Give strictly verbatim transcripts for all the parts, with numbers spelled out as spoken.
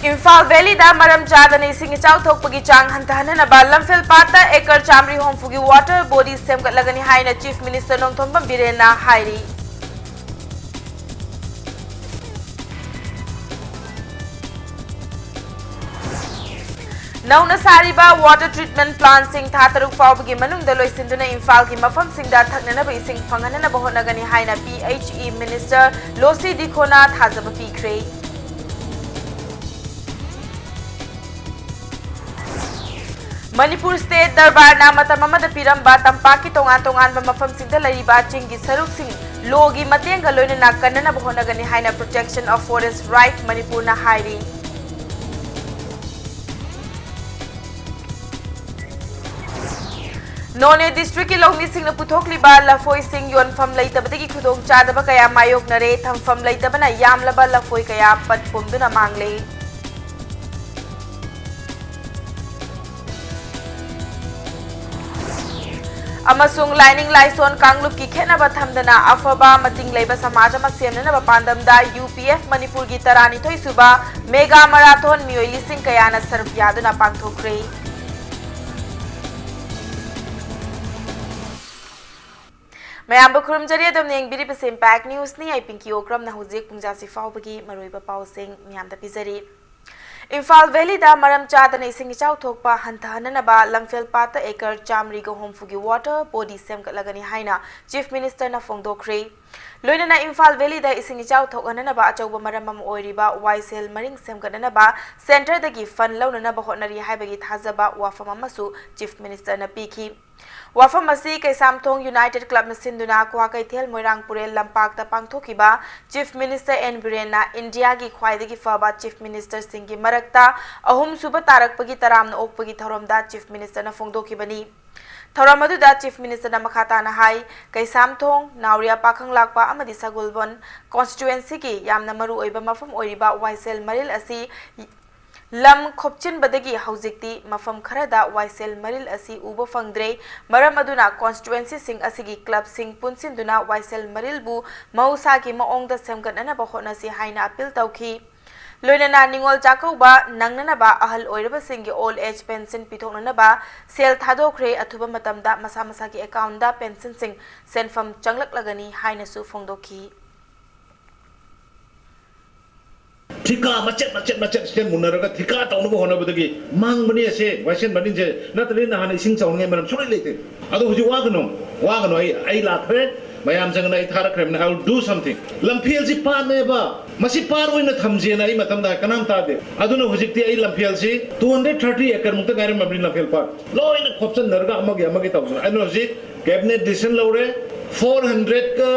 Imphal valid ꯃꯔꯝ ꯆꯥꯗꯅ ꯏꯁꯤꯡ ꯏꯆꯥꯎ ꯊꯣꯛꯄꯒꯤ ꯆꯥꯡ ꯍꯟꯊꯍꯟꯅꯅꯕ ꯂꯝꯐꯦꯜ ꯄꯥꯠꯇ ꯑꯦꯀꯔ ꯆꯥꯃꯔꯤ ꯍꯨꯝꯐꯨꯒꯤ water body ꯁꯦꯝꯒꯠꯂꯒꯅꯤ ꯍꯥꯏꯅ Chief Minister ꯅꯣꯡꯊꯣꯝꯕꯝ ꯕꯤꯔꯦꯟꯅ ꯍꯥꯏꯔꯤ꯫ ꯅꯧꯅ ꯁꯥꯔꯤꯕ water treatment plantꯁꯤꯡ ꯊꯥ ꯇꯔꯨꯛ ꯐꯥꯎꯕꯒꯤ ꯃꯅꯨꯡꯗ ꯂꯣꯏꯁꯤꯟꯗꯨꯅ ꯏꯝꯐꯥꯜꯒꯤ ꯃꯐꯝꯁꯤꯡꯗ ꯊꯛꯅꯅꯕ ꯏꯁꯤꯡ ꯐꯪꯍꯟꯅꯅꯕ ꯍꯣꯠꯅꯒꯅꯤ ꯍꯥꯏꯅ P H E Minister ꯂꯣꯁꯤ ꯗꯤꯈꯣꯅ ꯊꯥꯖꯕ ꯄꯤꯈ꯭ꯔꯦ꯫ ꯃꯅꯤꯄꯨꯔ State ꯗꯔꯕꯥꯔꯅ ꯃꯇꯝ ꯑꯃꯗ ꯄꯤꯔꯝꯕ ꯇꯝꯄꯥꯛꯀꯤ ꯇꯣꯉꯥꯟ ꯇꯣꯉꯥꯟꯕ ꯃꯐꯝꯁꯤꯡꯗ ꯂꯩꯔꯤꯕ ꯆꯤꯡꯒꯤ ꯁꯔꯨꯛꯁꯤꯡ ꯂꯣꯒꯤ ꯃꯇꯦꯡꯒ ꯂꯣꯏꯅꯅ ꯀꯟꯅꯅꯕ ꯍꯣꯠꯅꯒꯅꯤ ꯍꯥꯏꯅ Protection of Forest Right ꯃꯅꯤꯄꯨꯔꯅ ꯍꯥꯏꯔꯤ꯫ ꯅꯣꯅꯦ districtꯀꯤ ꯂꯧꯃꯤꯁꯤꯡꯅ ꯄꯨꯊꯣꯛꯂꯤꯕ ꯂꯐꯣꯏꯁꯤꯡ ꯌꯣꯟꯐꯝ ꯂꯩꯇꯕꯗꯒꯤ ꯈꯨꯗꯣꯡꯆꯥꯗꯕ ꯀꯌꯥ ꯃꯥꯌꯣꯛꯅꯔꯦ꯫ ꯊꯝꯐꯝ ꯂꯩꯇꯕꯅ ꯌꯥꯝꯂꯕ ꯂꯐꯣꯏ ꯀꯌꯥ ꯄꯠ ꯄꯨꯝꯗꯨꯅ ꯃꯥꯡꯂꯦ꯫ ꯑꯃꯁꯨꯡ ꯂꯥꯏꯅꯤꯡ ꯂꯥꯏꯁꯣꯟ ꯀꯥꯡꯂꯨꯞꯀꯤ ꯈꯦꯠꯅꯕ ꯊꯝꯗꯅ ꯑꯐꯕ ꯃꯇꯤꯡ ꯂꯩꯕ ꯁꯃꯥꯖ ꯑꯃ ꯁꯦꯝꯅꯅꯕ ꯄꯥꯟꯗꯝꯗ U P F ꯃꯅꯤꯄꯨꯔꯒꯤ ꯇꯔꯥꯅꯤꯊꯣꯏ ꯁꯨꯕ mega marathon ꯃꯤꯑꯣꯏ ꯂꯤꯁꯤꯡ ꯀꯌꯥꯅ ꯁꯔꯨꯛ ꯌꯥꯗꯨꯅ ꯄꯥꯡꯊꯣꯛꯈ꯭ꯔꯦ꯫ ꯃꯌꯥꯝꯕꯨ ꯈꯨꯔꯨꯝꯖꯔꯤ, ꯑꯗꯣꯝꯅ ꯌꯦꯡꯕꯤꯔꯤꯕꯁꯤ Impact Newsꯅꯤ꯫ ꯑꯩ ꯄꯤꯡꯀꯤ ꯑꯣꯀ꯭ꯔꯝꯅ ꯍꯧꯖꯤꯛ ꯄꯨꯡꯖꯥꯁꯤ ꯐꯥꯎꯕꯒꯤ ꯃꯔꯨꯑꯣꯏꯕ ꯄꯥꯎꯁꯤꯡ ꯃꯌꯥꯝꯗ ꯄꯤꯖꯔꯤ꯫ ꯏꯝꯐꯥꯜ ꯚꯦꯂꯤꯗ ꯃꯔꯝ ꯆꯥꯗꯅ ꯏꯁꯤꯡ ꯏꯆꯥꯎ ꯊꯣꯛꯄ ꯍꯟꯊꯍꯟꯅꯅꯕ ꯂꯝꯐꯦꯜ ꯄꯥꯠꯇ ꯑꯦꯀꯔ ꯆꯥꯃꯔꯤꯒ ꯍꯨꯝꯐꯨꯒꯤ water body ꯁꯦꯝꯒꯠꯂꯒꯅꯤ ꯍꯥꯏꯅ Chief Ministerꯅ ꯐꯣꯡꯗꯣꯛꯈ꯭ꯔꯦ꯫ ꯂꯣꯏꯅꯅ ꯏꯝꯐꯥꯜ ꯚꯦꯂꯤꯗ ꯏꯁꯤꯡ ꯏꯆꯥꯎ ꯊꯣꯛꯍꯟꯅꯅꯕ ꯑꯆꯧꯕ ꯃꯔꯝ ꯑꯃ ꯑꯣꯏꯔꯤꯕ ꯋꯥꯏꯁꯦꯜ ꯃꯔꯤꯜ ꯁꯦꯝꯒꯠꯅꯅꯕ centreꯗꯒꯤ fund ꯂꯧꯅꯅꯕ ꯍꯣꯠꯅꯔꯤ ꯍꯥꯏꯕꯒꯤ ꯊꯥꯖꯕ ꯋꯥꯐꯝ ꯑꯃꯁꯨ Chief Ministerꯅ ꯄꯤꯈꯤ꯫ ꯋꯥꯐꯝ ꯑꯁꯤ ꯀꯩꯁꯥꯝꯊꯣꯡ United Clubꯅ ꯁꯤꯟꯗꯨꯅ ꯀ꯭ꯋꯥꯀꯩꯊꯦꯜ ꯃꯣꯏꯔꯥꯡ ꯄꯨꯔꯦꯜ ꯂꯝꯄꯥꯛꯇ ꯄꯥꯡꯊꯣꯛꯈꯤꯕ Chief Minister N ꯕꯤꯔꯦꯟꯅ ꯏꯟꯗꯤꯌꯥꯒꯤ ꯈ꯭ꯋꯥꯏꯗꯒꯤ ꯐꯕ Chief Ministerꯁꯤꯡꯒꯤ ꯃꯔꯛꯇ ꯑꯍꯨꯝꯁꯨꯕ ꯇꯥꯔꯛꯄꯒꯤ ꯇꯔꯥꯝꯅ ꯑꯣꯛꯄꯒꯤ ꯊꯧꯔꯝꯗ Chief Ministerꯅ ꯐꯣꯡꯗꯣꯛꯈꯤꯕꯅꯤ꯫ ꯊꯧꯔꯝ ꯑꯗꯨꯗ Chief Ministerꯅ ꯃꯈꯥ ꯇꯥꯅ ꯍꯥꯏ, ꯀꯩꯁꯥꯝꯊꯣꯡ, ꯅꯥꯎꯔꯤꯌꯥ ꯄꯥꯈꯪ ꯂꯥꯛꯄ ꯑꯃꯗꯤ ꯁꯒꯣꯜꯕꯟ constituencyꯒꯤ ꯌꯥꯝꯅ ꯃꯔꯨ ꯑꯣꯏꯕ ꯃꯐꯝ ꯑꯣꯏꯔꯤꯕ ꯋꯥꯏꯁꯦꯜ ꯃꯔꯤꯜ ꯑꯁꯤ ꯂꯝ ꯈꯣꯞꯆꯤꯟꯕꯗꯒꯤ ꯍꯧꯖꯤꯛꯇꯤ ꯃꯐꯝ ꯈꯔꯗ ꯋꯥꯏꯁꯦꯜ ꯃꯔꯤꯜ ꯑꯁꯤ ꯎꯕ ꯐꯪꯗ꯭ꯔꯦ꯫ ꯃꯔꯝ ꯑꯗꯨꯅ constituencyꯁꯤꯡ ꯑꯁꯤꯒꯤ clubꯁꯤꯡ ꯄꯨꯟꯁꯤꯟꯗꯨꯅ ꯋꯥꯏꯁꯦꯜ ꯃꯔꯤꯜꯕꯨ ꯃꯍꯧꯁꯥꯒꯤ ꯃꯑꯣꯡꯗ ꯁꯦꯝꯒꯠꯅꯅꯕ ꯍꯣꯠꯅꯁꯤ ꯍꯥꯏꯅ appeal ꯇꯧꯈꯤ꯫ ꯂꯣꯏꯅꯅ ꯅꯤꯉꯣꯜ ꯆꯥꯛꯀꯧꯕ ꯅꯪꯅꯅꯕ ꯑꯍꯜ ꯑꯣꯏꯔꯕꯁꯤꯡꯒꯤ old age pension ꯄꯤꯊꯣꯛꯅꯅꯕ ꯁꯦꯜ ꯊꯥꯗꯣꯛꯈ꯭ꯔꯦ꯫ ꯑꯊꯨꯕ ꯃꯇꯝꯗ ꯃꯁꯥ ꯃꯁꯥꯒꯤ account ꯗ pension ꯁꯤꯡ ꯁꯦꯟꯐꯝ ꯆꯪꯂꯛꯂꯒꯅꯤ ꯍꯥꯏꯅꯁꯨ ꯐꯣꯡꯗꯣꯛꯈꯤ꯫ ꯊꯤꯀꯥ ꯃꯆꯦꯠ ꯃꯆꯦꯠ ꯃꯆꯦꯠ ꯁꯦꯝꯃꯨꯟꯅꯔꯒ ꯊꯤꯀꯥ ꯇꯧꯅꯕ ꯍꯣꯠꯅꯕꯗꯒꯤ ꯃꯥꯡꯕꯅꯤ ꯑꯁꯦ ꯋꯥꯏꯁꯦꯟꯕꯅꯤꯁꯦ꯫ ꯅꯠꯇ꯭ꯔꯗꯤ ꯅꯍꯥꯟ ꯏꯁꯤꯡ ꯆꯥꯎꯅꯤꯡꯉꯥꯏ ꯃꯔꯝ ꯁꯨꯡꯂꯩ ꯂꯩꯇꯦ꯫ ꯑꯗꯣ ꯍꯧꯖꯤꯛ ꯋꯥꯒꯅꯨ, ꯋꯥꯒꯅꯨ꯫ ꯑꯩ ꯑꯩ ꯂꯥꯛꯈ꯭ꯔꯦ, ꯃꯌꯥꯝ ꯆꯪꯅ ꯑꯩ ꯊꯥꯔꯛꯈ꯭ꯔꯕꯅꯤ꯫ I will do something. ꯂꯝꯐꯦꯜꯁꯤ ꯄꯥꯠꯅꯦꯕ, ꯃꯁꯤ ꯄꯥꯠ ꯑꯣꯏꯅ ꯊꯝꯁꯦꯅ ꯑꯩ ꯃꯇꯝꯗ ꯀꯅꯥꯝ ꯇꯥꯗꯦ꯫ ꯑꯗꯨꯅ ꯍꯧꯖꯤꯛꯇꯤ ꯑꯩ ꯂꯝꯐꯦꯜꯁꯤ two hundred thirty acre ꯃꯨꯛꯇ ꯉꯥꯏꯔꯝꯃꯕꯅꯤ꯫ ꯂꯝꯐꯦꯜ ꯄꯥꯠ ꯂꯣꯏꯅ ꯈꯣꯞꯆꯟꯅꯔꯒ ꯑꯃꯒꯤ ꯑꯃꯒꯤ ꯇꯧꯗꯅ ꯑꯩꯅ ꯍꯧꯖꯤꯛ cabinet decision ꯂꯧꯔꯦ꯫ Four hundred ꯀ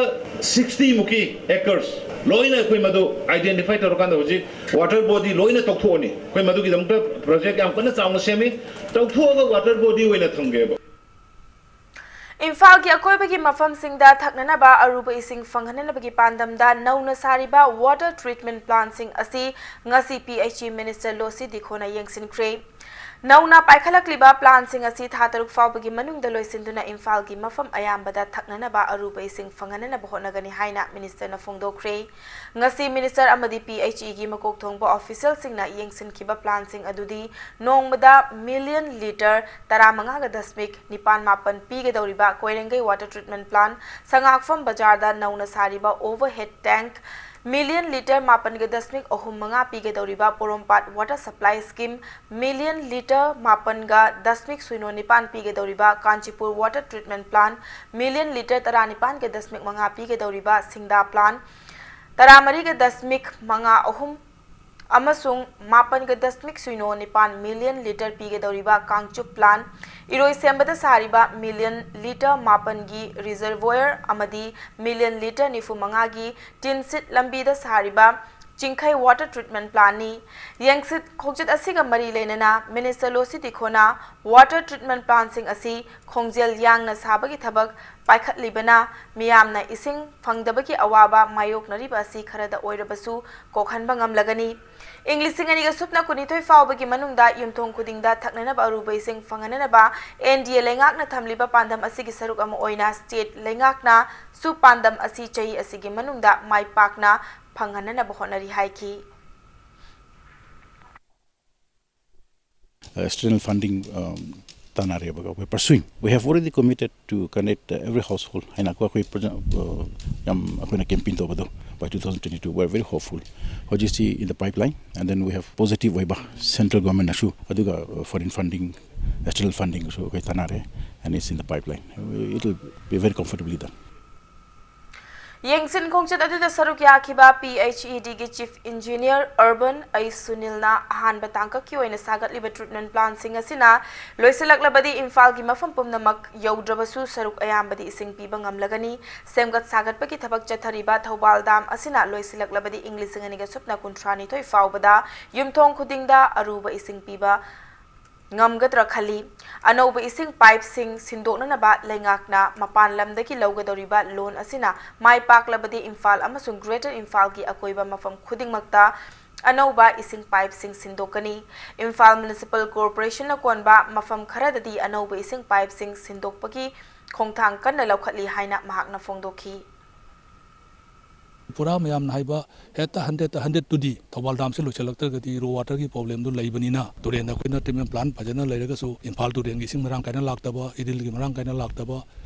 sixty ꯃꯨꯛꯀꯤ acres ꯂꯣꯏꯅ ꯑꯩꯈꯣꯏ ꯃꯗꯨ identify ꯇꯧꯔꯀꯥꯟꯗ ꯍꯧꯖꯤꯛ water body ꯂꯣꯏꯅ ꯇꯧꯊꯣꯛꯑꯅꯤ꯫ ꯑꯩꯈꯣꯏ ꯃꯗꯨꯒꯤꯗꯃꯛꯇ project ꯌꯥꯝ ꯀꯟꯅ ꯆꯥꯎꯅ ꯁꯦꯝꯃꯤ꯫ ꯇꯧꯊꯣꯛꯑꯒ water body ꯑꯣꯏꯅ ꯊꯝꯒꯦꯕ꯫ ꯏꯝꯐꯥꯜꯒꯤ ꯑꯀꯣꯏꯕꯒꯤ ꯃꯐꯝꯁꯤꯡꯗ ꯊꯛꯅꯅꯕ ꯑꯔꯨꯕ ꯏꯁꯤꯡ ꯐꯪꯍꯟꯅꯕꯒꯤ ꯄꯥꯟꯗꯝꯗ ꯅꯧꯅ ꯁꯥꯔꯤꯕ water treatment plant ꯁꯤꯡ ꯑꯁꯤ ꯉꯁꯤ P H E minister ꯂꯣꯁꯤ ꯗꯤꯈꯣꯅ ꯌꯦꯡꯁꯤꯟꯈ꯭ꯔꯦ꯫ ꯅꯧꯅ ꯄꯥꯏꯈꯠꯂꯛꯂꯤꯕ plant ꯁꯤꯡ ꯑꯁꯤ ꯊꯥ ꯇꯔꯨꯛ ꯐꯥꯎꯕꯒꯤ ꯃꯅꯨꯡꯗ ꯂꯣꯏꯁꯤꯟꯗꯨꯅ ꯏꯝꯐꯥꯜꯒꯤ ꯃꯐꯝ ꯑꯌꯥꯝꯕꯗ ꯊꯛꯅꯅꯕ ꯑꯔꯨꯕ ꯏꯁꯤꯡ ꯐꯪꯍꯟꯅꯅꯕ ꯍꯣꯠꯅꯒꯅꯤ ꯍꯥꯏꯅ minister ꯅ ꯐꯣꯡꯗꯣꯛꯈ꯭ꯔꯦ꯫ ꯉꯁꯤ minister ꯑꯃꯗꯤ P H E ꯒꯤ ꯃꯀꯣꯛ ꯊꯣꯡꯕ official ꯁꯤꯡꯅ ꯌꯦꯡꯁꯤꯟꯈꯤꯕ plant ꯁꯤꯡ ꯑꯗꯨꯗꯤ ꯅꯣꯡꯃꯗ million litre ꯇꯔꯥꯃꯉꯥꯒ ꯗꯁꯃꯤꯛ ꯅꯤꯄꯥꯟ ꯃꯥꯄꯟ ꯄꯤꯒꯗꯧꯔꯤꯕ ꯀꯣꯏꯔꯦꯡꯒꯩ water treatment plant, ꯁꯉꯥꯛꯐꯝ ꯕꯖꯥꯔꯗ ꯅꯧꯅ ꯁꯥꯔꯤꯕ overhead tank, million litre ꯃꯥꯄꯟꯒ ꯗꯁꯃꯤꯛ ꯑꯍꯨꯝ ꯃꯉꯥ ꯄꯤꯒꯗꯧꯔꯤꯕ ꯄꯣꯔꯣꯝꯄꯥꯠ water supply scheme, million litre ꯃꯥꯄꯟꯒ ꯗꯁꯃꯤꯛ ꯁꯨꯏꯅꯣ ꯅꯤꯄꯥꯟ ꯄꯤꯒꯗꯧꯔꯤꯕ Kanchipur water treatment plant, million litre ꯇꯔꯥꯅꯤꯄꯥꯟꯒ ꯗꯁꯃꯤꯛ ꯃꯉꯥ ꯄꯤꯒꯗꯧꯔꯤꯕ ꯁꯤꯡꯗꯥ plant, ꯇꯔꯥꯃꯔꯤꯒ ꯗꯁꯃꯤꯛ ꯃꯉꯥ ꯑꯍꯨꯝ ꯑꯃꯁꯨꯡ ꯃꯥꯄꯟꯒ ꯗꯁꯃꯤꯛ ꯁꯨꯏꯅꯣ ꯅꯤꯄꯥꯟ million litre ꯄꯤꯒꯗꯧꯔꯤꯕ ꯀꯥꯡꯆꯨꯞ plant, ꯏꯔꯣꯏꯁꯦꯝꯕꯗ ꯁꯥꯔꯤꯕ million litre ꯃꯥꯄꯟꯒꯤ reservoir ꯑꯃꯗꯤ million litre ꯅꯤꯐꯨ ꯃꯉꯥꯒꯤ ꯇꯤꯟꯁꯤꯠ ꯂꯝꯕꯤꯗ ꯁꯥꯔꯤꯕ ꯆꯤꯡꯈꯩ water treatment plant ꯅꯤ꯫ ꯌꯦꯡꯁꯤꯠ ꯈꯣꯡꯆꯠ ꯑꯁꯤꯒ ꯃꯔꯤ ꯂꯩꯅꯅ minister ꯂꯣꯁꯤ ꯗꯤꯈꯣꯅ water treatment plant ꯁꯤꯡ ꯑꯁꯤ ꯈꯣꯡꯖꯦꯜ ꯌꯥꯡꯅ ꯁꯥꯕꯒꯤ ꯊꯕꯛ ꯄꯥꯏꯈꯠꯂꯤꯕꯅ ꯃꯤꯌꯥꯝꯅ ꯏꯁꯤꯡ ꯐꯪꯗꯕꯒꯤ ꯑꯋꯥꯕ ꯃꯥꯌꯣꯛꯅꯔꯤꯕ ꯑꯁꯤ ꯈꯔꯗ ꯑꯣꯏꯔꯕꯁꯨ ꯀꯣꯛꯍꯟꯕ ꯉꯝꯂꯒꯅꯤ꯫ ꯏꯪ ꯂꯤꯁꯤꯡ ꯑꯅꯤꯒ ꯁꯨꯞꯅ ꯀꯨꯟꯅꯤꯊꯣꯏ ꯐꯥꯎꯕꯒꯤ ꯃꯅꯨꯡꯗ ꯌꯨꯝꯊꯣꯡ ꯈꯨꯗꯤꯡꯗ ꯊꯛꯅꯅꯕ ꯑꯔꯨꯕ ꯏꯁꯤꯡ ꯐꯪꯍꯟꯅꯅꯕ N D A ꯂꯩꯉꯥꯛꯅ ꯊꯝꯂꯤꯕ ꯄꯥꯟꯗꯝ ꯑꯁꯤꯒꯤ ꯁꯔꯨꯛ ꯑꯃ ꯑꯣꯏꯅ state ꯂꯩꯉꯥꯛꯅꯁꯨ ꯄꯥꯟꯗꯝ ꯑꯁꯤ ꯆꯍꯤ ꯑꯁꯤꯒꯤ ꯃꯅꯨꯡꯗ ꯃꯥꯏ ꯄꯥꯛꯅ ꯐꯪꯍꯟꯅꯅꯕ ꯍꯣꯠꯅꯔꯤ ꯍꯥꯏꯈꯤ꯫ external funding, um, ꯇꯥꯟꯅꯔꯦꯕꯀꯣ, we're pursuing. We have already committed to connect, uh, every household ꯍꯥꯏꯅ ꯑꯩꯈꯣꯏ, ꯑꯩꯈꯣꯏ ꯄ꯭ꯔꯖ-, uh, ꯌꯥꯝ ꯑꯩꯈꯣꯏꯅ campaign ꯇꯧꯕꯗꯣ, by two thousand twenty-two, we're very hopeful. ꯍꯧꯖꯤꯛꯁꯤ in the pipeline, and then we have positive ꯑꯣꯏꯕ central governmentꯅꯁꯨ, ꯑꯗꯨꯒ, uh, foreign funding, external fundingꯁꯨ ꯑꯩꯈꯣꯏ ꯇꯥꯟꯅꯔꯦ, and it's in the pipeline. It will be very comfortably done. ꯌꯦꯡꯁꯤꯟ ꯈꯣꯡꯆꯠ ꯑꯗꯨꯗ ꯁꯔꯨꯛ ꯌꯥꯈꯤꯕ P H E ꯗꯤꯒꯤ Chief Engineer Urban ꯑꯩ ꯁꯨꯅꯤꯜꯅ ꯑꯍꯥꯟꯕ ꯇꯥꯡꯀꯛꯀꯤ ꯑꯣꯏꯅ ꯁꯥꯒꯠꯂꯤꯕ treatment plantꯁꯤꯡ ꯑꯁꯤꯅ ꯂꯣꯏꯁꯤꯜꯂꯛꯂꯕꯗꯤ ꯏꯝꯐꯥꯜꯒꯤ ꯃꯐꯝ ꯄꯨꯝꯅꯃꯛ ꯌꯧꯗ꯭ꯔꯕꯁꯨ ꯁꯔꯨꯛ ꯑꯌꯥꯝꯕꯗꯤ ꯏꯁꯤꯡ ꯄꯤꯕ ꯉꯝꯂꯒꯅꯤ꯫ ꯁꯦꯝꯒꯠ ꯁꯥꯒꯠꯄꯒꯤ ꯊꯕꯛ ꯆꯠꯊꯔꯤꯕ ꯊꯧꯕꯥꯜ dam ꯑꯁꯤꯅ ꯂꯣꯏꯁꯤꯜꯂꯛꯂꯕꯗꯤ ꯏꯪ ꯂꯤꯁꯤꯡ ꯑꯅꯤꯒ ꯁꯨꯞꯅ ꯀꯨꯟꯊ꯭ꯔꯥꯅꯤꯊꯣꯏ ꯐꯥꯎꯕꯗ ꯌꯨꯝꯊꯣꯡ ꯈꯨꯗꯤꯡꯗ ꯑꯔꯨꯕ ꯏꯁꯤꯡ ꯄꯤꯕ ꯉꯝꯒꯗ꯭ꯔꯥ ꯈꯜꯂꯤ꯫ ꯑꯅꯧꯕ ꯏꯁꯤꯡ pipeꯁꯤꯡ ꯁꯤꯟꯗꯣꯛꯅꯅꯕ ꯂꯩꯉꯥꯛꯅ ꯃꯄꯥꯟ ꯂꯝꯗꯒꯤ ꯂꯧꯒꯗꯧꯔꯤꯕ loan ꯑꯁꯤꯅ ꯃꯥꯏ ꯄꯥꯛꯂꯕꯗꯤ ꯏꯝꯐꯥꯜ ꯑꯃꯁꯨꯡ Greater ꯏꯝꯐꯥꯜꯒꯤ ꯑꯀꯣꯏꯕ ꯃꯐꯝ ꯈꯨꯗꯤꯡꯃꯛꯇ ꯑꯅꯧꯕ ꯏꯁꯤꯡ pipeꯁꯤꯡ ꯁꯤꯟꯗꯣꯛꯀꯅꯤ꯫ ꯏꯝꯐꯥꯜ Municipal Corporationꯅ ꯀꯣꯟꯕ ꯃꯐꯝ ꯈꯔꯗꯗꯤ ꯑꯅꯧꯕ ꯏꯁꯤꯡ pipeꯁꯤꯡ ꯁꯤꯟꯗꯣꯛꯄꯒꯤ ꯈꯣꯡꯊꯥꯡ ꯀꯟꯅ ꯂꯧꯈꯠꯂꯤ ꯍꯥꯏꯅ ꯃꯍꯥꯛꯅ ꯐꯣꯡꯗꯣꯛꯈꯤ꯫ ꯄꯨꯔꯥ ꯃꯌꯥꯝꯅ ꯍꯥꯏꯕ ꯍꯦꯛꯇ hundredꯇ hundredꯇꯨꯗꯤ ꯊꯧꯕꯥꯜ damꯁꯦ ꯂꯣꯏꯁꯤꯜꯂꯛꯇ꯭ꯔꯒꯗꯤ raw waterꯒꯤ problemꯗꯨ ꯂꯩꯕꯅꯤꯅ, ꯇꯨꯔꯦꯟꯗ ꯑꯩꯈꯣꯏꯅ treatment plant ꯐꯖꯅ ꯂꯩꯔꯒꯁꯨ ꯏꯝꯐꯥꯜ ꯇꯨꯔꯦꯟꯒꯤ ꯏꯁꯤꯡ ꯃꯔꯥꯡ ꯀꯥꯏꯅ ꯂꯥꯛꯇꯕ, ꯏꯔꯤꯜꯒꯤ ꯃꯔꯥꯡ ꯀꯥꯏꯅ ꯂꯥꯛꯇꯕ,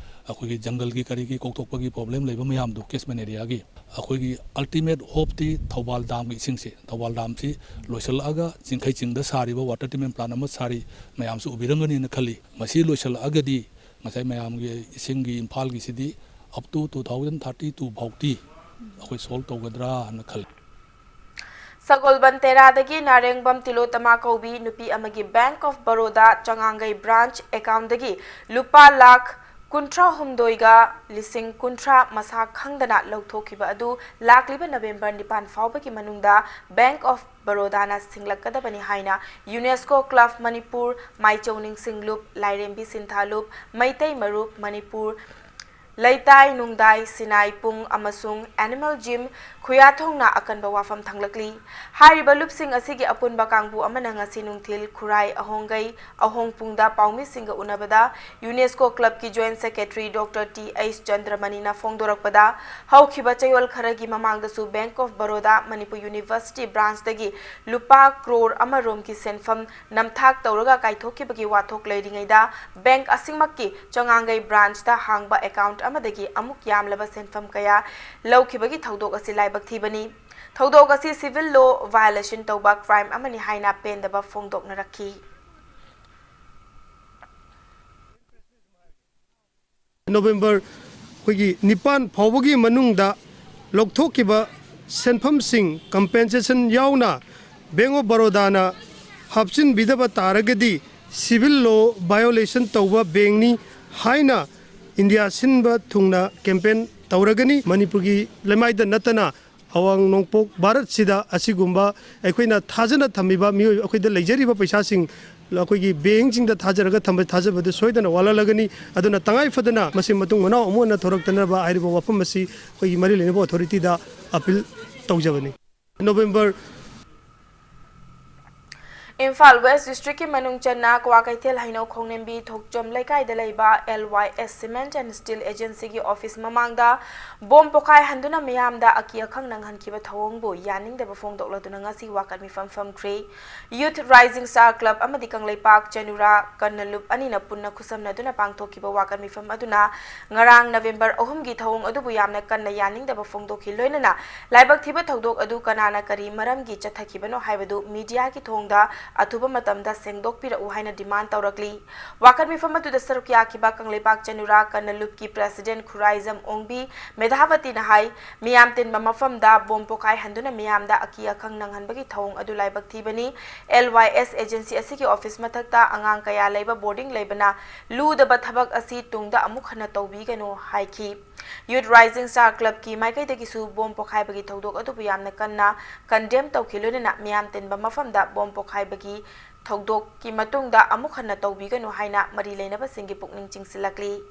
ꯑꯩꯈꯣꯏꯒꯤ ꯖꯪꯒꯜꯒꯤ ꯀꯔꯤꯒꯤ ꯀꯣꯛꯊꯣꯛꯄꯒꯤ problem ꯂꯩꯕ ꯃꯌꯥꯝꯗꯣ catchment areaꯒꯤ, ꯑꯩꯈꯣꯏꯒꯤ ultimate hopeꯇꯤ ꯊꯧꯕꯥꯜ damꯒꯤ ꯏꯁꯤꯡꯁꯦ, ꯊꯧꯕꯥꯜ damꯁꯤ ꯂꯣꯏꯁꯤꯜꯂꯛꯑꯒ ꯆꯤꯡꯈꯩ ꯆꯤꯡꯗ ꯁꯥꯔꯤꯕ water treatment plant ꯑꯃ ꯁꯥꯔꯤ ꯃꯌꯥꯝꯁꯨ ꯎꯕꯤꯔꯝꯒꯅꯤꯅ ꯈꯜꯂꯤ꯫ ꯃꯁꯤ ꯂꯣꯏꯁꯤꯜꯂꯛꯑꯒꯗꯤ ꯉꯁꯥꯏ ꯃꯌꯥꯝꯒꯤ ꯏꯁꯤꯡꯒꯤ ꯏꯝꯐꯥꯜꯒꯤꯁꯤꯗꯤ up to two thousand thirty two ꯐꯥꯎꯗꯤ ꯑꯩꯈꯣꯏ solve ꯇꯧꯒꯗ꯭ꯔꯥꯅ ꯈꯜꯂꯤ꯫ ꯁꯒꯣꯜꯕꯟ ꯇꯦꯔꯥꯗꯒꯤ ꯅꯥꯔꯦꯡꯕꯝ ꯇꯤꯂꯣꯇꯃꯥ ꯀꯧꯕꯤ ꯅꯨꯄꯤ ꯑꯃꯒꯤ Bank of Baroda ꯆꯉꯥꯡꯒꯩ branch accountꯗꯒꯤ ꯂꯨꯄꯥ ꯂꯥꯈ ꯀꯨꯟꯊ꯭ꯔꯥ ꯍꯨꯝꯗꯣꯏꯒ ꯂꯤꯁꯤꯡ ꯀꯨꯟꯊ꯭ꯔꯥ ꯃꯁꯥ ꯈꯪꯗꯅ ꯂꯧꯊꯣꯛꯈꯤꯕ ꯑꯗꯨ ꯂꯥꯛꯂꯤꯕ November ꯅꯤꯄꯥꯟ ꯐꯥꯎꯕꯒꯤ ꯃꯅꯨꯡꯗ Bank of Barodaꯅ ꯁꯤꯡꯂꯛꯀꯗꯕꯅꯤ ꯍꯥꯏꯅ UNESCO Club ꯃꯅꯤꯄꯨꯔ, ꯃꯥꯏꯆꯧ ꯅꯤꯡꯁꯤꯡ ꯂꯨꯞ, ꯂꯥꯏꯔꯦꯝꯕꯤ ꯁꯤꯟꯊꯥ ꯂꯨꯞ, ꯃꯩꯇꯩ ꯃꯔꯨꯞ ꯃꯅꯤꯄꯨꯔ, ꯂꯩꯇꯥꯏ, ꯅꯨꯡꯗꯥꯏ, ꯁꯤꯅꯥꯏ ꯄꯨꯡ ꯑꯃꯁꯨꯡ Animal Gym ꯈꯨꯌꯥꯊꯣꯡꯅ ꯑꯀꯟꯕ ꯋꯥꯐꯝ ꯊꯥꯡꯂꯛꯂꯤ꯫ ꯍꯥꯏꯔꯤꯕ ꯂꯨꯞꯁꯤꯡ ꯑꯁꯤꯒꯤ ꯑꯄꯨꯟꯕ ꯀꯥꯡꯕꯨ ꯑꯃꯅ ꯉꯁꯤ ꯅꯨꯡꯊꯤꯜ ꯈꯨꯔꯥꯏ ꯑꯍꯣꯡꯒꯩ ꯑꯍꯣꯡꯄꯨꯡꯗ ꯄꯥꯎꯃꯤꯁꯤꯡꯒ ꯎꯅꯕꯗ UNESCO Clubꯀꯤ Joint Secretary Doctor T H ꯆꯟꯗ꯭ꯔꯃꯅꯤꯅ ꯐꯣꯡꯗꯣꯔꯛꯄꯗ, ꯍꯧꯈꯤꯕ ꯆꯌꯣꯜ ꯈꯔꯒꯤ ꯃꯃꯥꯡꯗꯁꯨ Bank of Baroda Manipur University Branchꯇꯒꯤ ꯂꯨꯄꯥ ꯀ꯭ꯔꯣꯔ ꯑꯃ ꯔꯣꯝꯒꯤ ꯁꯦꯟꯐꯝ ꯅꯝꯊꯥꯛ ꯇꯧꯔꯒ ꯀꯥꯏꯊꯣꯛꯈꯤꯕꯒꯤ ꯋꯥꯊꯣꯛ ꯂꯩꯔꯤꯉꯩꯗ, ꯕꯦꯡꯛ ꯑꯁꯤꯃꯛꯀꯤ ꯆꯉꯥꯡꯒꯩ ꯕ꯭ꯔꯥꯟꯆꯇ ꯍꯥꯡꯕ ꯑꯦꯀꯥꯎꯟꯠ ꯑꯃꯗꯒꯤ ꯑꯃꯨꯛ ꯌꯥꯝꯂꯕ ꯁꯦꯟꯐꯝ ꯀꯌꯥ ꯂꯧꯈꯤꯕꯒꯤ ꯊꯧꯗꯣꯛ ꯑꯁꯤ ꯂꯥꯏꯕꯛ ꯊꯤꯕꯅꯤ꯫ ꯊꯧꯗꯣꯛ ꯑꯁꯤ civil law violation ꯇꯧꯕ ꯀ꯭ꯔꯥꯏꯝ ꯑꯃꯅꯤ ꯍꯥꯏꯅ ꯄꯦꯟꯗꯕ ꯐꯣꯡꯗꯣꯛꯅꯔꯛꯈꯤ꯫ ꯅꯣꯕꯦꯝꯕꯔ ꯑꯩꯈꯣꯏꯒꯤ ꯅꯤꯄꯥꯟ ꯐꯥꯎꯕꯒꯤ ꯃꯅꯨꯡꯗ ꯂꯧꯊꯣꯛꯈꯤꯕ ꯁꯦꯟꯐꯝꯁꯤꯡ compensation ꯌꯥꯎꯅ Bank of Barodaꯅ ꯍꯥꯞꯆꯤꯟꯕꯤꯗꯕ ꯇꯥꯔꯒꯗꯤ civil law violation ꯇꯧꯕ ꯕꯦꯡꯛꯅꯤ ꯍꯥꯏꯅ ꯏꯟꯗꯤꯌꯥ ꯁꯤꯟꯕ ꯊꯨꯡꯅ campaign ꯇꯧꯔꯒꯅꯤ꯫ ꯃꯅꯤꯄꯨꯔꯒꯤ ꯂꯩꯃꯥꯏꯗ ꯅꯠꯇꯅ ꯑꯋꯥꯡ ꯅꯣꯡꯄꯣꯛ ꯚꯥꯔꯠꯁꯤꯗ ꯑꯁꯤꯒꯨꯝꯕ ꯑꯩꯈꯣꯏꯅ ꯊꯥꯖꯅ ꯊꯝꯃꯤꯕ ꯃꯤꯑꯣꯏ, ꯑꯩꯈꯣꯏꯗ ꯂꯩꯖꯔꯤꯕ ꯄꯩꯁꯥꯁꯤꯡ ꯑꯩꯈꯣꯏꯒꯤ ꯕꯦꯡꯛꯁꯤꯡꯗ ꯊꯥꯖꯔꯒ ꯊꯝꯕ ꯊꯥꯖꯕꯗꯨ ꯁꯣꯏꯗꯅ ꯋꯥꯠꯍꯜꯂꯒꯅꯤ꯫ ꯑꯗꯨꯅ ꯇꯉꯥꯏ ꯐꯗꯅ ꯃꯁꯤ ꯃꯇꯨꯡ ꯃꯅꯥꯎ ꯑꯃꯨꯛ ꯍꯟꯅ ꯊꯣꯔꯛꯇꯅꯕ ꯍꯥꯏꯔꯤꯕ ꯋꯥꯐꯝ ꯑꯁꯤ ꯑꯩꯈꯣꯏꯒꯤ ꯃꯔꯤ ꯂꯩꯅꯕ authorityꯗ appeal ꯇꯧꯖꯕꯅꯤ꯫ ꯅꯣꯕꯦꯝꯕꯔ ꯏꯝꯐꯥꯜ ꯋꯦꯁ ꯗꯤꯁꯇ꯭ꯔꯤꯛꯀꯤ ꯃꯅꯨꯡ ꯆꯟꯅ ꯀ꯭ꯋꯥꯀꯩꯊꯦꯜ ꯍꯩꯅꯧ ꯈꯣꯡꯅꯦꯝꯕꯤ ꯊꯣꯛꯆꯣꯝ ꯂꯩꯀꯥꯏꯗ ꯂꯩꯕ L Y S Cement and Steel Agencyꯒꯤ office ꯃꯃꯥꯡꯗ ꯕꯣꯝ ꯄꯣꯈꯥꯏꯍꯟꯗꯨꯅ ꯃꯤꯌꯥꯝꯗ ꯑꯀꯤ ꯑꯈꯪ ꯅꯪꯍꯟꯈꯤꯕ ꯊꯧꯑꯣꯡꯕꯨ ꯌꯥꯅꯤꯡꯗꯕ ꯐꯣꯡꯗꯣꯛꯂꯗꯨꯅ ꯉꯁꯤ ꯋꯥꯀꯠ ꯃꯤꯐꯝ ꯐꯝꯈ꯭ꯔꯦ꯫ Youth Rising Star Club ꯑꯃꯗꯤ ꯀꯪꯂꯩꯄꯥꯛ ꯆꯅꯨꯔꯥ ꯀꯟꯅ ꯂꯨꯞ ꯑꯅꯤꯅ ꯄꯨꯟꯅ ꯈꯨꯠꯁꯝꯅꯗꯨꯅ ꯄꯥꯡꯊꯣꯛꯈꯤꯕ ꯋꯥꯀꯠ ꯃꯤꯐꯝ ꯑꯗꯨꯅ ꯉꯔꯥꯡ ꯅꯕꯦꯝꯕꯔ ꯑꯍꯨꯝꯒꯤ ꯊꯧꯑꯣꯡ ꯑꯗꯨꯕꯨ ꯌꯥꯝꯅ ꯀꯟꯅ ꯌꯥꯅꯤꯡꯗꯕ ꯐꯣꯡꯗꯣꯛꯈꯤ꯫ ꯂꯣꯏꯅꯅ ꯂꯥꯏꯕꯛ ꯊꯤꯕ ꯊꯧꯗꯣꯛ ꯑꯗꯨ ꯀꯅꯥꯅ ꯀꯔꯤ ꯃꯔꯝꯒꯤ ꯆꯠꯊꯈꯤꯕꯅꯣ ꯍꯥꯏꯕꯗꯨ ꯃꯤꯗꯤꯌꯥꯒꯤ ꯊꯣꯡꯗ ꯑꯊꯨꯕ ꯃꯇꯝꯗ ꯁꯦꯡꯗꯣꯛꯄꯤꯔꯛꯎ ꯍꯥꯏꯅ demand ꯇꯧꯔꯛꯂꯤ꯫ ꯋꯥꯀꯠ ꯃꯤꯐꯝ ꯑꯗꯨꯗ ꯁꯔꯨꯛ ꯌꯥꯈꯤꯕ ꯀꯪꯂꯩꯄꯥꯛ ꯆꯅꯨꯔꯥ ꯀꯟꯅ ꯂꯨꯞꯀꯤ president ꯈꯨꯔꯥꯏꯖꯝ ꯑꯣꯡꯕꯤ ꯃꯦꯙꯥꯕꯇꯤꯅ ꯍꯥꯏ, ꯃꯤꯌꯥꯝ ꯇꯤꯟꯕ ꯃꯐꯝꯗ ꯕꯣꯝ ꯄꯣꯈꯥꯏꯍꯟꯗꯨꯅ ꯃꯤꯌꯥꯝꯗ ꯑꯀꯤ ꯑꯈꯪ ꯅꯪꯍꯟꯕꯒꯤ ꯊꯧꯑꯣꯡ ꯑꯗꯨ ꯂꯥꯏꯕꯛ ꯊꯤꯕꯅꯤ꯫ L Y S agency ꯑꯁꯤꯒꯤ office ꯃꯊꯛꯇ ꯑꯉꯥꯡ ꯀꯌꯥ ꯂꯩꯕ boarding ꯂꯩꯕꯅ ꯂꯨꯗꯕ ꯊꯕꯛ ꯑꯁꯤ ꯇꯨꯡꯗ ꯑꯃꯨꯛ ꯍꯟꯅ ꯇꯧꯕꯤꯒꯅꯨ ꯍꯥꯏꯈꯤ꯫ Youth Rising Star Clubꯀꯤ ꯃꯥꯏꯀꯩꯗꯒꯤꯁꯨ ꯕꯣꯝ ꯄꯣꯈꯥꯏꯕꯒꯤ ꯊꯧꯗꯣꯛ ꯑꯗꯨꯕꯨ ꯌꯥꯝꯅ ꯀꯟꯅ condemn ꯇꯧꯈꯤ, ꯂꯣꯏꯅꯅ ꯃꯤꯌꯥꯝ ꯇꯤꯟꯕ ꯃꯐꯝꯗ ꯕꯣꯝ ꯄꯣꯈꯥꯏꯕꯒꯤ ꯊꯧꯗꯣꯛꯀꯤ ꯃꯇꯨꯡꯗ ꯑꯃꯨꯛ ꯍꯟꯅ ꯇꯧꯕꯤꯒꯅꯨ ꯍꯥꯏꯅ ꯃꯔꯤ ꯂꯩꯅꯕꯁꯤꯡꯒꯤ ꯄꯨꯛꯅꯤꯡ ꯆꯤꯡꯁꯤꯜꯂꯛꯂꯤ꯫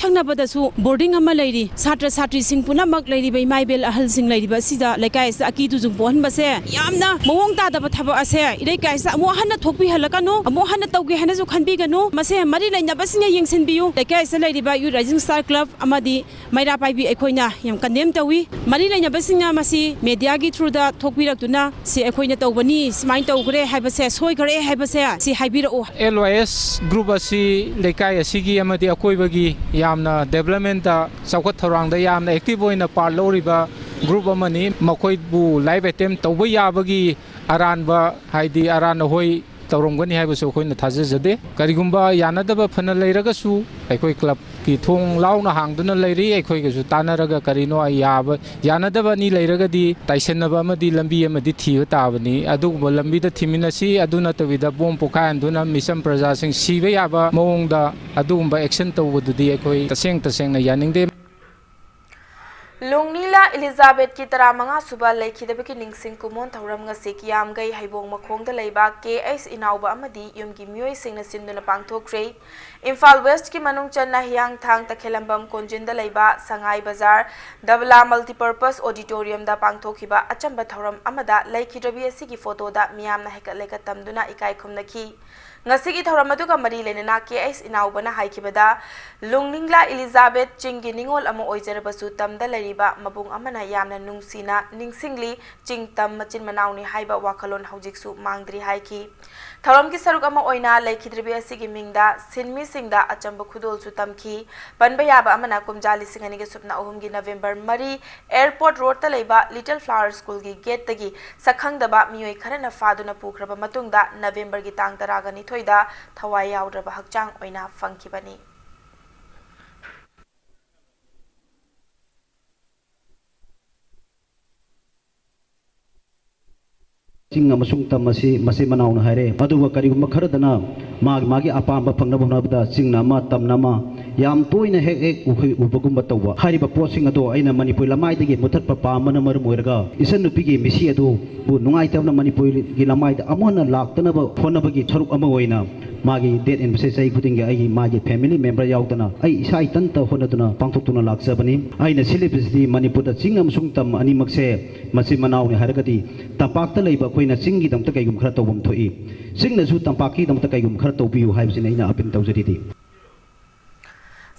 ꯊꯪꯅꯕꯗꯁꯨ ꯕꯣꯔꯗꯤꯡ ꯑꯃ ꯂꯩꯔꯤ꯫ ꯁꯥꯇ꯭ꯔ ꯁꯥꯇ꯭ꯔꯤꯁꯤꯡ ꯄꯨꯝꯅꯃꯛ ꯂꯩꯔꯤꯕ ꯏꯃꯥ ꯏꯕꯦꯜ ꯑꯍꯜꯁꯤꯡ ꯂꯩꯔꯤꯕ ꯑꯁꯤꯗ ꯂꯩꯀꯥꯏ ꯑꯁꯤꯗ ꯑꯀꯤ ꯇꯨꯖꯨꯡ ꯄꯣꯛꯍꯟꯕꯁꯦ ꯌꯥꯝꯅ ꯃꯑꯣꯡ ꯇꯥꯗꯕ ꯊꯕꯛ ꯑꯁꯦ ꯂꯩꯀꯥꯏ ꯑꯁꯤꯗ ꯑꯃꯨꯛ ꯍꯟꯅ ꯊꯣꯛꯄꯤꯍꯜꯂꯛꯀꯅꯨ, ꯑꯃꯨꯛ ꯍꯟꯅ ꯇꯧꯒꯦ ꯍꯥꯏꯅꯁꯨ ꯈꯟꯕꯤꯒꯅꯨ꯫ ꯃꯁꯦ ꯃꯔꯤ ꯂꯩꯅꯕꯁꯤꯡꯅ ꯌꯦꯡꯁꯤꯟꯕꯤꯌꯨ꯫ ꯂꯩꯀꯥꯏ ꯑꯁꯤꯗ ꯂꯩꯔꯤꯕ Youth Rising Star Club ꯑꯃꯗꯤ ꯃꯩꯔꯥ ꯄꯥꯏꯕꯤ ꯑꯩꯈꯣꯏꯅ ꯌꯥꯝ condemn ꯇꯧꯏ꯫ ꯃꯔꯤ ꯂꯩꯅꯕꯁꯤꯡꯅ ꯃꯁꯤ mediaꯒꯤ throughꯗ ꯊꯣꯛꯄꯤꯔꯛꯇꯨꯅ ꯁꯤ ꯑꯩꯈꯣꯏꯅ ꯇꯧꯕꯅꯤ, ꯁꯨꯃꯥꯏꯅ ꯇꯧꯈ꯭ꯔꯦ ꯍꯥꯏꯕꯁꯦ, ꯁꯣꯏꯈ꯭ꯔꯦ ꯍꯥꯏꯕꯁꯦ ꯁꯤ ꯍꯥꯏꯕꯤꯔꯛꯎ꯫ L Y S group ꯑꯁꯤ ꯂꯩꯀꯥꯏ ꯑꯁꯤꯒꯤ ꯑꯃꯗꯤ ꯑꯀꯣꯏꯕꯒꯤ ꯌꯥꯝꯅ developmentꯇ, ꯆꯥꯎꯈꯠ ꯊꯧꯔꯥꯡꯗ ꯌꯥꯝꯅ active ꯑꯣꯏꯅ part ꯂꯧꯔꯤꯕ group ꯑꯃꯅꯤ꯫ ꯃꯈꯣꯏꯕꯨ live attempt ꯇꯧꯕ ꯌꯥꯕꯒꯤ ꯑꯔꯥꯟꯕ, ꯍꯥꯏꯗꯤ ꯑꯔꯥꯟ ꯑꯍꯣꯏ ꯇꯧꯔꯝꯒꯅꯤ ꯍꯥꯏꯕꯁꯨ ꯑꯩꯈꯣꯏꯅ ꯊꯥꯖꯖꯗꯦ꯫ ꯀꯔꯤꯒꯨꯝꯕ ꯌꯥꯅꯗꯕ ꯐꯅ ꯂꯩꯔꯒꯁꯨ ꯑꯩꯈꯣꯏ clubꯀꯤ ꯊꯣꯡ ꯂꯥꯎꯅ ꯍꯥꯡꯗꯨꯅ ꯂꯩꯔꯤ꯫ ꯑꯩꯈꯣꯏꯒꯁꯨ ꯇꯥꯟꯅꯔꯒ ꯀꯔꯤꯅꯣ ꯌꯥꯕ, ꯌꯥꯅꯗꯕ ꯑꯅꯤ ꯂꯩꯔꯒꯗꯤ ꯇꯥꯏꯁꯟꯅꯕ ꯑꯃꯗꯤ ꯂꯝꯕꯤ ꯑꯃꯗꯤ ꯊꯤꯕ ꯇꯥꯕꯅꯤ꯫ ꯑꯗꯨꯒꯨꯝꯕ ꯂꯝꯕꯤꯗ ꯊꯤꯃꯤꯟꯅꯁꯤ꯫ ꯑꯗꯨ ꯅꯠꯇꯕꯤꯗ bomb ꯄꯣꯈꯥꯏꯍꯟꯗꯨꯅ ꯃꯤꯆꯝ ꯄ꯭ꯔꯖꯥꯁꯤꯡ ꯁꯤꯕ ꯌꯥꯕ ꯃꯑꯣꯡꯗ ꯑꯗꯨꯒꯨꯝꯕ action ꯇꯧꯕꯗꯨꯗꯤ ꯑꯩꯈꯣꯏ ꯇꯁꯦꯡ ꯇꯁꯦꯡꯅ ꯌꯥꯅꯤꯡꯗꯦ꯫ ꯂꯨꯡꯅꯤꯂꯥ ꯏꯂꯤꯖꯥꯕꯦꯠꯀꯤ ꯇꯔꯥꯃꯉꯥ ꯁꯨꯕ ꯂꯩꯈꯤꯗꯕꯒꯤ ꯅꯤꯡꯁꯤꯡ ꯀꯨꯝꯑꯣꯟ ꯊꯧꯔꯝ ꯉꯁꯤ ꯀꯤꯌꯥꯝꯒꯩ ꯍꯩꯕꯣꯡ ꯃꯈꯣꯡꯗ ꯂꯩꯕ ꯀꯦ ꯑꯩꯆ ꯏꯅꯥꯎꯕ ꯑꯃꯗꯤ ꯌꯨꯝꯒꯤ ꯃꯤꯑꯣꯏꯁꯤꯡꯅ ꯁꯤꯟꯗꯨꯅ ꯄꯥꯡꯊꯣꯛꯈ꯭ꯔꯦ꯫ ꯏꯝꯐꯥꯜ ꯋꯦꯁ꯭ꯠꯀꯤ ꯃꯅꯨꯡ ꯆꯟꯅ ꯍꯤꯌꯥꯡꯊꯥꯡ ꯇꯈꯦꯂꯝꯕꯝ ꯀꯣꯟꯖꯤꯟꯗ ꯂꯩꯕ ꯁꯉꯥꯏ ꯕꯖꯥꯔ ꯗꯕꯂꯥ multipurpose auditoriumꯗ ꯄꯥꯡꯊꯣꯛꯈꯤꯕ ꯑꯆꯝꯕ ꯊꯧꯔꯝ ꯑꯃꯗ ꯂꯩꯈꯤꯗ꯭ꯔꯕꯤ ꯑꯁꯤꯒꯤ ꯐꯣꯇꯣꯗ ꯃꯤꯌꯥꯝꯅ ꯍꯩꯀꯠ ꯂꯩꯀꯠ ꯇꯝꯗꯨꯅ ꯏꯀꯥꯏ ꯈꯨꯝꯅꯈꯤ꯫ ꯉꯁꯤꯒꯤ ꯊꯧꯔꯝ ꯑꯗꯨꯒ ꯃꯔꯤ ꯂꯩꯅꯅ ꯀꯦ ꯑꯩꯆ ꯏꯅꯥꯎꯕꯅ ꯍꯥꯏꯈꯤꯕꯗ, ꯂꯨꯡꯅꯤꯡꯂꯥ ꯏꯂꯤꯖꯥꯕꯦꯠ ꯆꯤꯡꯒꯤ ꯅꯤꯉꯣꯜ ꯑꯃ ꯑꯣꯏꯖꯔꯕꯁꯨ ꯇꯝꯗ ꯂꯩꯔꯤꯕ ꯃꯕꯨꯡ ꯑꯃꯅ ꯌꯥꯝꯅ ꯅꯨꯡꯁꯤꯅ ꯅꯤꯡꯁꯤꯡꯂꯤ, ꯆꯤꯡ ꯇꯝ ꯃꯆꯤꯟ ꯃꯅꯥꯎꯅꯤ ꯍꯥꯏꯕ ꯋꯥꯈꯜꯂꯣꯟ ꯍꯧꯖꯤꯛꯁꯨ ꯃꯥꯡꯗ꯭ꯔꯤ ꯍꯥꯏꯈꯤ꯫ ꯊꯧꯔꯝꯒꯤ ꯁꯔꯨꯛ ꯑꯃ ꯑꯣꯏꯅ ꯂꯩꯈꯤꯗ꯭ꯔꯕꯤ ꯑꯁꯤꯒꯤ ꯃꯤꯡꯗ ꯁꯤꯟꯃꯤꯁꯤꯡꯗ ꯑꯆꯝꯕ ꯈꯨꯗꯣꯜꯁꯨ ꯇꯝꯈꯤ꯫ ꯄꯟꯕ ꯌꯥꯕ ꯑꯃꯅ, ꯀꯨꯝꯖꯥ ꯂꯤꯁꯤꯡ ꯑꯅꯤꯒ ꯁꯨꯞꯅ ꯑꯍꯨꯝꯒꯤ November ꯃꯔꯤ, Airport Roadꯇ ꯂꯩꯕ Little Flower Schoolꯒꯤ gateꯇꯒꯤ ꯁꯛꯈꯪꯗꯕ ꯃꯤꯑꯣꯏ ꯈꯔꯅ ꯐꯥꯗꯨꯅ ꯄꯨꯈ꯭ꯔꯕ ꯃꯇꯨꯡꯗ Novemberꯒꯤ ꯇꯥꯡ ꯇꯔꯥꯒ ꯅꯤꯊꯣꯏꯗ ꯊꯋꯥꯏ ꯌꯥꯎꯗ꯭ꯔꯕ ꯍꯛꯆꯥꯡ ꯑꯣꯏꯅ ꯐꯪꯈꯤꯕꯅꯤ꯫ ꯆꯤꯡ ꯑꯃꯁꯨꯡ ꯇꯝ ꯑꯁꯤ ꯃꯆꯤꯟ ꯃꯅꯥꯎꯅ ꯍꯥꯏꯔꯦ꯫ ꯑꯗꯨꯒ ꯀꯔꯤꯒꯨꯝꯕ ꯈꯔꯗꯅ ꯃꯥꯒꯤ, ꯃꯥꯒꯤ ꯑꯄꯥꯝꯕ ꯐꯪꯅꯕ ꯍꯣꯠꯅꯕꯗ ꯆꯤꯡꯅ ꯑꯃ, ꯇꯝꯅ ꯑꯃ, ꯌꯥꯝ ꯇꯣꯏꯅ ꯍꯦꯛ ꯍꯦꯛ ꯎꯍꯩ-, ꯎꯕꯒꯨꯝꯕ ꯇꯧꯕ꯫ ꯍꯥꯏꯔꯤꯕ ꯄꯣꯠꯁꯤꯡ ꯑꯗꯣ ꯑꯩꯅ ꯃꯅꯤꯄꯨꯔꯤ ꯂꯃꯥꯏꯗꯒꯤ ꯃꯨꯊꯠꯄ ꯄꯥꯝꯕꯅ ꯃꯔꯝ ꯑꯣꯏꯔꯒ, ꯏꯆꯟꯅꯨꯄꯤꯒꯤ ꯃꯤꯠꯁꯤ ꯑꯗꯨꯕꯨ ꯅꯨꯡꯉꯥꯏꯇꯕꯅ ꯃꯅꯤꯄꯨꯔꯒꯤ ꯂꯃꯥꯏꯗ ꯑꯃꯨꯛ ꯍꯟꯅ ꯂꯥꯛꯇꯅꯕ ꯍꯣꯠꯅꯕꯒꯤ ꯁꯔꯨꯛ ꯑꯃ ꯑꯣꯏꯅ ꯃꯥꯒꯤ death anniversary ꯆꯍꯤ ꯈꯨꯗꯤꯡꯒꯤ ꯑꯩꯒꯤ, ꯃꯥꯒꯤ family member ꯌꯥꯎꯗꯅ ꯑꯩ ꯏꯁꯥ ꯏꯊꯟꯇ ꯍꯣꯠꯅꯗꯨꯅ ꯄꯥꯡꯊꯣꯛꯇꯨꯅ ꯂꯥꯛꯆꯕꯅꯤ꯫ ꯑꯩꯅ ꯁꯤꯜꯂꯤꯕꯁꯤꯗꯤ ꯃꯅꯤꯄꯨꯔꯗ ꯆꯤꯡ ꯑꯃꯁꯨꯡ ꯇꯝ ꯑꯅꯤꯃꯛꯁꯦ ꯃꯆꯤꯟ ꯃꯅꯥꯎꯅꯤ ꯍꯥꯏꯔꯒꯗꯤ ꯇꯝꯄꯥꯛꯇ ꯂꯩꯕ ꯑꯩꯈꯣꯏꯅ ꯆꯤꯡꯒꯤꯗꯃꯛꯇ ꯀꯩꯒꯨꯝꯕ ꯈꯔ ꯇꯧꯐꯝ ꯊꯣꯛꯏ, ꯆꯤꯡꯅꯁꯨ ꯇꯝꯄꯥꯛꯀꯤꯗꯃꯛꯇ ꯀꯩꯒꯨꯝꯕ ꯈꯔ ꯇꯧꯕꯤꯌꯨ ꯍꯥꯏꯕꯁꯤꯅꯤ ꯑꯩꯅ appeal ꯇꯧꯖꯔꯤꯗꯤ꯫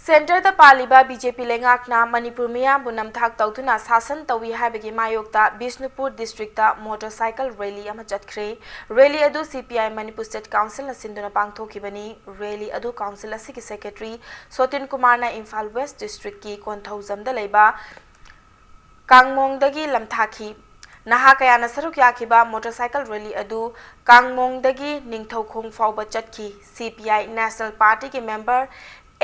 Centreꯗ ꯄꯥꯜꯂꯤꯕ BJP ꯂꯩꯉꯥꯛꯅ ꯃꯅꯤꯄꯨꯔ ꯃꯤꯌꯥꯝꯕꯨ ꯅꯝꯊꯥꯛ ꯇꯧꯗꯨꯅ ꯁꯥꯁꯟ ꯇꯧꯏ ꯍꯥꯏꯕꯒꯤ ꯃꯥꯌꯣꯛꯇ ꯕꯤꯁꯅꯨꯄꯨꯔ districtꯇ motorcycle rally ꯑꯃ ꯆꯠꯈ꯭ꯔꯦ꯫ Rally ꯑꯗꯨ CPI ꯃꯅꯤꯄꯨꯔ State Councilꯅ ꯁꯤꯟꯗꯨꯅ ꯄꯥꯡꯊꯣꯛꯈꯤꯕꯅꯤ꯫ Rally ꯑꯗꯨ council ꯑꯁꯤꯒꯤ secretary ꯁꯣꯇꯤꯟ ꯀꯨꯃꯥꯔꯅ ꯏꯝꯐꯥꯜ West districtꯀꯤ ꯀꯣꯟꯊꯧꯖꯝꯗ ꯂꯩꯕ ꯀꯥꯡꯃꯣꯡꯗꯒꯤ ꯂꯝꯊꯥꯈꯤ꯫ ꯅꯍꯥ ꯀꯌꯥꯅ ꯁꯔꯨꯛ ꯌꯥꯈꯤꯕ motorcycle rally ꯑꯗꯨ ꯀꯥꯡꯃꯣꯡꯗꯒꯤ ꯅꯤꯡꯊꯧꯈꯣꯡ ꯐꯥꯎꯕ ꯆꯠꯈꯤ꯫ CPI National Partyꯒꯤ member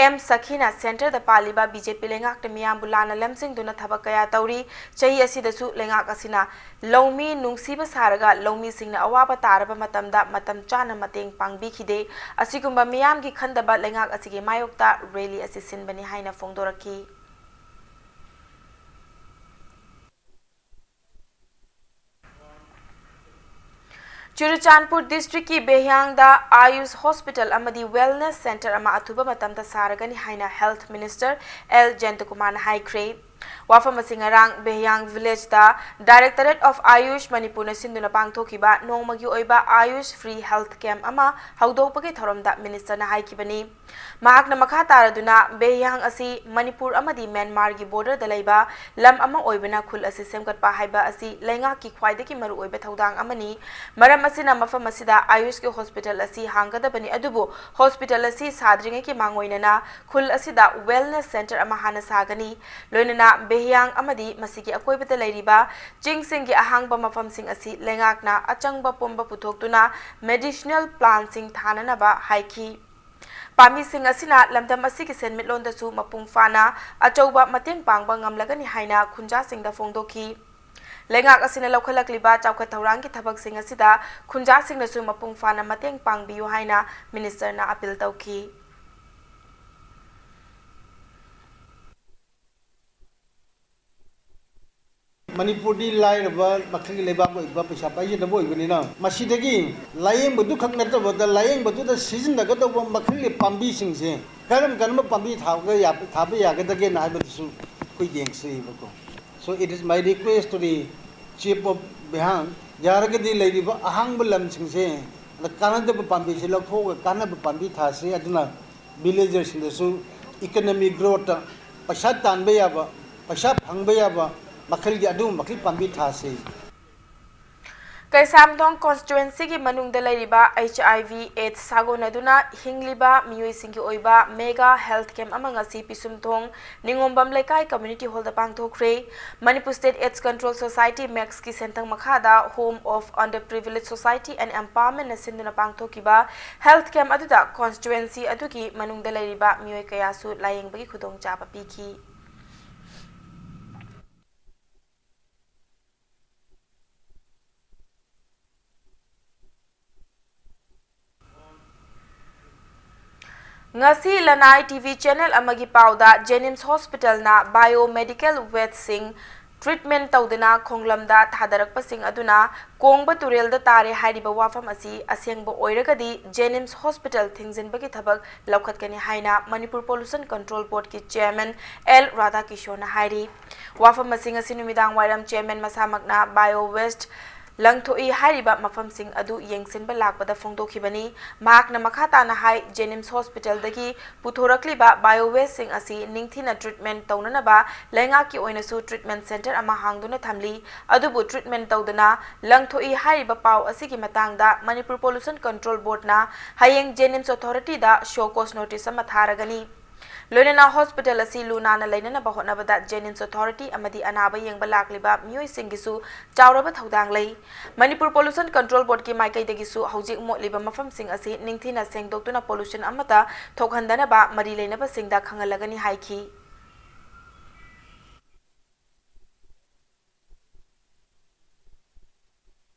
ꯑꯦꯝ ꯁꯈꯤꯅ centreꯗ ꯄꯥꯜꯂꯤꯕ BJP ꯂꯩꯉꯥꯛꯅ ꯃꯤꯌꯥꯝꯕꯨ ꯂꯥꯟꯅ ꯂꯝꯖꯤꯡꯗꯨꯅ ꯊꯕꯛ ꯀꯌꯥ ꯇꯧꯔꯤ꯫ ꯆꯍꯤ ꯑꯁꯤꯗꯁꯨ ꯂꯩꯉꯥꯛ ꯑꯁꯤꯅ ꯂꯧꯃꯤ ꯅꯨꯡꯁꯤꯕ ꯁꯥꯔꯒ ꯂꯧꯃꯤꯁꯤꯡꯅ ꯑꯋꯥꯕ ꯇꯥꯔꯕ ꯃꯇꯝꯗ ꯃꯇꯝ ꯆꯥꯅ ꯃꯇꯦꯡ ꯄꯥꯡꯕꯤꯈꯤꯗꯦ꯫ ꯑꯁꯤꯒꯨꯝꯕ ꯃꯤꯌꯥꯝꯒꯤ ꯈꯟꯗꯕ ꯂꯩꯉꯥꯛ ꯑꯁꯤꯒꯤ ꯃꯥꯌꯣꯛꯇ rally ꯑꯁꯤ ꯁꯤꯟꯕꯅꯤ ꯍꯥꯏꯅ ꯐꯣꯡꯗꯣꯔꯛꯈꯤ꯫ ꯆꯨꯔꯆꯥꯟꯄꯨꯔ districtꯀꯤ ꯕꯦꯍꯤꯌꯥꯡꯗ ꯑꯥꯌꯨꯁ hospital ꯑꯃꯗꯤ wellness centre ꯑꯃ ꯑꯊꯨꯕ ꯃꯇꯝꯗ ꯁꯥꯔꯒꯅꯤ ꯍꯥꯏꯅ health minister ꯑꯦꯜ ꯖꯌꯟꯇꯀꯨꯃꯥꯔꯅ ꯍꯥꯏꯈ꯭ꯔꯦ꯫ ꯋꯥꯐꯝ ꯑꯁꯤ ꯉꯔꯥꯡ ꯕꯦꯍꯤꯌꯥꯡ villageꯇ Directorate of Ayush ꯃꯅꯤꯄꯨꯔꯅ ꯁꯤꯟꯗꯨꯅ ꯄꯥꯡꯊꯣꯛꯈꯤꯕ ꯅꯣꯡꯃꯒꯤ ꯑꯣꯏꯕ ꯑꯥꯌꯨꯁ free health camp ꯑꯃ ꯍꯧꯗꯣꯛꯄꯒꯤ ꯊꯧꯔꯝꯗ ministerꯅ ꯍꯥꯏꯈꯤꯕꯅꯤ꯫ ꯃꯍꯥꯛꯅ ꯃꯈꯥ ꯇꯥꯔꯗꯨꯅ, ꯕꯦꯍꯤꯌꯥꯡ ꯑꯁꯤ ꯃꯅꯤꯄꯨꯔ ꯑꯃꯗꯤ ꯃ꯭ꯌꯥꯟꯃꯥꯔꯒꯤ borderꯗ ꯂꯩꯕ ꯂꯝ ꯑꯃ ꯑꯣꯏꯕꯅ ꯈꯨꯜ ꯑꯁꯤ ꯁꯦꯝꯒꯠꯄ ꯍꯥꯏꯕ ꯑꯁꯤ ꯂꯩꯉꯥꯛꯀꯤ ꯈ꯭ꯋꯥꯏꯗꯒꯤ ꯃꯔꯨꯑꯣꯏꯕ ꯊꯧꯗꯥꯡ ꯑꯃꯅꯤ꯫ ꯃꯔꯝ ꯑꯁꯤꯅ ꯃꯐꯝ ꯑꯁꯤꯗ ꯑꯥꯌꯨꯁꯀꯤ hospital ꯑꯁꯤ ꯍꯥꯡꯒꯗꯕꯅꯤ, ꯑꯗꯨꯕꯨ hospital ꯑꯁꯤ ꯁꯥꯗ꯭ꯔꯤꯉꯩꯒꯤ ꯃꯥꯡꯑꯣꯏꯅꯅ ꯈꯨꯜ ꯑꯁꯤꯗ wellness centre ꯑꯃ ꯍꯥꯟꯅ ꯁꯥꯒꯅꯤ꯫ ꯂꯣꯏꯅꯅ ꯕꯦꯍꯤꯌꯥꯡ ꯑꯃꯗꯤ ꯃꯁꯤꯒꯤ ꯑꯀꯣꯏꯕꯗ ꯂꯩꯔꯤꯕ ꯆꯤꯡꯁꯤꯡꯒꯤ ꯑꯍꯥꯡꯕ ꯃꯐꯝꯁꯤꯡ ꯑꯁꯤ ꯂꯩꯉꯥꯛꯅ ꯑꯆꯪꯕ ꯄꯨꯝꯕ ꯄꯨꯊꯣꯛꯇꯨꯅ medicinal plantꯁꯤꯡ ꯊꯥꯅꯅꯕ ꯍꯥꯏꯈꯤ꯫ ꯄꯥꯝꯕꯤꯁꯤꯡ ꯑꯁꯤꯅ ꯂꯝꯗꯝ ꯑꯁꯤꯒꯤ ꯁꯦꯟꯃꯤꯠꯂꯣꯟꯗꯁꯨ ꯃꯄꯨꯡ ꯐꯥꯅ ꯑꯆꯧꯕ ꯃꯇꯦꯡ ꯄꯥꯡꯕ ꯉꯝꯂꯒꯅꯤ ꯍꯥꯏꯅ ꯈꯨꯟꯖꯥꯁꯤꯡꯗ ꯐꯣꯡꯗꯣꯛꯈꯤ꯫ ꯂꯩꯉꯥꯛ ꯑꯁꯤꯅ ꯂꯧꯈꯠꯂꯛꯂꯤꯕ ꯆꯥꯎꯈꯠ ꯊꯧꯔꯥꯡꯒꯤ ꯊꯕꯛꯁꯤꯡ ꯑꯁꯤꯗ ꯈꯨꯟꯖꯥꯁꯤꯡꯅꯁꯨ ꯃꯄꯨꯡ ꯐꯥꯅ ꯃꯇꯦꯡ ꯄꯥꯡꯕꯤꯌꯨ ꯍꯥꯏꯅ ministerꯅ appeal ꯇꯧꯈꯤ꯫ ꯃꯅꯤꯄꯨꯔꯗꯤ ꯂꯥꯏꯔꯕ ꯃꯈꯜꯒꯤ ꯂꯩꯕꯥꯛ ꯑꯣꯏꯕ, ꯄꯩꯁꯥ ꯄꯥꯏꯖꯗꯕ ꯑꯣꯏꯕꯅꯤꯅ, ꯃꯁꯤꯗꯒꯤ ꯂꯥꯌꯦꯡꯕꯗꯨ ꯈꯛ ꯅꯠꯇꯕꯗ, ꯂꯥꯌꯦꯡꯕꯗꯨꯗ ꯁꯤꯖꯤꯟꯅꯒꯗꯧꯕ ꯃꯈꯜꯒꯤ ꯄꯥꯝꯕꯤꯁꯤꯡꯁꯦ ꯀꯔꯝ ꯀꯔꯝꯕ ꯄꯥꯝꯕꯤ ꯊꯥꯕ ꯌꯥ-, ꯊꯥꯕ ꯌꯥꯒꯗꯒꯦꯅ ꯍꯥꯏꯕꯗꯨꯁꯨ ꯑꯩꯈꯣꯏ ꯌꯦꯡꯁꯤꯕꯀꯣ꯫ So it is my request to the Chief of Bihar, ꯌꯥꯔꯒꯗꯤ ꯂꯩꯔꯤꯕ ꯑꯍꯥꯡꯕ ꯂꯝꯁꯤꯡꯁꯦ, ꯑꯗ ꯀꯥꯟꯅꯗꯕ ꯄꯥꯝꯕꯤꯁꯦ ꯂꯧꯊꯣꯛꯑꯒ ꯀꯥꯟꯅꯕ ꯄꯥꯝꯕꯤ ꯊꯥꯁꯤ꯫ ꯑꯗꯨꯅ villagerꯁꯤꯡꯗꯁꯨ economic growthꯇ ꯄꯩꯁꯥ ꯇꯥꯟꯕ ꯌꯥꯕ, ꯄꯩꯁꯥ ꯐꯪꯕ ꯌꯥꯕ ꯃꯈꯜꯒꯤ ꯑꯗꯨꯒꯨꯝꯕ ꯃꯈꯜ ꯄꯥꯝꯕꯤ ꯊꯥꯁꯤ꯫ ꯀꯩꯁꯥꯝꯊꯣꯡ constituencyꯒꯤ ꯃꯅꯨꯡꯗ ꯂꯩꯔꯤꯕ H I V AIDS ꯁꯥꯒꯣꯟꯅꯗꯨꯅ ꯍꯤꯡꯂꯤꯕ ꯃꯤꯑꯣꯏꯁꯤꯡꯒꯤ ꯑꯣꯏꯕ mega health camp ꯑꯃ ꯉꯁꯤ ꯄꯤꯁꯨꯝꯊꯣꯡ ꯅꯤꯉꯣꯝꯕꯝ ꯂꯩꯀꯥꯏ community hallꯗ ꯄꯥꯡꯊꯣꯛꯈ꯭ꯔꯦ꯫ Manipur State AIDS Control Society, MACSꯀꯤ ꯁꯦꯟꯊꯪ ꯃꯈꯥꯗ Home of Underprivileged Society and Empowermentꯅ ꯁꯤꯟꯗꯨꯅ ꯄꯥꯡꯊꯣꯛꯈꯤꯕ health camp ꯑꯗꯨꯗ constituency ꯑꯗꯨꯒꯤ ꯃꯅꯨꯡꯗ ꯂꯩꯔꯤꯕ ꯃꯤꯑꯣꯏ ꯀꯌꯥꯁꯨ ꯂꯥꯌꯦꯡꯕꯒꯤ ꯈꯨꯗꯣꯡꯆꯥꯕ ꯄꯤꯈꯤ꯫ ꯉꯁꯤ ꯂꯅꯥꯏ TV channel ꯑꯃꯒꯤ ꯄꯥꯎꯗ JNIMS hospitalꯅ biomedical wasteꯁꯤꯡ treatment ꯇꯧꯗꯅ ꯈꯣꯡꯂꯝꯗ ꯊꯥꯗꯔꯛꯄꯁꯤꯡ ꯑꯗꯨꯅ ꯀꯣꯡꯕ ꯇꯨꯔꯦꯜꯗ ꯇꯥꯔꯦ ꯍꯥꯏꯔꯤꯕ ꯋꯥꯐꯝ ꯑꯁꯤ ꯑꯁꯦꯡꯕ ꯑꯣꯏꯔꯒꯗꯤ JNIMS hospital ꯊꯤꯡꯖꯤꯟꯕꯒꯤ ꯊꯕꯛ ꯂꯧꯈꯠꯀꯅꯤ ꯍꯥꯏꯅ Manipur Pollution Control Boardꯀꯤ chairman L ꯔꯥꯙꯥꯀꯤꯁꯣꯔꯅ ꯍꯥꯏꯔꯤ꯫ ꯋꯥꯐꯝ ꯑꯁꯤ ꯉꯁꯤ ꯅꯨꯃꯤꯗꯥꯡ ꯋꯥꯏꯔꯝ chairman ꯃꯁꯥꯃꯛꯅ bio waste ꯂꯪꯊꯣꯛꯏ ꯍꯥꯏꯔꯤꯕ ꯃꯐꯝꯁꯤꯡ ꯑꯗꯨ ꯌꯦꯡꯁꯤꯟꯕ ꯂꯥꯛꯄꯗ ꯐꯣꯡꯗꯣꯛꯈꯤꯕꯅꯤ꯫ ꯃꯍꯥꯛꯅ ꯃꯈꯥ ꯇꯥꯅ ꯍꯥꯏ, JNIMS hospitalꯗꯒꯤ ꯄꯨꯊꯣꯔꯛꯂꯤꯕ bio wasteꯁꯤꯡ ꯑꯁꯤ ꯅꯤꯡꯊꯤꯅ treatment ꯇꯧꯅꯅꯕ ꯂꯩꯉꯥꯛꯀꯤ ꯑꯣꯏꯅꯁꯨ treatment centre ꯑꯃ ꯍꯥꯡꯗꯨꯅ ꯊꯝꯂꯤ꯫ ꯑꯗꯨꯕꯨ treatment ꯇꯧꯗꯅ ꯂꯪꯊꯣꯛꯏ ꯍꯥꯏꯔꯤꯕ ꯄꯥꯎ ꯑꯁꯤꯒꯤ ꯃꯇꯥꯡꯗ Manipur Pollution Control Boardꯅ ꯍꯌꯦꯡ JNIMS authorityꯗ show cause notice ꯑꯃ ꯊꯥꯔꯒꯅꯤ꯫ ꯂꯣꯏꯅꯅ hospital ꯑꯁꯤ ꯂꯨ ꯅꯥꯟꯅ ꯂꯩꯅꯅꯕ ꯍꯣꯠꯅꯕꯗ JNIMS authority ꯑꯃꯗꯤ ꯑꯅꯥꯕ ꯌꯦꯡꯕ ꯂꯥꯛꯂꯤꯕ ꯃꯤꯑꯣꯏꯁꯤꯡꯒꯤꯁꯨ ꯆꯥꯎꯔꯕ ꯊꯧꯗꯥꯡ ꯂꯩ꯫ Manipur Pollution Control Boardꯀꯤ ꯃꯥꯏꯀꯩꯗꯒꯤꯁꯨ ꯍꯧꯖꯤꯛ ꯃꯣꯠꯂꯤꯕ ꯃꯐꯝꯁꯤꯡ ꯑꯁꯤ ꯅꯤꯡꯊꯤꯅ ꯁꯦꯡꯗꯣꯛꯇꯨꯅ pollution ꯑꯃꯠꯇ ꯊꯣꯛꯍꯟꯗꯅꯕ ꯃꯔꯤ ꯂꯩꯅꯕꯁꯤꯡꯗ ꯈꯪꯍꯜꯂꯒꯅꯤ ꯍꯥꯏꯈꯤ꯫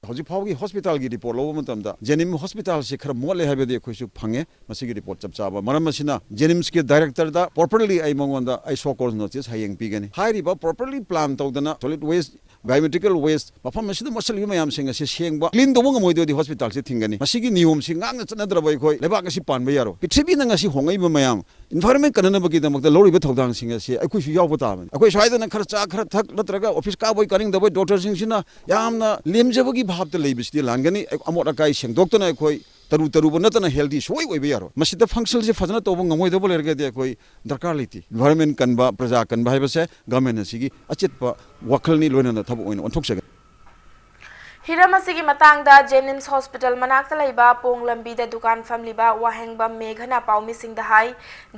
ꯍꯧꯖꯤꯛ ꯐꯥꯎꯒꯤ ꯍꯣꯁꯄꯤꯇꯥꯜꯒꯤ ꯔꯤꯄꯣꯔꯠ ꯂꯧꯕ ꯃꯇꯝꯗ ꯖꯦꯅꯤꯝꯁ ꯍꯣꯁꯄꯤꯇꯥꯜꯁꯤ ꯈꯔ ꯃꯣꯠꯂꯦ ꯍꯥꯏꯕꯗꯤ ꯑꯩꯈꯣꯏꯁꯨ ꯐꯪꯉꯦ꯫ ꯃꯁꯤꯒꯤ ꯔꯤꯄꯣꯔꯠ ꯆꯞ ꯆꯥꯕ ꯃꯔꯝ ꯑꯁꯤꯅ ꯖꯦꯅꯤꯝꯁꯀꯤ ꯗꯥꯏꯔꯦꯛꯇꯔꯗ ꯄ꯭ꯔꯣꯄꯔꯂꯤ ꯑꯩ ꯃꯉꯣꯟꯗ ꯑꯩ ꯁꯣ ꯀꯣꯖ ꯅꯣꯇꯤꯁ ꯍꯌꯦꯡ ꯄꯤꯒꯅꯤ꯫ ꯍꯥꯏꯔꯤꯕ ꯄ꯭ꯔꯣꯄꯔꯂꯤ ꯄ꯭ꯂꯥꯟ ꯇꯧꯗꯅ ꯁꯣꯂꯤꯗ ꯋꯦꯁ, ꯕꯥꯏꯑꯣꯃꯦꯗꯤꯀꯦꯜ ꯋꯦꯁ ꯃꯐꯝ ꯑꯁꯤꯗ ꯃꯣꯠꯁꯤꯜꯂꯤꯕ ꯃꯌꯥꯝꯁꯤꯡ ꯑꯁꯤ ꯁꯦꯡꯕ, ꯀ꯭ꯂꯤꯟ ꯇꯧꯕ ꯉꯝꯃꯣꯏꯗꯣꯏꯗꯤ ꯍꯣꯁꯄꯤꯇꯥꯜꯁꯤ ꯊꯤꯡꯒꯅꯤ꯫ ꯃꯁꯤꯒꯤ ꯅꯤꯌꯣꯝꯁꯤ ꯉꯥꯛꯅ ꯆꯠꯅꯗ꯭ꯔꯕ ꯑꯩꯈꯣꯏ ꯂꯩꯕꯥꯛ ꯑꯁꯤ ꯄꯥꯟꯕ ꯌꯥꯔꯣꯏ꯫ ꯄ꯭ꯔꯤꯊꯤꯕꯤꯅ ꯉꯁꯤ ꯍꯣꯡꯂꯛꯏꯕ ꯃꯌꯥꯝ ꯏꯟꯚꯥꯏꯔꯣꯟꯃꯦꯟ ꯀꯟꯅꯅꯕꯒꯤꯗꯃꯛꯇ ꯂꯧꯔꯤꯕ ꯊꯧꯗꯥꯡꯁꯤꯡ ꯑꯁꯤ ꯑꯩꯈꯣꯏꯁꯨ ꯌꯥꯎꯕ ꯇꯥꯕꯅꯤ꯫ ꯑꯩꯈꯣꯏ ꯁ꯭ꯋꯥꯏꯗꯅ ꯈꯔ ꯆꯥ ꯈꯔ ꯊꯛ ꯅꯠꯇ꯭ꯔꯒ ꯑꯣꯐꯤꯁ ꯀꯥꯕꯣꯏ ꯀꯥꯅꯤꯡꯗꯕꯣꯏ ꯗꯣꯛꯇꯔꯁꯤꯡꯁꯤꯅ ꯌꯥꯝꯅ ꯂꯦꯝꯖꯕꯒꯤ ꯚꯥꯞꯇ ꯂꯩꯕꯁꯤꯗꯤ ꯂꯥꯟꯒꯅꯤ꯫ ꯑꯃꯣꯠ ꯑꯀꯥꯏ ꯁꯦꯡꯗꯣꯛꯇꯅ ꯑꯩꯈꯣꯏ ꯇꯔꯨ ꯇꯔꯨꯕ ꯅꯠꯇꯅ ꯍꯦꯜꯗꯤ ꯁꯨꯡꯑꯣꯏ ꯑꯣꯏꯕ ꯌꯥꯔꯣꯏ꯫ ꯃꯁꯤꯗ ꯐꯪꯁꯟꯁꯦ ꯐꯖꯅ ꯇꯧꯕ ꯉꯝꯃꯣꯏꯗꯕ ꯂꯩꯔꯒꯗꯤ ꯑꯩꯈꯣꯏ ꯗꯔꯀꯥꯔ ꯂꯩꯇꯦ꯫ ꯏꯟꯚꯥꯏꯔꯣꯟꯃꯦꯟ ꯀꯟꯕ, ꯄ꯭ꯔꯖꯥ ꯀꯟꯕ ꯍꯥꯏꯕꯁꯦ ꯒꯚꯔꯟꯃꯦꯟ ꯑꯁꯤꯒꯤ ꯑꯆꯦꯠꯄ ꯋꯥꯈꯜꯅꯤ, ꯂꯣꯏꯅꯅ ꯊꯕꯛ ꯑꯣꯏꯅ ꯑꯣꯟꯊꯣꯛꯆꯒꯅꯤ꯫ ꯍꯤꯔꯝ ꯑꯁꯤꯒꯤ ꯃꯇꯥꯡꯗ ꯖꯦꯅꯤꯝꯁ ꯍꯣꯁꯄꯤꯇꯥꯜ ꯃꯅꯥꯛꯇ ꯂꯩꯕ ꯄꯣꯡ ꯂꯝꯕꯤꯗ ꯗꯨꯀꯥꯟ ꯐꯝꯂꯤꯕ ꯋꯥꯍꯦꯡꯕꯝ ꯃꯦꯘꯅ ꯄꯥꯎꯃꯤꯁꯤꯡꯗ ꯍꯥꯏ,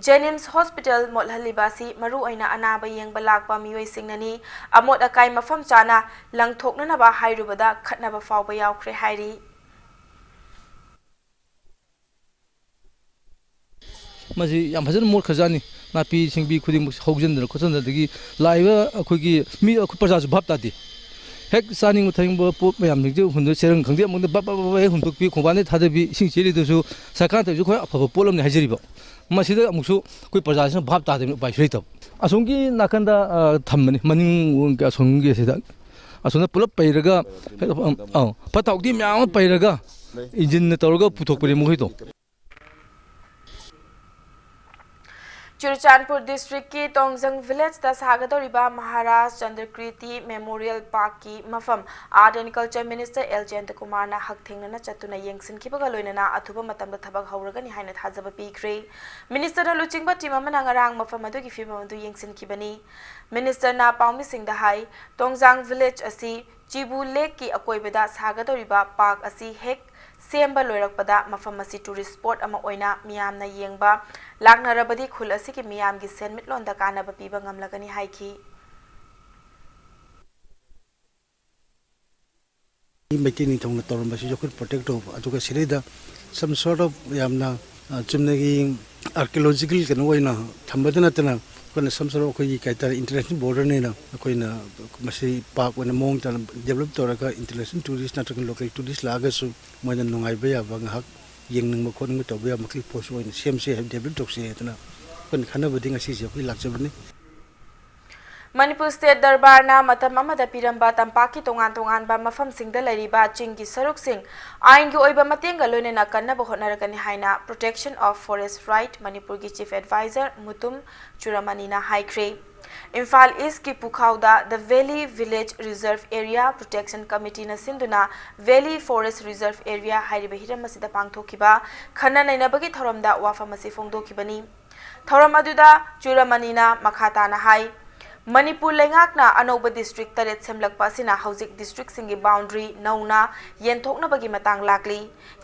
ꯖꯦꯅꯤꯝꯁ ꯍꯣꯁꯄꯤꯇꯥꯜ ꯃꯣꯠꯍꯜꯂꯤꯕ ꯑꯁꯤ ꯃꯔꯨꯑꯣꯏꯅ ꯑꯅꯥꯕ ꯌꯦꯡꯕ ꯂꯥꯛꯄ ꯃꯤꯑꯣꯏꯁꯤꯡꯅꯅꯤ꯫ ꯑꯃꯣꯠ ꯑꯀꯥꯏ ꯃꯐꯝ ꯆꯥꯅ ꯂꯪꯊꯣꯛꯅꯅꯕ ꯍꯥꯏꯔꯨꯕꯗ ꯈꯠꯅꯕ ꯐꯥꯎꯕ ꯌꯥꯎꯈ꯭ꯔꯦ ꯍꯥꯏꯔꯤ꯫ ꯃꯁꯤ ꯌꯥꯝ ꯐꯖꯅ ꯃꯣꯠꯈ꯭ꯔꯖꯥꯠꯅꯤ꯫ ꯅꯥꯄꯤ ꯁꯤꯡꯕꯤ ꯈꯨꯗꯤꯡꯃꯛ ꯍꯧꯖꯤꯟꯗꯅ ꯈꯣꯠꯆꯤꯟꯗꯅ, ꯑꯗꯒꯤ ꯂꯥꯛꯏꯕ ꯑꯩꯈꯣꯏꯒꯤ ꯃꯤ, ꯑꯩꯈꯣꯏ ꯄ꯭ꯔꯖꯥꯁꯨ ꯚꯥꯞ ꯇꯥꯗꯦ꯫ ꯍꯦꯛ ꯆꯥꯅꯤꯡꯕ ꯊꯛꯅꯤꯡꯕ ꯄꯣꯠ ꯃꯌꯥꯝꯁꯤꯡꯁꯦ ꯍꯨꯟꯗꯣꯛ, ꯆꯦꯔꯪ ꯈꯪꯗꯦ, ꯑꯃꯨꯛꯇ ꯕꯞ ꯕꯞ ꯕꯞ ꯍꯦꯛ ꯍꯨꯟꯗꯣꯛꯄꯤ, ꯈꯣꯡꯕꯥꯟꯗ ꯊꯥꯗꯕꯤ, ꯏꯁꯤꯡ ꯆꯦꯜꯂꯤꯗꯨꯁꯨ ꯁꯔꯀꯥꯔꯅ ꯇꯧꯔꯤꯁꯨ ꯈ꯭ꯋꯥꯏ ꯑꯐꯕ ꯄꯣꯠ ꯑꯃꯅꯤ ꯍꯥꯏꯖꯔꯤꯕ꯫ ꯃꯁꯤꯗ ꯑꯃꯨꯛꯁꯨ ꯑꯩꯈꯣꯏ ꯄ꯭ꯔꯖꯥꯁꯤꯅ ꯚꯥꯞ ꯇꯥꯗꯕꯅꯤꯅ ꯎꯄꯥꯏꯁꯨ ꯂꯩꯇꯕ꯫ ꯑꯁꯣꯝꯒꯤ ꯅꯥꯀꯟꯗ, ꯑ, ꯊꯝꯕꯅꯤ, ꯃꯅꯤꯡ ꯑꯁꯣꯝꯒꯤ ꯑꯁꯤꯗ꯫ ꯑꯁꯣꯝꯗ ꯄꯨꯂꯞ ꯄꯩꯔꯒ, ꯑꯧ, ꯐꯠꯇ ꯍꯥꯎꯗꯤ ꯃꯌꯥꯝ ꯑꯃ ꯄꯩꯔꯒ ꯏꯟꯖꯤꯟꯅ ꯇꯧꯔꯒ ꯄꯨꯊꯣꯛꯄꯅꯦ ꯃꯈꯣꯏꯗꯣ꯫ ꯆꯨꯔꯆꯥꯟꯄꯨꯔ ꯗꯤꯁꯇ꯭ꯔꯤꯛꯀꯤ ꯇꯣꯡꯖꯪ ꯚꯤꯂꯦꯖꯇ ꯁꯥꯒꯗꯧꯔꯤꯕ ꯃꯍꯥꯔꯥꯖ ꯆꯟꯗ꯭ꯔꯀ꯭ꯔꯤꯇꯤ ꯃꯦꯃꯣꯔꯤꯌꯦꯜ ꯄꯥꯔꯛꯀꯤ ꯃꯐꯝ art and culture minister L ꯖꯌꯟꯇꯀꯨꯃꯥꯔꯅ ꯍꯛꯊꯦꯡꯅꯅ ꯆꯠꯇꯨꯅ ꯌꯦꯡꯁꯤꯟꯈꯤꯕꯒ ꯂꯣꯏꯅꯅ ꯑꯊꯨꯕ ꯃꯇꯝꯗ ꯊꯕꯛ ꯍꯧꯔꯒꯅꯤ ꯍꯥꯏꯅ ꯊꯥꯖꯕ ꯄꯤꯈ꯭ꯔꯦ꯫ ꯃꯤꯅꯤꯁꯇꯔꯅ ꯂꯨꯆꯤꯡꯕ ꯇꯤꯝ ꯑꯃꯅ ꯉꯔꯥꯡ ꯃꯐꯝ ꯑꯗꯨꯒꯤ ꯐꯤꯕꯝ ꯑꯗꯨ ꯌꯦꯡꯁꯤꯟꯈꯤꯕꯅꯤ꯫ ꯃꯤꯅꯤꯁꯇꯔꯅ ꯄꯥꯎꯃꯤꯁꯤꯡꯗ ꯍꯥꯏ, ꯇꯣꯡꯖꯥꯡ ꯚꯤꯂꯦꯖ ꯑꯁꯤ ꯆꯤꯕꯨ ꯂꯦꯛꯀꯤ ꯑꯀꯣꯏꯕꯗ ꯁꯥꯒꯗꯧꯔꯤꯕ ꯄꯥꯔꯛ ꯑꯁꯤ ꯍꯦꯛ ꯁꯦꯝꯕ ꯂꯣꯏꯔꯛꯄꯗ ꯃꯐꯝ ꯑꯁꯤ ꯇꯨꯔꯤꯁ ꯁ꯭ꯄꯣꯠ ꯑꯃ ꯑꯣꯏꯅ ꯃꯤꯌꯥꯝꯅ ꯌꯦꯡꯕ ꯂꯥꯛꯅꯔꯕꯗꯤ ꯈꯨꯜ ꯑꯁꯤꯒꯤ ꯃꯤꯌꯥꯝꯒꯤ ꯁꯦꯟꯃꯤꯠꯂꯣꯟꯗ ꯀꯥꯟꯅꯕ ꯄꯤꯕ ꯉꯝꯂꯒꯅꯤ ꯍꯥꯏꯈꯤ꯫ ꯃꯩꯇꯩ ꯅꯤꯡꯊꯧꯅ ꯇꯧꯔꯝꯕꯁꯤꯁꯨ ꯑꯩꯈꯣꯏꯅ ꯄ꯭ꯔꯣꯇꯦꯛ ꯇꯧꯕ, ꯑꯗꯨꯒ ꯁꯤꯗꯩꯗ some sort of ꯌꯥꯝꯅ ꯑ, ꯆꯨꯝꯅꯒꯤ ꯑꯥꯔꯀꯤꯑꯣꯂꯣꯖꯤꯀꯦꯜ ꯀꯩꯅꯣ ꯑꯣꯏꯅ ꯊꯝꯕꯗ ꯅꯠꯇꯅ, ꯑꯩꯈꯣꯏꯅ ꯁꯝ ꯁꯔꯨ ꯑꯩꯈꯣꯏꯒꯤ ꯀꯩ ꯍꯥꯏꯇꯥꯔꯦ, ꯏꯟꯇꯔꯅꯦꯁꯅꯦꯜ ꯕꯣꯔꯗꯔꯅꯦꯅ ꯑꯩꯈꯣꯏꯅ ꯃꯁꯤ ꯄꯥꯔꯛ ꯑꯣꯏꯅ ꯃꯑꯣꯡ ꯇꯥꯅ ꯗꯦꯕꯂꯞ ꯇꯧꯔꯒ ꯏꯟꯇꯔꯅꯦꯁꯅꯦꯜ ꯇꯨꯔꯤꯁ ꯅꯠꯇ꯭ꯔꯒ ꯂꯣꯀꯦꯜ ꯇꯨꯔꯤꯁ ꯂꯥꯛꯑꯒꯁꯨ ꯃꯣꯏꯅ ꯅꯨꯡꯉꯥꯏꯕ ꯌꯥꯕ, ꯉꯥꯏꯍꯥꯛ ꯌꯦꯡꯅꯤꯡꯕ ꯈꯣꯠꯅꯤꯡꯕ ꯇꯧꯕ ꯌꯥꯕ ꯃꯈꯜꯒꯤ ꯄꯣꯠꯁꯨ ꯑꯣꯏꯅ ꯁꯦꯝꯁꯦ ꯍꯥꯏꯕ, ꯗꯦꯕꯂꯞ ꯇꯧꯁꯦ ꯍꯥꯏꯗꯅ ꯑꯩꯈꯣꯏꯅ ꯈꯟꯅꯕꯗꯒꯤ ꯉꯁꯤꯁꯦ ꯑꯩꯈꯣꯏ ꯂꯥꯛꯆꯕꯅꯤ꯫ ꯃꯅꯤꯄꯨꯔ ꯁ꯭ꯇꯦꯠ ꯗꯔꯕꯥꯔꯅ ꯃꯇꯝ ꯑꯃꯗ ꯄꯤꯔꯝꯕ ꯇꯝꯄꯥꯛꯀꯤ ꯇꯣꯉꯥꯟ ꯇꯣꯉꯥꯟꯕ ꯃꯐꯝꯁꯤꯡꯗ ꯂꯩꯔꯤꯕ ꯆꯤꯡꯒꯤ ꯁꯔꯨꯛꯁꯤꯡ ꯑꯥꯏꯟꯒꯤ ꯑꯣꯏꯕ ꯃꯇꯦꯡꯒ ꯂꯣꯏꯅꯅ ꯀꯟꯅꯕ ꯍꯣꯠꯅꯔꯒꯅꯤ ꯍꯥꯏꯅ Protection of Forest Right ꯃꯅꯤꯄꯨꯔꯒꯤ ꯆꯤꯐ ꯑꯦꯗꯚꯥꯏꯖꯔ ꯃꯨꯇꯨꯝ ꯆꯨꯔꯥꯃꯅꯤꯅ ꯍꯥꯏꯈ꯭ꯔꯦ꯫ ꯏꯝꯐꯥꯜ ꯏꯁꯀꯤ ꯄꯨꯈꯥꯎꯗ The Valley Village Reserve Area Protection Committeeꯅ ꯁꯤꯟꯗꯨꯅ Valley Forest Reserve Area ꯍꯥꯏꯔꯤꯕ ꯍꯤꯔꯝ ꯑꯁꯤꯗ ꯄꯥꯡꯊꯣꯛꯈꯤꯕ ꯈꯟꯅ ꯅꯩꯅꯕꯒꯤ ꯊꯧꯔꯝꯗ ꯋꯥꯐꯝ ꯑꯁꯤ ꯐꯣꯡꯗꯣꯛꯈꯤꯕꯅꯤ꯫ ꯊꯧꯔꯝ ꯑꯗꯨꯗ ꯆꯨꯔꯥꯃꯅꯤꯅ ꯃꯈꯥ ꯇꯥꯅ ꯍꯥꯏ, ꯃꯅꯤꯄꯨꯔ ꯂꯩꯉꯥꯛꯅ ꯑꯅꯧꯕ ꯗꯤꯁꯇ꯭ꯔꯤꯛ ꯇꯔꯦꯠ ꯁꯦꯝꯂꯛꯄ ꯑꯁꯤꯅ ꯍꯧꯖꯤꯛ ꯗꯤꯁꯇ꯭ꯔꯤꯛꯁꯤꯡꯒꯤ ꯕꯥꯎꯟꯗꯔꯤ ꯅꯧꯅ ꯌꯦꯟꯊꯣꯛꯅꯕꯒꯤ ꯃꯇꯥꯡ ꯂꯥꯛꯂꯤ꯫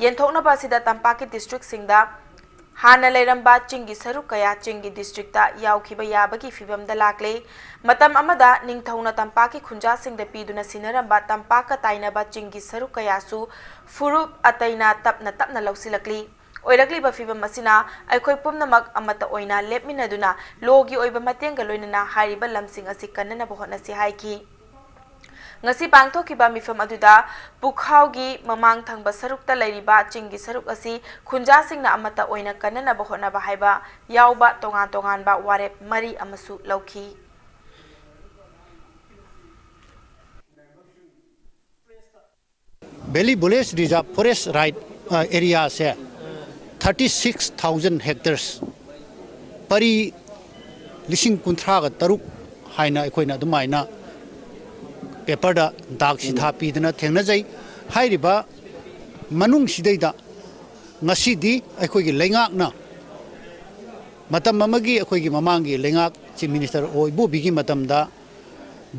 ꯌꯦꯟꯊꯣꯛꯅꯕ ꯑꯁꯤꯗ ꯇꯝꯄꯥꯛꯀꯤ ꯗꯤꯁꯇ꯭ꯔꯤꯛꯁꯤꯡꯗ ꯍꯥꯟꯅ ꯂꯩꯔꯝꯕ ꯆꯤꯡꯒꯤ ꯁꯔꯨꯛ ꯀꯌꯥ ꯆꯤꯡꯒꯤ ꯗꯤꯁꯇ꯭ꯔꯤꯛꯇ ꯌꯥꯎꯈꯤꯕ ꯌꯥꯕꯒꯤ ꯐꯤꯕꯝꯗ ꯂꯥꯛꯂꯦ꯫ ꯃꯇꯝ ꯑꯃꯗ ꯅꯤꯡꯊꯧꯅ ꯇꯝꯄꯥꯛꯀꯤ ꯈꯨꯟꯖꯥꯁꯤꯡꯗ ꯄꯤꯗꯨꯅ ꯁꯤꯟꯅꯔꯝꯕ ꯇꯝꯄꯥꯛꯀ ꯇꯥꯏꯅꯕ ꯆꯤꯡꯒꯤ ꯁꯔꯨꯛ ꯀꯌꯥꯁꯨ ꯐꯨꯔꯨꯞ ꯑꯇꯩꯅ ꯇꯞꯅ ꯇꯞꯅ ꯂꯧꯁꯤꯜꯂꯛꯂꯤ꯫ ꯑꯣꯏꯔꯛꯂꯤꯕ ꯐꯤꯕꯝ ꯑꯁꯤꯅ ꯑꯩꯈꯣꯏ ꯄꯨꯝꯅꯃꯛ ꯑꯃꯠꯇ ꯑꯣꯏꯅ ꯂꯦꯞꯃꯤꯟꯅꯗꯨꯅ ꯂꯣꯒꯤ ꯑꯣꯏꯕ ꯃꯇꯦꯡꯒ ꯂꯣꯏꯅꯅ ꯍꯥꯏꯔꯤꯕ ꯂꯝꯁꯤꯡ ꯑꯁꯤ ꯀꯟꯅꯅꯕ ꯍꯣꯠꯅꯁꯤ ꯍꯥꯏꯈꯤ꯫ ꯉꯁꯤ ꯄꯥꯡꯊꯣꯛꯈꯤꯕ ꯃꯤꯐꯝ ꯑꯗꯨꯗ ꯄꯨꯈꯥꯎꯒꯤ ꯃꯃꯥꯡ ꯊꯪꯕ ꯁꯔꯨꯛꯇ ꯂꯩꯔꯤꯕ ꯆꯤꯡꯒꯤ ꯁꯔꯨꯛ ꯑꯁꯤ ꯈꯨꯟꯖꯥꯁꯤꯡꯅ ꯑꯃꯠꯇ ꯑꯣꯏꯅ ꯀꯟꯅꯅꯕ ꯍꯣꯠꯅꯕ ꯍꯥꯏꯕ ꯌꯥꯎꯕ ꯇꯣꯉꯥꯟ ꯇꯣꯉꯥꯟꯕ ꯋꯥꯔꯦꯞ ꯃꯔꯤ ꯑꯃꯁꯨ ꯂꯧꯈꯤ꯫ Valley Village Reserve Forest Right, ꯑ, Areaꯁꯦ thirty six thousand hectares, ꯄꯔꯤ ꯂꯤꯁꯤꯡ ꯀꯨꯟꯊ꯭ꯔꯥꯒ ꯇꯔꯨꯛ ꯍꯥꯏꯅ ꯑꯩꯈꯣꯏꯅ ꯑꯗꯨꯃꯥꯏꯅ ꯄꯦꯄꯔꯗ ꯗꯥꯛ ꯁꯤꯊꯥ ꯄꯤꯗꯅ ꯊꯦꯡꯅꯖꯩ꯫ ꯍꯥꯏꯔꯤꯕ ꯃꯅꯨꯡꯁꯤꯗꯩꯗ ꯉꯁꯤꯗꯤ ꯑꯩꯈꯣꯏꯒꯤ ꯂꯩꯉꯥꯛꯅ ꯃꯇꯝ ꯑꯃꯒꯤ ꯑꯩꯈꯣꯏꯒꯤ ꯃꯃꯥꯡꯒꯤ ꯂꯩꯉꯥꯛ ꯆꯤꯐ ꯃꯤꯅꯤꯁꯇꯔ ꯑꯣ ꯏꯕꯣꯕꯤꯒꯤ ꯃꯇꯝꯗ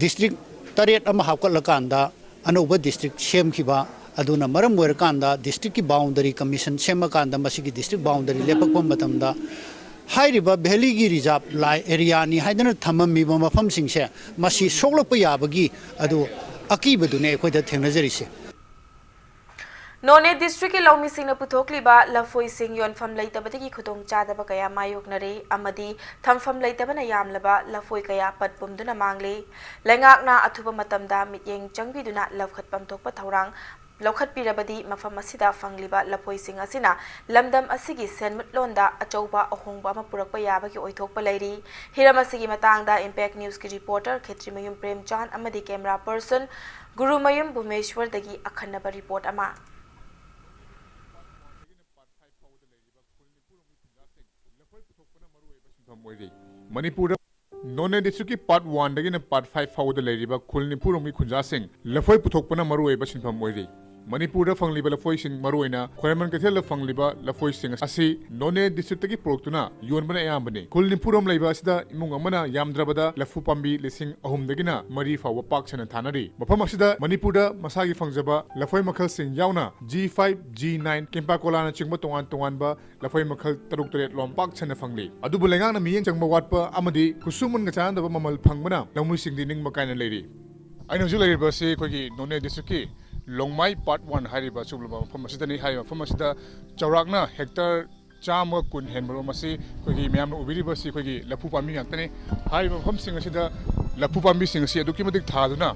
ꯗꯤꯁꯇ꯭ꯔꯤꯛ ꯇꯔꯦꯠ ꯑꯃ ꯍꯥꯞꯀꯠꯂꯀꯥꯟꯗ ꯑꯅꯧꯕ ꯗꯤꯁꯇ꯭ꯔꯤꯛ ꯁꯦꯝꯈꯤꯕ ꯑꯗꯨꯅ ꯃꯔꯝ ꯑꯣꯏꯔꯀꯥꯟꯗ ꯗꯤꯁꯇ꯭ꯔꯤꯛꯀꯤ ꯕꯥꯎꯟꯗꯔꯤ ꯀꯝꯃꯤꯁꯟ ꯁꯦꯝꯃꯀꯥꯟꯗ ꯃꯁꯤꯒꯤ ꯗꯤꯁꯇ꯭ꯔꯤꯛ ꯕꯥꯎꯟꯗꯔꯤ ꯂꯦꯞꯄꯛꯄ ꯃꯇꯝꯗ ꯍꯥꯏꯔꯤꯕ ꯚꯦꯂꯤꯒꯤ ꯔꯤꯖꯥꯔꯚ ꯂꯥꯏ ꯑꯦꯔꯤꯌꯥꯅꯤ ꯍꯥꯏꯗꯅ ꯊꯝꯃꯝꯃꯤꯕ ꯃꯐꯝꯁꯤꯡꯁꯦ ꯃꯁꯤ ꯁꯣꯛꯂꯛꯄ ꯌꯥꯕꯒꯤ ꯑꯗꯨ ꯑꯀꯤꯕꯗꯨꯅꯦ ꯑꯩꯈꯣꯏꯗ ꯊꯦꯡꯅꯖꯔꯤꯁꯦ꯫ ꯅꯣꯅꯦ ꯗꯤꯁꯇ꯭ꯔꯤꯛꯀꯤ ꯂꯧꯃꯤꯁꯤꯡꯅ ꯄꯨꯊꯣꯛꯂꯤꯕ ꯂꯐꯣꯏꯁꯤꯡ ꯌꯣꯟꯐꯝ ꯂꯩꯇꯕꯗꯒꯤ ꯈꯨꯗꯣꯡꯆꯥꯗꯕ ꯀꯌꯥ ꯃꯥꯌꯣꯛꯅꯔꯦ ꯑꯃꯗꯤ ꯊꯝꯐꯝ ꯂꯩꯇꯕꯅ ꯌꯥꯝꯂꯕ ꯂꯐꯣꯏ ꯀꯌꯥ ꯄꯠ ꯄꯨꯝꯗꯨꯅ ꯃꯥꯡꯂꯦ꯫ ꯂꯩꯉꯥꯛꯅ ꯑꯊꯨꯕ ꯃꯇꯝꯗ ꯃꯤꯠꯌꯦꯡ ꯆꯪꯕꯤꯗꯨꯅ ꯂꯧꯈꯠꯐꯝ ꯊꯣꯛꯄ ꯊꯧꯔꯥꯡ ꯂꯧꯈꯠꯄꯤꯔꯕꯗꯤ ꯃꯐꯝ ꯑꯁꯤꯗ ꯐꯪꯂꯤꯕ ꯂꯐꯣꯏꯁꯤꯡ ꯑꯁꯤꯅ ꯂꯝꯗꯝ ꯑꯁꯤꯒꯤ ꯁꯦꯟꯃꯤꯠꯂꯣꯟꯗ ꯑꯆꯧꯕ ꯑꯍꯣꯡꯕ ꯑꯃ ꯄꯨꯔꯛꯄ ꯌꯥꯕꯒꯤ ꯑꯣꯏꯊꯣꯛꯄ ꯂꯩꯔꯤ꯫ ꯍꯤꯔꯝ ꯑꯁꯤꯒꯤ ꯃꯇꯥꯡꯗ Impact Newsꯀꯤ reporter ꯈꯦꯇ꯭ꯔꯤꯃꯌꯨꯝ ꯄ꯭ꯔꯦꯝꯆꯥꯟ ꯑꯃꯗꯤ camera person ꯒꯨꯔꯨꯃꯌꯨꯝ ꯚꯨꯃꯦꯁ꯭ꯋꯔꯗꯒꯤ ꯑꯈꯟꯅꯕ report ꯑꯃ꯫ ꯃꯅꯤꯄꯨꯔꯗ ꯅꯣꯅꯦ ꯗꯤꯁꯇ꯭ꯔꯤꯛꯀꯤ ꯄꯥꯔꯠ ꯋꯥꯟꯗꯒꯤꯅ ꯄꯥꯔꯠ ꯐꯥꯏꯚ ꯐꯥꯎꯕꯗ ꯂꯩꯔꯤꯕ ꯈꯨꯜ ꯅꯤꯐꯨꯔꯣꯝꯒꯤ ꯈꯨꯟꯖꯥꯁꯤꯡ ꯂꯐꯣꯏ ꯄꯨꯊꯣꯛꯄꯅ ꯃꯔꯨꯑꯣꯏꯕ ꯁꯤꯟꯐꯝ ꯑꯣꯏꯔꯤ꯫ ꯃꯅꯤꯄꯨꯔꯗ ꯐꯪꯂꯤꯕ ꯂꯐꯣꯏꯁꯤꯡ, ꯃꯔꯨꯑꯣꯏꯅ ꯈ꯭ꯋꯥꯏꯔꯝꯕꯟ ꯀꯩꯊꯦꯜꯗ ꯐꯪꯂꯤꯕ ꯂꯐꯣꯏꯁꯤꯡ ꯑꯁꯤ ꯅꯣꯅꯦ ꯗꯤꯁꯇ꯭ꯔꯤꯛꯇꯒꯤ ꯄꯨꯔꯛꯇꯨꯅ ꯌꯣꯟꯕꯅ ꯑꯌꯥꯝꯕꯅꯤ꯫ ꯈꯨꯜ ꯅꯤꯐꯨꯔꯣꯝ ꯂꯩꯕ ꯑꯁꯤꯗ ꯏꯃꯨꯡ ꯑꯃꯅ ꯌꯥꯝꯗ꯭ꯔꯕꯗ ꯂꯐꯨ ꯄꯥꯝꯕꯤ ꯂꯤꯁꯤꯡ ꯑꯍꯨꯝꯗꯒꯤꯅ ꯃꯔꯤ ꯐꯥꯎꯕ ꯄꯥꯛ ꯁꯟꯅ ꯊꯥꯅꯔꯤ꯫ ꯃꯐꯝ ꯑꯁꯤꯗ ꯃꯅꯤꯄꯨꯔꯗ ꯃꯁꯥꯒꯤ ꯐꯪꯖꯕ ꯂꯐꯣꯏ ꯃꯈꯜꯁꯤꯡ ꯌꯥꯎꯅ G five, G nine, ꯀꯦꯝꯄꯥꯀꯣꯂꯥꯅꯆꯤꯡꯕ ꯇꯣꯉꯥꯟ ꯇꯣꯉꯥꯟꯕ ꯂꯐꯣꯏ ꯃꯈꯜ ꯇꯔꯨꯛ ꯇꯔꯦꯠ ꯂꯣꯝ ꯄꯥꯛ ꯁꯟꯅ ꯐꯪꯂꯤ꯫ ꯑꯗꯨꯕꯨ ꯂꯩꯉꯥꯛꯅ ꯃꯤꯠꯌꯦꯡ ꯆꯪꯕ ꯋꯥꯠꯄ ꯑꯃꯗꯤ ꯈꯨꯠꯁꯨꯃꯟꯒ ꯆꯥꯟꯅꯗꯕ ꯃꯃꯜ ꯐꯪꯕꯅ ꯂꯧꯃꯤꯁꯤꯡꯗꯤ ꯅꯤꯡꯕ ꯀꯥꯏꯅ ꯂꯩꯔꯤ꯫ ꯑꯩꯅ ꯍꯧꯖꯤꯛ ꯂꯩꯔꯤꯕ ꯑꯁꯤ ꯑꯩꯈꯣꯏꯒꯤ ꯅꯣꯅꯦ ꯗꯤꯁꯇ꯭ꯔꯤꯛꯀꯤ ꯂꯣꯡꯃꯥꯏ ꯄꯥꯔꯠ ꯋꯥꯟ ꯍꯥꯏꯔꯤꯕ ꯑꯆꯨꯝꯂꯕ ꯃꯐꯝ ꯑꯁꯤꯗꯅꯤ꯫ ꯍꯥꯏꯔꯤꯕ ꯃꯐꯝ ꯑꯁꯤꯗ ꯆꯥꯎꯔꯥꯛꯅ ꯍꯦꯛꯇꯔ ꯆꯥꯝꯃ ꯀꯨꯟ ꯍꯦꯟꯕ ꯔꯣꯝ ꯑꯁꯤ ꯑꯩꯈꯣꯏꯒꯤ ꯃꯌꯥꯝꯅ ꯎꯕꯤꯔꯤꯕ ꯑꯁꯤ ꯑꯩꯈꯣꯏꯒꯤ ꯂꯐꯨ ꯄꯥꯝꯕꯤ ꯉꯥꯛꯇꯅꯤ꯫ ꯍꯥꯏꯔꯤꯕ ꯃꯐꯝꯁꯤꯡ ꯑꯁꯤꯗ ꯂꯐꯨ ꯄꯥꯝꯕꯤꯁꯤꯡ ꯑꯁꯤ ꯑꯗꯨꯛꯀꯤ ꯃꯇꯤꯛ ꯊꯥꯗꯨꯅ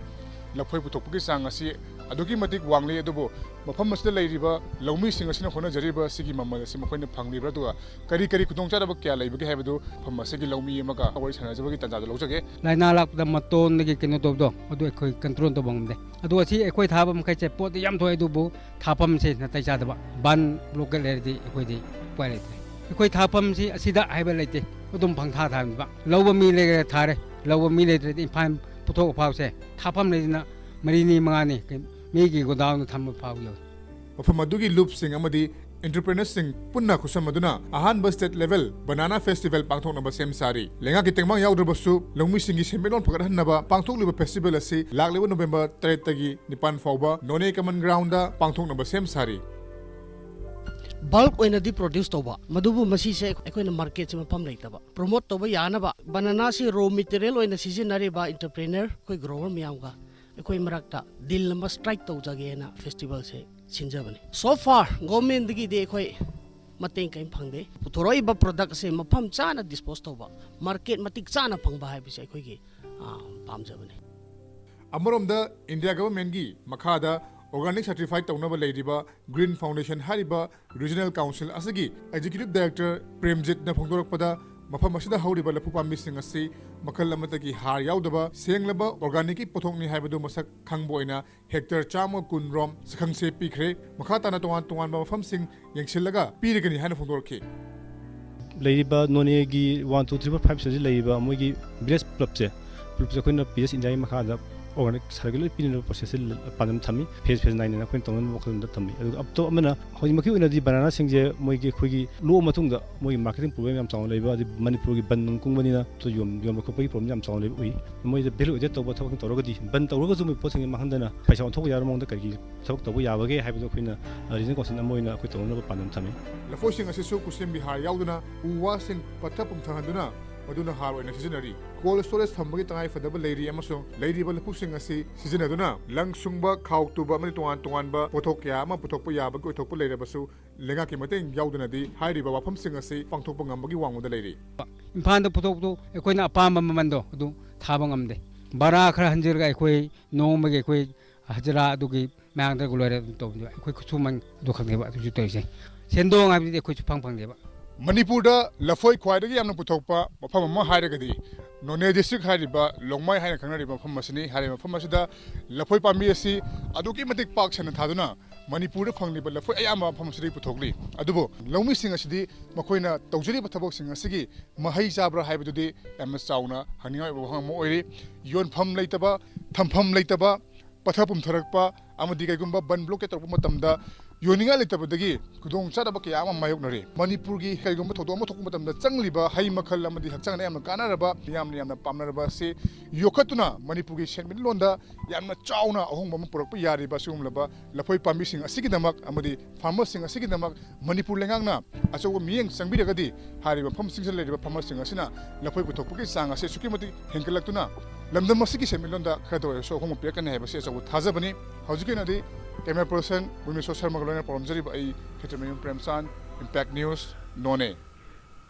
ꯂꯐꯣꯏ ꯄꯨꯊꯣꯛꯄꯒꯤ ꯆꯥꯡ ꯑꯁꯤ ꯑꯗꯨꯛꯀꯤ ꯃꯇꯤꯛ ꯋꯥꯡꯂꯤ꯫ ꯑꯗꯨꯕꯨ ꯃꯐꯝ ꯑꯁꯤꯗ ꯂꯩꯔꯤꯕ ꯂꯧꯃꯤꯁꯤꯡ ꯑꯁꯤꯅ ꯍꯣꯠꯅꯖꯔꯤꯕ ꯑꯁꯤꯒꯤ ꯃꯃꯜ ꯑꯁꯤ ꯃꯈꯣꯏꯅ ꯐꯪꯂꯤꯕ꯭ꯔꯥ, ꯑꯗꯨꯒ ꯀꯔꯤ ꯀꯔꯤ ꯈꯨꯗꯣꯡꯆꯥꯗꯕ ꯀꯌꯥ ꯂꯩꯕꯒꯦ ꯍꯥꯏꯕꯗꯨ ꯃꯐꯝ ꯑꯁꯤꯒꯤ ꯂꯧꯃꯤ ꯑꯃꯒ ꯋꯥꯔꯤ ꯁꯥꯟꯅꯖꯕꯒꯤ ꯇꯥꯟꯖꯥꯗꯨ ꯂꯧꯖꯒꯦ꯫ ꯂꯥꯏꯅꯥ ꯂꯥꯛꯄꯗ ꯃꯇꯣꯟꯗꯒꯤ ꯀꯩꯅꯣ ꯇꯧꯕꯗꯣ, ꯑꯗꯨ ꯑꯩꯈꯣꯏ control ꯇꯧꯕ ꯉꯝꯗꯦ꯫ ꯑꯗꯨ ꯑꯁꯤ ꯑꯩꯈꯣꯏ ꯊꯥꯕ ꯃꯈꯩꯁꯦ ꯄꯣꯠꯇꯤ ꯌꯥꯝ ꯊꯣꯛꯑꯦ, ꯑꯗꯨꯕꯨ ꯊꯥꯐꯝꯁꯤ ꯅꯥꯇꯩ ꯆꯥꯗꯕ, ꯕꯟ blockade ꯂꯩꯔꯗꯤ ꯑꯩꯈꯣꯏꯗꯤ ꯎꯄꯥꯏ ꯂꯩꯇ꯭ꯔꯦ꯫ ꯑꯩꯈꯣꯏ ꯊꯥꯐꯝꯁꯤ ꯑꯁꯤꯗ ꯍꯥꯏꯕ ꯂꯩꯇꯦ, ꯑꯗꯨꯝ ꯄꯪꯊꯥ ꯊꯥꯕꯅꯦꯕ꯫ ꯂꯧꯕ ꯃꯤ ꯂꯩꯔꯒ ꯊꯥꯔꯦ, ꯂꯧꯕ ꯃꯤ ꯂꯩꯇ꯭ꯔꯗꯤ ꯏꯝꯐꯥꯜ ꯄꯨꯊꯣꯛꯄ ꯐꯥꯎꯁꯦ ꯊꯥꯐꯝ ꯂꯩꯗꯅ ꯃꯔꯤꯅꯤ ꯃꯉꯥꯅꯤ ꯃꯤꯒꯤ ꯒꯣꯗꯥꯎꯟꯗ ꯊꯝꯕ ꯐꯥꯎ ꯌꯥꯎꯏ꯫ ꯃꯐꯝ ꯑꯗꯨꯒꯤ ꯂꯨꯞꯁꯤꯡ ꯑꯃꯗꯤ entrepreneurꯁꯤꯡ ꯄꯨꯟꯅ ꯈꯨꯠꯁꯝꯅꯗꯨꯅ ꯑꯍꯥꯟꯕ state level banana festival ꯄꯥꯡꯊꯣꯛꯅꯕ ꯁꯦꯝ ꯁꯥꯔꯤ꯫ ꯂꯩꯉꯥꯛꯀꯤ ꯇꯦꯡꯕꯥꯡ ꯌꯥꯎꯗ꯭ꯔꯕꯁꯨ ꯂꯧꯃꯤꯁꯤꯡꯒꯤ ꯁꯦꯟꯃꯤꯠꯂꯣꯟ ꯐꯒꯠꯍꯟꯅꯕ ꯄꯥꯡꯊꯣꯛꯂꯤꯕ festival ꯑꯁꯤ ꯂꯥꯛꯂꯤꯕ November ꯇꯔꯦꯠꯇꯒꯤ ꯅꯤꯄꯥꯟ ꯐꯥꯎꯕ ꯅꯣꯅꯦ common groundꯗ ꯄꯥꯡꯊꯣꯛꯅꯕ ꯁꯦꯝ ꯁꯥꯔꯤ꯫ Bulk ꯑꯣꯏꯅꯗꯤ produce ꯇꯧꯕ, ꯃꯗꯨꯕꯨ ꯃꯁꯤꯁꯦ ꯑꯩꯈꯣꯏꯅ marketꯁꯦ ꯃꯐꯝ ꯂꯩꯇꯕ꯫ Promote ꯇꯧꯕ ꯌꯥꯅꯕ bananaꯁꯤ raw material ꯑꯣꯏꯅ ꯁꯤꯖꯤꯟꯅꯔꯤꯕ entrepreneur ꯑꯩꯈꯣꯏ grower ꯃꯌꯥꯝꯒ ꯑꯩꯈꯣꯏ ꯃꯔꯛꯇ deal ꯑꯃ strike ꯇꯧꯖꯒꯦꯅ festivalꯁꯦ ꯁꯤꯟꯖꯕꯅꯤ꯫ So far governmentꯗꯒꯤꯗꯤ ꯑꯩꯈꯣꯏ ꯃꯇꯦꯡ ꯀꯔꯤꯝ ꯐꯪꯗꯦ꯫ ꯄꯨꯊꯣꯔꯛꯏꯕ product ꯑꯁꯦ ꯃꯐꯝ ꯆꯥꯅ dispose ꯇꯧꯕ, market ꯃꯇꯤꯛ ꯆꯥꯅ ꯐꯪꯕ ꯍꯥꯏꯕꯁꯦ ꯑꯩꯈꯣꯏꯒꯤ, ꯑ, ꯄꯥꯝꯖꯕꯅꯤ꯫ ꯑꯃꯔꯣꯝꯗ India governmentꯀꯤ ꯃꯈꯥꯗ organic certified ꯇꯧꯅꯕ ꯂꯩꯔꯤꯕ Green Foundation ꯍꯥꯏꯔꯤꯕ regional council ꯑꯁꯤꯒꯤ executive director ꯄ꯭ꯔꯦꯝꯖꯤꯠꯅ ꯐꯣꯡꯗꯣꯔꯛꯄꯗ, ꯃꯐꯝ ꯑꯁꯤꯗ ꯍꯧꯔꯤꯕ ꯂꯐꯨ ꯄꯥꯝꯕꯤꯁꯤꯡ ꯑꯁꯤ ꯃꯈꯜ ꯑꯃꯠꯇꯒꯤ ꯍꯥꯔ ꯌꯥꯎꯗꯕ ꯁꯦꯡꯂꯕ organicꯀꯤ ꯄꯣꯠꯊꯣꯛꯅꯤ ꯍꯥꯏꯕꯗꯨ ꯃꯁꯛ ꯈꯪꯕ ꯑꯣꯏꯅ hectare ꯆꯥꯝꯃ ꯀꯨꯟ ꯔꯣꯝ ꯁꯛꯈꯪꯁꯦ ꯄꯤꯈ꯭ꯔꯦ꯫ ꯃꯈꯥ ꯇꯥꯅ ꯇꯣꯉꯥꯟ ꯇꯣꯉꯥꯟꯕ ꯃꯐꯝꯁꯤꯡ ꯌꯦꯡꯁꯤꯜꯂꯒ ꯄꯤꯔꯒꯅꯤ ꯍꯥꯏꯅ ꯐꯣꯡꯗꯣꯔꯛꯈꯤ꯫ ꯂꯩꯔꯤꯕ ꯅꯣꯅꯦꯒꯤ one, two, three, four, five ꯁꯤꯗ ꯂꯩꯔꯤꯕ ꯃꯣꯏꯒꯤ village ꯄꯨꯂꯞꯁꯦ, ꯄꯨꯂꯞꯁꯦ ꯑꯩꯈꯣꯏꯅ ꯄꯤ ꯑꯦꯁ ꯏꯟꯗꯤꯌꯥꯒꯤ ꯃꯈꯥꯗ organic certificate ꯂꯣꯏ ꯄꯤꯅꯅꯕ processꯁꯦ ꯄꯥꯟꯗꯝ ꯊꯝꯃꯤ꯫ Phase phase ꯅꯥꯏꯅ ꯑꯩꯈꯣꯏꯅ ꯇꯧꯅꯅꯕ ꯋꯥꯈꯜꯂꯣꯟꯗ ꯊꯝꯃꯤ꯫ ꯑꯗꯨꯒ ꯑꯇꯣꯞ ꯑꯃꯅ ꯍꯧꯖꯤꯛꯃꯛꯀꯤ ꯑꯣꯏꯅꯗꯤ bananaꯁꯤꯡꯁꯦ ꯃꯣꯏꯒꯤ ꯑꯩꯈꯣꯏꯒꯤ ꯂꯣꯛꯑ ꯃꯇꯨꯡꯗ ꯃꯣꯏꯒꯤ marketing problem ꯌꯥꯝ ꯆꯥꯎꯅ ꯂꯩꯕ, ꯑꯗꯩ ꯃꯅꯤꯄꯨꯔꯒꯤ ꯕꯟ ꯅꯨꯡ ꯀꯨꯡꯕꯅꯤꯅ ꯄꯣꯠ ꯌꯣꯟ-, ꯌꯣꯟꯕ ꯈꯣꯠꯄꯒꯤ problem ꯌꯥꯝ ꯆꯥꯎꯅ ꯂꯩꯕ ꯎꯏ꯫ ꯃꯣꯏꯗ value added ꯇꯧꯕ ꯊꯕꯛ ꯇꯧꯔꯒꯗꯤ, ꯕꯟ ꯇꯧꯔꯒꯁꯨ ꯃꯣꯏ ꯄꯣꯠꯁꯤꯡꯁꯦ ꯃꯥꯡꯍꯟꯗꯅ ꯄꯩꯁꯥ ꯑꯣꯟꯊꯣꯛꯄ ꯌꯥꯕ ꯃꯑꯣꯡꯗ ꯀꯔꯤꯒꯤ ꯊꯕꯛ ꯇꯧꯕ ꯌꯥꯕꯒꯦ ꯍꯥꯏꯕꯗꯣ ꯑꯩꯈꯣꯏꯅ regional council ꯑꯃ ꯑꯣꯏꯅ ꯑꯩꯈꯣꯏ ꯇꯧꯅꯅꯕ ꯄꯥꯟꯗꯝ ꯊꯝꯃꯤ꯫ ꯂꯐꯣꯏꯁꯤꯡ ꯑꯁꯤꯁꯨ ꯈꯨꯠꯁꯦꯝꯒꯤ ꯍꯥꯔ ꯌꯥꯎꯗꯅ ꯎ ꯋꯥꯁꯤꯡ ꯄꯠꯊ ꯄꯨꯝꯊꯍꯟꯗꯨꯅ ꯃꯗꯨꯅ ꯍꯥꯔ ꯑꯣꯏꯅ ꯁꯤꯖꯤꯟꯅꯔꯤ꯫ Cold storage ꯊꯝꯕꯒꯤ ꯇꯉꯥꯏ ꯐꯗꯕ ꯂꯩꯔꯤ ꯑꯃꯁꯨꯡ ꯂꯩꯔꯤꯕ ꯂꯐꯨꯁꯤꯡ ꯑꯁꯤ ꯁꯤꯖꯤꯟꯅꯗꯨꯅ ꯂꯪ ꯁꯨꯡꯕ, ꯈꯥꯎ ꯇꯨꯕ ꯑꯃꯗꯤ ꯇꯣꯉꯥꯟ ꯇꯣꯉꯥꯟꯕ ꯄꯣꯠꯊꯣꯛ ꯀꯌꯥ ꯑꯃ ꯄꯨꯊꯣꯛꯄ ꯌꯥꯕꯒꯤ ꯑꯣꯏꯊꯣꯛꯄ ꯂꯩꯔꯕꯁꯨ, ꯂꯩꯉꯥꯛꯀꯤ ꯃꯇꯦꯡ ꯌꯥꯎꯗꯅꯗꯤ ꯍꯥꯏꯔꯤꯕ ꯋꯥꯐꯝꯁꯤꯡ ꯑꯁꯤ ꯄꯥꯡꯊꯣꯛꯄ ꯉꯝꯕꯒꯤ ꯋꯥꯡꯃꯗ ꯂꯩꯔꯤ꯫ ꯏꯝꯐꯥꯜꯗ ꯄꯨꯊꯣꯛꯄꯗꯣ ꯑꯩꯈꯣꯏꯅ ꯑꯄꯥꯝꯕ ꯃꯃꯟꯗꯣ ꯑꯗꯨ ꯊꯥꯕ ꯉꯝꯗꯦ꯫ ꯚꯔꯥ ꯈꯔ ꯍꯟꯖꯤꯜꯂꯒ ꯑꯩꯈꯣꯏ ꯅꯣꯡꯃꯒꯤ ꯑꯩꯈꯣꯏ ꯍꯖꯤꯔꯥ ꯑꯗꯨꯒꯤ ꯃꯌꯥꯝꯗ ꯂꯣꯏꯔꯦ ꯑꯗꯨꯝ ꯇꯧꯕꯅꯦꯕ꯫ ꯑꯩꯈꯣꯏ ꯈꯨꯠꯁꯨꯃꯟ ꯑꯗꯨ ꯈꯛꯅꯦꯕ ꯑꯗꯨꯁꯨ ꯇꯧꯔꯤꯁꯦ꯫ ꯁꯦꯟꯗꯣꯡ ꯍꯥꯏꯕꯗꯨꯗꯤ ꯑꯩꯈꯣꯏꯁꯨ ꯐꯪ ꯐꯪꯗꯦꯕ꯫ ꯃꯅꯤꯄꯨꯔꯗ ꯂꯐꯣꯏ ꯈ꯭ꯋꯥꯏꯗꯒꯤ ꯌꯥꯝꯅ ꯄꯨꯊꯣꯛꯄ ꯃꯐꯝ ꯑꯃ ꯍꯥꯏꯔꯒꯗꯤ ꯅꯣꯅꯦ district ꯍꯥꯏꯔꯤꯕ ꯂꯣꯡꯃꯥꯏ ꯍꯥꯏꯅ ꯈꯪꯅꯔꯤꯕ ꯃꯐꯝ ꯑꯁꯤꯅꯤ꯫ ꯍꯥꯏꯔꯤꯕ ꯃꯐꯝ ꯑꯁꯤꯗ ꯂꯐꯣꯏ ꯄꯥꯝꯕꯤ ꯑꯁꯤ ꯑꯗꯨꯛꯀꯤ ꯃꯇꯤꯛ ꯄꯥꯛ ꯁꯟꯅ ꯊꯥꯗꯨꯅ ꯃꯅꯤꯄꯨꯔꯗ ꯐꯪꯂꯤꯕ ꯂꯐꯣꯏ ꯑꯌꯥꯝꯕ ꯃꯐꯝ ꯑꯁꯤꯗꯒꯤ ꯄꯨꯊꯣꯛꯂꯤ꯫ ꯑꯗꯨꯕꯨ ꯂꯧꯃꯤꯁꯤꯡ ꯑꯁꯤꯗꯤ ꯃꯈꯣꯏꯅ ꯇꯧꯖꯔꯤꯕ ꯊꯕꯛꯁꯤꯡ ꯑꯁꯤꯒꯤ ꯃꯍꯩ ꯆꯥꯕ꯭ꯔꯥ ꯍꯥꯏꯕꯗꯨꯗꯤ ꯌꯥꯝꯅ ꯆꯥꯎꯅ ꯍꯪꯅꯤꯡꯉꯥꯏ ꯑꯣꯏꯕ ꯋꯥꯐꯝ ꯑꯃ ꯑꯣꯏꯔꯤ꯫ ꯌꯣꯟꯐꯝ ꯂꯩꯇꯕ, ꯊꯝꯐꯝ ꯂꯩꯇꯕ, ꯄꯠꯊ ꯄꯨꯝꯊꯔꯛꯄ ꯑꯃꯗꯤ ꯀꯩꯒꯨꯝꯕ ꯕꯟ blockade ꯇꯧꯔꯛꯄ ꯃꯇꯝꯗ ꯌꯣꯟꯅꯤꯡꯉꯥꯏ ꯂꯩꯇꯕꯗꯒꯤ ꯈꯨꯗꯣꯡ ꯆꯥꯗꯕ ꯀꯌꯥ ꯑꯃ ꯃꯥꯌꯣꯛꯅꯔꯤ꯫ ꯃꯅꯤꯄꯨꯔꯒꯤ ꯀꯔꯤꯒꯨꯝꯕ ꯊꯧꯗꯣꯛ ꯑꯃ ꯊꯣꯛꯄ ꯃꯇꯝꯗ ꯆꯪꯂꯤꯕ ꯍꯩ ꯃꯈꯜ ꯑꯃꯗꯤ ꯍꯛꯆꯥꯡꯗ ꯌꯥꯝꯅ ꯀꯥꯟꯅꯔꯕ, ꯃꯤꯌꯥꯝꯅ ꯌꯥꯝꯅ ꯄꯥꯝꯅꯔꯕ ꯑꯁꯤ ꯌꯣꯛꯈꯠꯇꯨꯅ ꯃꯅꯤꯄꯨꯔꯒꯤ ꯁꯦꯟꯃꯤꯠꯂꯣꯟꯗ ꯌꯥꯝꯅ ꯆꯥꯎꯅ ꯑꯍꯣꯡꯕ ꯑꯃ ꯄꯨꯔꯛꯄ ꯌꯥꯔꯤꯕ ꯑꯁꯤꯒꯨꯝꯂꯕ ꯂꯐꯣꯏ ꯄꯥꯝꯕꯤꯁꯤꯡ ꯑꯁꯤꯒꯤꯗꯃꯛ ꯑꯃꯗꯤ farmerꯁꯤꯡ ꯑꯁꯤꯒꯤꯗꯃꯛ ꯃꯅꯤꯄꯨꯔ ꯂꯩꯉꯥꯛꯅ ꯑꯆꯧꯕ ꯃꯤꯠꯌꯦꯡ ꯆꯪꯕꯤꯔꯒꯗꯤ ꯍꯥꯏꯔꯤꯕ ꯃꯐꯝꯁꯤꯡꯁꯤꯗ ꯂꯩꯔꯤꯕ farmerꯁꯤꯡ ꯑꯁꯤꯅ ꯂꯐꯣꯏ ꯄꯨꯊꯣꯛꯄꯒꯤ ꯆꯥꯡ ꯑꯁꯤ ꯑꯁꯨꯛꯀꯤ ꯃꯇꯤꯛ ꯍꯦꯟꯒꯠꯂꯛꯇꯨꯅ ꯂꯝꯗꯝ ꯑꯁꯤꯒꯤ ꯁꯦꯟꯃꯤꯠꯂꯣꯟꯗ ꯈꯔꯗ ꯑꯣꯏꯔꯁꯨ ꯑꯍꯣꯡꯕ ꯄꯤꯔꯛꯀꯅꯤ ꯍꯥꯏꯕꯁꯤ ꯑꯆꯧꯕ ꯊꯥꯖꯕꯅꯤ꯫ ꯍꯧꯖꯤꯛꯀꯤ ꯑꯣꯏꯅꯗꯤ Camera person ꯃꯨꯃꯤ ꯁꯣꯁꯦꯜ ꯃꯒ ꯂꯣꯏꯅ ꯄꯥꯎꯔꯝꯖꯔꯤꯕ ꯑꯩ ꯈꯦꯇ꯭ꯔꯤꯃꯌꯨꯝ ꯄ꯭ꯔꯦꯝꯆꯥꯟ, Impact News, ꯅꯣꯅꯦ꯫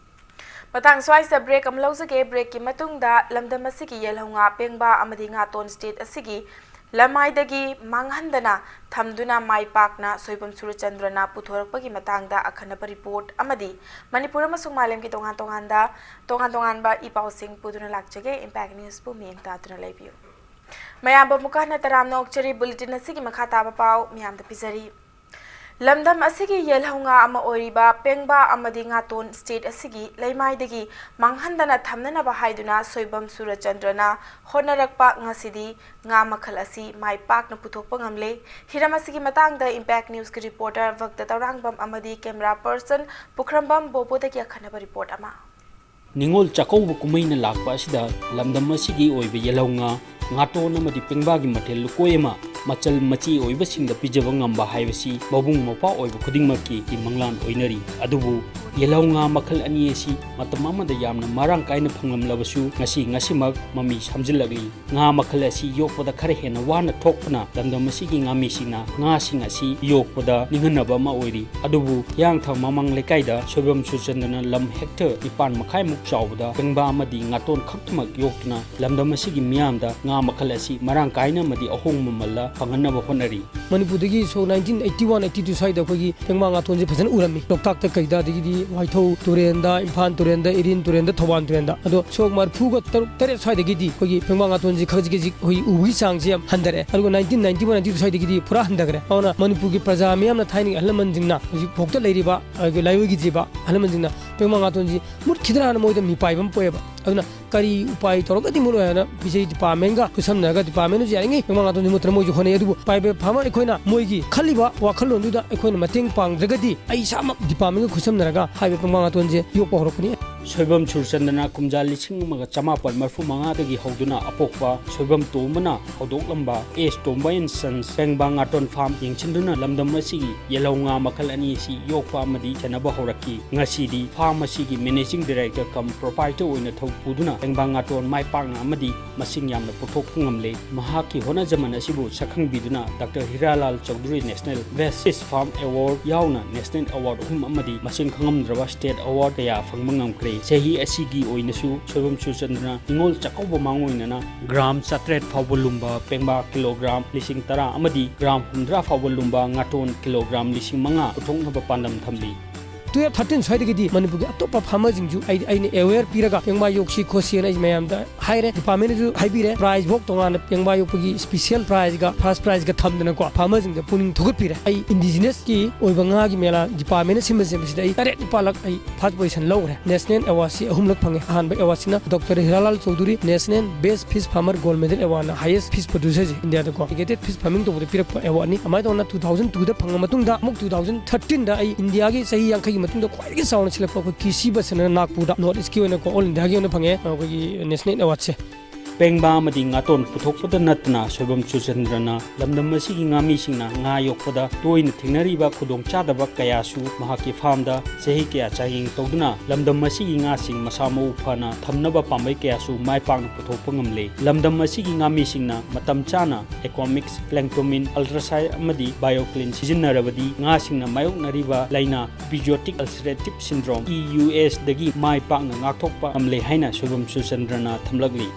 ꯃꯇꯥꯡ ꯁ꯭ꯋꯥꯏꯁꯤꯗ ꯕ꯭ꯔꯦꯛ ꯑꯃ ꯂꯧꯖꯒꯦ꯫ ꯕ꯭ꯔꯦꯛꯀꯤ ꯃꯇꯨꯡꯗ ꯂꯝꯗꯝ ꯑꯁꯤꯒꯤ ꯌꯦꯜꯍꯧꯉꯥ, ꯄꯦꯡꯕꯥ ꯑꯃꯗꯤ ꯉꯥꯇꯣꯟ ꯁ꯭ꯇꯦꯠ ꯑꯁꯤꯒꯤ ꯂꯃꯥꯏꯗꯒꯤ ꯃꯥꯡꯍꯟꯗꯅ ꯊꯝꯗꯨꯅ ꯃꯥꯏ ꯄꯥꯛꯅ ꯁꯣꯏꯕꯝ ꯁꯨꯔꯆꯟꯗ꯭ꯔꯅ ꯄꯨꯊꯣꯔꯛꯄꯒꯤ ꯃꯇꯥꯡꯗ ꯑꯈꯟꯅꯕ ꯔꯤꯄꯣꯔꯠ ꯑꯃꯗꯤ ꯃꯅꯤꯄꯨꯔ ꯑꯃꯁꯨꯡ ꯃꯥꯂꯦꯝꯒꯤ ꯇꯣꯉꯥꯟ ꯇꯣꯉꯥꯟꯗ, ꯇꯣꯉꯥꯟ ꯇꯣꯉꯥꯟꯕ ꯏ ꯄꯥꯎꯁꯤꯡ ꯄꯨꯗꯨꯅ ꯂꯥꯛꯆꯒꯦ꯫ Impact Newsꯄꯨ ꯃꯤꯠꯌꯦꯡ ꯇꯥꯗꯨꯅ ꯂꯩꯕꯤꯌꯨ꯫ ꯃꯌꯥꯝꯕꯨ ꯑꯃꯨꯛꯀ ꯍꯟꯅ ꯇꯔꯥꯝꯅ ꯑꯣꯛꯆꯔꯤ꯫ Bulletin ꯑꯁꯤꯒꯤ ꯃꯈꯥ ꯇꯥꯕ ꯄꯥꯎ ꯃꯤꯌꯥꯝꯗ ꯄꯤꯖꯔꯤ꯫ ꯂꯝꯗꯝ ꯑꯁꯤꯒꯤ ꯌꯦꯜꯍꯧꯉꯥ ꯑꯃ ꯑꯣꯏꯔꯤꯕ ꯄꯦꯡꯕꯥ ꯑꯃꯗꯤ ꯉꯥꯇꯣꯟ ꯁ꯭ꯇꯦꯠ ꯑꯁꯤꯒꯤ ꯂꯩꯃꯥꯏꯗꯒꯤ ꯃꯥꯡꯍꯟꯗꯅ ꯊꯝꯅꯅꯕ ꯍꯥꯏꯗꯨꯅ ꯁꯣꯏꯕꯝ ꯁꯨꯔꯆꯟꯗ꯭ꯔꯅ ꯍꯣꯠꯅꯔꯛꯄ ꯉꯁꯤꯗꯤ ꯉꯥ ꯃꯈꯜ ꯑꯁꯤ ꯃꯥꯏ ꯄꯥꯛꯅ ꯄꯨꯊꯣꯛꯄ ꯉꯝꯂꯦ꯫ ꯍꯤꯔꯝ ꯑꯁꯤꯒꯤ ꯃꯇꯥꯡꯗ Impact Newsꯀꯤ reporter ꯚꯛꯇ ꯇꯧꯔꯥꯡꯕꯝ ꯑꯃꯗꯤ camera person ꯄꯨꯈ꯭ꯔꯝꯕꯝ ꯕꯣꯕꯣꯗꯒꯤ ꯑꯈꯟꯅꯕ ꯔꯤꯄꯣꯔꯠ ꯑꯃ꯫ ꯅꯤꯉꯣꯜ ꯆꯥꯛꯀꯧꯕ ꯀꯨꯝꯍꯩꯅ ꯂꯥꯛꯄ ꯑꯁꯤꯗ ꯂꯝꯗꯝ ꯑꯁꯤꯒꯤ ꯑꯣꯏꯕ ꯌꯦꯜꯍꯧ ꯉꯥ, ꯉꯥꯇꯣꯟ ꯑꯃꯗꯤ ꯄꯦꯡꯕꯥꯒꯤ ꯃꯊꯦꯜ ꯂꯨꯀꯣꯏ ꯑꯃ ꯃꯆꯜ ꯃꯆꯤ ꯑꯣꯏꯕꯁꯤꯡꯗ ꯄꯤꯖꯕ ꯉꯝꯕ ꯍꯥꯏꯕꯁꯤ ꯃꯕꯨꯡ ꯃꯧꯄ꯭ꯋꯥ ꯑꯣꯏꯕ ꯈꯨꯗꯤꯡꯃꯛꯀꯤ ꯃꯪꯂꯥꯟ ꯑꯣꯏꯅꯔꯤ꯫ ꯑꯗꯨꯕꯨ ꯌꯦꯜꯍꯧ ꯉꯥ ꯃꯈꯜ ꯑꯅꯤ ꯑꯁꯤ ꯃꯇꯝ ꯑꯃꯗ ꯌꯥꯝꯅ ꯃꯔꯥꯡ ꯀꯥꯏꯅ ꯐꯪꯂꯝꯂꯕꯁꯨ ꯉꯁꯤ ꯉꯁꯤꯃꯛ ꯃꯃꯤ ꯁꯥꯝꯖꯤꯜꯂꯛꯂꯤ꯫ ꯉꯥ ꯃꯈꯜ ꯑꯁꯤ ꯌꯣꯛꯄꯗ ꯈꯔ ꯍꯦꯟꯅ ꯋꯥꯅ ꯊꯣꯛꯄꯅ ꯂꯝꯗꯝ ꯑꯁꯤꯒꯤ ꯉꯥꯃꯤꯁꯤꯡꯅ ꯉꯥꯁꯤꯡ ꯑꯁꯤ ꯌꯣꯛꯄꯗ ꯅꯤꯡꯍꯟꯅꯕ ꯑꯃ ꯑꯣꯏꯔꯤ꯫ ꯑꯗꯨꯕꯨ ꯍꯤꯌꯥꯡꯊꯥꯡ ꯃꯃꯥꯡ ꯂꯩꯀꯥꯏꯗ ꯁꯣꯏꯕꯝ ꯁꯨꯔꯆꯟꯗ꯭ꯔꯅ ꯂꯝ ꯍꯦꯛꯇꯔ ꯅꯤꯄꯥꯟ ꯃꯈꯥꯏꯃꯨꯛ ꯆꯥꯎꯕꯗ ꯄꯦꯡꯕꯥ ꯑꯃꯗꯤ ꯉꯥꯇꯣꯟ ꯈꯛꯇꯃꯛ ꯌꯣꯛꯇꯨꯅ ꯂꯝꯗꯝ ꯑꯁꯤꯒꯤ ꯃꯤꯌꯥꯝꯗ ꯉꯥ ꯃꯈꯜ ꯑꯁꯤ ꯃꯔꯥꯡ ꯀꯥꯏꯅ ꯑꯃꯗꯤ ꯑꯍꯣꯡꯕ ꯃꯃꯜꯗ ꯐꯪꯍꯟꯅꯕ ꯍꯣꯠꯅꯔꯤ꯫ ꯃꯅꯤꯄꯨꯔꯗꯒꯤ ꯁꯣꯛ nineteen eighty one eighty two ꯁ꯭ꯋꯥꯏꯗ ꯑꯩꯈꯣꯏꯒꯤ ꯄꯦꯡꯕꯥ ꯉꯥꯇꯣꯟꯁꯦ ꯐꯖꯅ ꯎꯔꯝꯃꯤ꯫ ꯂꯣꯛꯇꯥꯛꯇ ꯀꯩꯗ, ꯑꯗꯒꯤꯗꯤ ꯋꯥꯏꯊꯧ ꯇꯨꯔꯦꯟꯗ, ꯏꯝꯐꯥꯜ ꯇꯨꯔꯦꯟꯗ, ꯏꯔꯤꯟ ꯇꯨꯔꯦꯟꯗ, ꯊꯧꯕꯥꯜ ꯇꯨꯔꯦꯟꯗ꯫ ꯑꯗꯣ ꯁꯣꯛ ꯃꯔꯤꯐꯨꯒ ꯇꯔꯨꯛ ꯇꯔꯦꯠ ꯁ꯭ꯋꯥꯏꯗꯒꯤꯗꯤ ꯑꯩꯈꯣꯏꯒꯤ ꯄꯦꯡꯕꯥ ꯉꯥꯇꯣꯟꯁꯦ ꯈꯖꯤꯛ ꯈꯖꯤꯛ ꯑꯩꯈꯣꯏꯒꯤ ꯎꯕꯒꯤ ꯆꯥꯡꯁꯦ ꯌꯥꯝ ꯍꯟꯊꯔꯛꯑꯦ꯫ ꯑꯗꯨꯒ nineteen ninety one ninety two ꯁ꯭ꯋꯥꯏꯗꯒꯤꯗꯤ ꯄꯨꯔꯥ ꯍꯟꯊꯈ꯭ꯔꯦ꯫ ꯑꯗꯨꯅ ꯃꯅꯤꯄꯨꯔꯒꯤ ꯄ꯭ꯔꯖꯥ ꯃꯤꯌꯥꯝꯅ, ꯊꯥꯏꯅꯒꯤ ꯑꯍꯜ ꯂꯃꯟꯁꯤꯡꯅ, ꯍꯧꯖꯤꯛ ꯐꯥꯎꯗ ꯂꯩꯔꯤꯕ ꯑꯩꯈꯣꯏꯒꯤ ꯂꯥꯏꯑꯣꯏꯈꯤꯗ꯭ꯔꯤꯕ ꯑꯍꯜ ꯂꯃꯟꯁꯤꯡꯅ ꯄꯦꯡꯕꯥ ꯉꯥꯇꯣꯟꯁꯤ ꯃꯨꯠꯈꯤꯗ꯭ꯔꯥꯅ ꯃꯣꯏꯗ ꯃꯤꯄꯥꯏꯕ ꯑꯃ ꯄꯣꯛꯑꯦꯕ꯫ ꯑꯗꯨꯅ ꯀꯔꯤ ꯎꯄꯥꯏ ꯇꯧꯔꯒꯗꯤ ꯃꯨꯠꯂꯣꯏ ꯍꯥꯏꯅ ꯐꯤꯁꯔꯤ ꯗꯤꯄꯥꯔꯠꯃꯦꯟꯒ ꯈꯨꯠꯁꯝꯅꯔꯒ, ꯗꯤꯄꯥꯔꯠꯃꯦꯟꯅꯁꯨ ꯌꯥꯔꯤꯉꯩ ꯄꯦꯡꯕꯥ ꯉꯥꯇꯣꯟꯁꯤ ꯃꯨꯠꯇꯅ ꯃꯣꯏꯁꯨ ꯍꯣꯠꯅꯩ꯫ ꯑꯗꯨꯕꯨ ꯄꯥꯏꯕ ꯐꯥꯔꯃꯔ ꯑꯩꯈꯣꯏꯅ ꯃꯣꯏꯒꯤ ꯈꯜꯂꯤꯕ ꯋꯥꯈꯜꯂꯣꯟꯗꯨꯗ ꯑꯩꯈꯣꯏꯅ ꯃꯇꯦꯡ ꯄꯥꯡꯗ꯭ꯔꯒꯗꯤ ꯑꯩ ꯏꯁꯥꯃꯛ ꯗꯤꯄꯥꯔꯠꯃꯦꯟꯒ ꯈꯨꯠꯁꯝꯅꯔꯒ ꯍꯥꯏꯔꯤꯕ ꯄꯦꯡꯕꯥ ꯉꯥꯇꯣꯟꯁꯦ ꯌꯣꯛꯄ ꯍꯧꯔꯛꯀꯅꯤ꯫ ꯁꯣꯏꯕꯝ ꯁꯨꯔꯆꯟꯗ꯭ꯔꯅ ꯀꯨꯝꯖꯥ ꯂꯤꯁꯤꯡ ꯑꯃꯒ ꯆꯃꯥꯄꯜ ꯃꯔꯤꯐꯨ ꯃꯉꯥꯗꯒꯤ ꯍꯧꯗꯨꯅ ꯑꯄꯣꯛꯄ ꯁꯣꯏꯕꯝ ꯇꯣꯝꯕꯅ ꯍꯧꯗꯣꯛꯂꯝꯕ ꯑꯦꯁ ꯇꯣꯝꯕ and Sons ꯄꯦꯡꯕꯥ ꯉꯥꯇꯣꯟ ꯐꯥꯔꯝ ꯌꯦꯡꯁꯤꯟꯗꯨꯅ ꯂꯝꯗꯝ ꯑꯁꯤꯒꯤ ꯌꯦꯜꯍꯧ ꯉꯥ ꯃꯈꯜ ꯑꯅꯤ ꯑꯁꯤ ꯌꯣꯛꯄ ꯑꯃꯗꯤ ꯁꯦꯟꯅꯕ ꯍꯧꯔꯛꯈꯤ꯫ ꯉꯁꯤꯗꯤ ꯐꯥꯔꯝ ꯑꯁꯤꯒꯤ ꯃꯦꯅꯦꯖꯤꯡ ꯗꯥꯏꯔꯦꯛꯇꯔ ꯀꯝ ꯄ꯭ꯔꯣꯄꯥꯏꯇꯔ ꯑꯣꯏꯅ ꯊꯧ ꯄꯨꯗꯨꯅ ꯄꯦꯡꯕꯥ ꯉꯥꯇꯣꯟ ꯃꯥꯏ ꯄꯥꯛꯅ ꯑꯃꯗꯤ ꯃꯁꯤꯡ ꯌꯥꯝꯅ ꯄꯨꯊꯣꯛꯄ ꯉꯝꯂꯦ꯫ ꯃꯍꯥꯛꯀꯤ ꯍꯣꯠꯅꯖꯃꯟ ꯑꯁꯤꯕꯨ ꯁꯛꯈꯪꯕꯤꯗꯨꯅ doctor Hiralal Chowdhury National Best Fish Farm Award ꯌꯥꯎꯅ National Award ꯑꯍꯨꯝ ꯑꯃꯗꯤ ꯃꯁꯤꯡ ꯈꯪꯉꯝꯗ꯭ꯔꯕ State Award ꯀꯌꯥ ꯐꯪꯕ ꯉꯝꯈ꯭ꯔꯦ꯫ ꯆꯍꯤ ꯑꯁꯤꯒꯤ ꯑꯣꯏꯅꯁꯨ ꯁꯣꯏꯕꯝ ꯁꯨꯔꯆꯟꯗ꯭ꯔꯅ ꯅꯤꯉꯣꯜ ꯆꯥꯛꯀꯧꯕ ꯃꯥꯡꯑꯣꯏꯅꯅ gram ꯆꯥꯇ꯭ꯔꯦꯠ ꯐꯥꯎꯕ ꯂꯨꯝꯕ ꯄꯦꯡꯕꯥ kilogram ꯂꯤꯁꯤꯡ ꯇꯔꯥ ꯑꯃꯗꯤ gram ꯍꯨꯝꯗ꯭ꯔꯥ ꯐꯥꯎꯕ ꯂꯨꯝꯕ ꯉꯥꯇꯣꯟ kilogram ꯂꯤꯁꯤꯡ ꯃꯉꯥ ꯄꯨꯊꯣꯛꯅꯕ ꯄꯥꯟꯗꯝ ꯊꯝꯂꯤ꯫ Twelve thirteen ꯁ꯭ꯋꯥꯏꯗꯒꯤꯗꯤ ꯃꯅꯤꯄꯨꯔꯒꯤ ꯑꯇꯣꯞꯄ farmerꯁꯤꯡꯁꯨ ꯑꯩ, ꯑꯩꯅ aware ꯄꯤꯔꯒ ꯄꯦꯡꯕꯥ ꯌꯣꯛꯁꯤ ꯈꯣꯠꯁꯤꯅ ꯑꯩ ꯃꯌꯥꯝꯗ ꯍꯥꯏꯔꯦ, departmentꯅꯁꯨ ꯍꯥꯏꯕꯤꯔꯦ, prize ꯐꯥꯎ ꯇꯣꯉꯥꯟꯅ ꯄꯦꯡꯕꯥ ꯌꯣꯛꯄꯒꯤ special prizeꯒ first prizeꯒ ꯊꯝꯗꯅꯀꯣ farmerꯁꯤꯡꯗ ꯄꯨꯛꯅꯤꯡ ꯊꯧꯒꯠꯄꯤꯔꯦ꯫ ꯑꯩ indigenousꯀꯤ ꯑꯣꯏꯕ ꯉꯥꯒꯤ ꯃꯦꯂꯥ departmentꯅ ꯁꯤꯟꯕ ꯁꯦꯝꯕꯁꯤꯗ ꯑꯩ ꯇꯔꯦꯠ ꯅꯤꯄꯥꯜꯂꯛ ꯑꯩ first position ꯂꯧꯈ꯭ꯔꯦ꯫ National awardꯁꯤ ꯑꯍꯨꯝꯂꯛ ꯐꯪꯉꯦ꯫ ꯑꯍꯥꯟꯕ awardꯁꯤꯅ doctor Hiralal Chowdhury National Best Fish Farmer Gold Medal Awardꯅ highest fish producerꯁꯦ Indiaꯗꯀꯣ dedicated fish farming ꯇꯧꯕꯗ ꯄꯤꯔꯛꯄ awardꯅꯤ꯫ ꯑꯗꯨꯃꯥꯏꯅ ꯇꯧꯅ two thousand twoꯗ ꯐꯪꯉ ꯃꯇꯨꯡꯗ ꯑꯃꯨꯛ two thousand thirteenꯗ ꯑꯩ Indiaꯒꯤ ꯆꯍꯤ ꯌꯥꯡꯈꯩꯒꯤ ꯃꯇꯨꯡꯗ ꯈ꯭ꯋꯥꯏꯗꯒꯤ ꯆꯥꯎꯅ ꯁꯤꯜꯂꯛꯄ ꯑꯩꯈꯣꯏ ꯀ꯭ꯔꯤꯁꯤ ꯕꯁꯟꯅ ꯅꯥꯒꯄꯨꯔꯗ North Eastꯀꯤ ꯑꯣꯏꯅꯀꯣ All Indiaꯒꯤ ꯑꯣꯏꯅ ꯐꯪꯉꯦ ꯑꯩꯈꯣꯏꯒꯤ National Awardꯁꯦ꯫ ꯄꯦꯡꯕꯥ ꯑꯃꯗꯤ ꯉꯥꯇꯣꯟ ꯄꯨꯊꯣꯛꯄꯗ ꯅꯠꯇꯅ ꯁꯣꯏꯕꯝ ꯁꯨꯔꯆꯟꯗ꯭ꯔꯅ ꯂꯝꯗꯝ ꯑꯁꯤꯒꯤ ꯉꯥꯃꯤꯁꯤꯡꯅ ꯉꯥ ꯌꯣꯛꯄꯗ ꯇꯣꯏꯅ ꯊꯦꯡꯅꯔꯤꯕ ꯈꯨꯗꯣꯡꯆꯥꯗꯕ ꯀꯌꯥꯁꯨ ꯃꯍꯥꯛꯀꯤ farmꯗ ꯆꯍꯤ ꯀꯌꯥ ꯆꯥꯡꯌꯦꯡ ꯇꯧꯗꯨꯅ ꯂꯝꯗꯝ ꯑꯁꯤꯒꯤ ꯉꯥꯁꯤꯡ ꯃꯁꯥ ꯃꯎ ꯐꯅ ꯊꯝꯅꯕ ꯄꯥꯝꯕꯩ ꯀꯌꯥꯁꯨ ꯃꯥꯏ ꯄꯥꯛꯅ ꯄꯨꯊꯣꯛꯄ ꯉꯝꯂꯦ꯫ ꯂꯝꯗꯝ ꯑꯁꯤꯒꯤ ꯉꯥꯃꯤꯁꯤꯡꯅ ꯃꯇꯝ ꯆꯥꯅ Aquamix, Planktomin, Ultracide ꯑꯃꯗꯤ BioClean ꯁꯤꯖꯤꯟꯅꯔꯕꯗꯤ ꯉꯥꯁꯤꯡꯅ ꯃꯥꯌꯣꯛꯅꯔꯤꯕ ꯂꯥꯏꯅꯥ Epizootic Ulcerative Syndrome, EUSꯗꯒꯤ ꯃꯥꯏ ꯄꯥꯛꯅ ꯉꯥꯛꯊꯣꯛꯄ ꯉꯝꯂꯦ ꯍꯥꯏꯅ ꯁꯣꯏꯕꯝ ꯁꯨꯔꯆꯟꯗ꯭ꯔꯅ ꯊꯝꯂꯛꯂꯤ꯫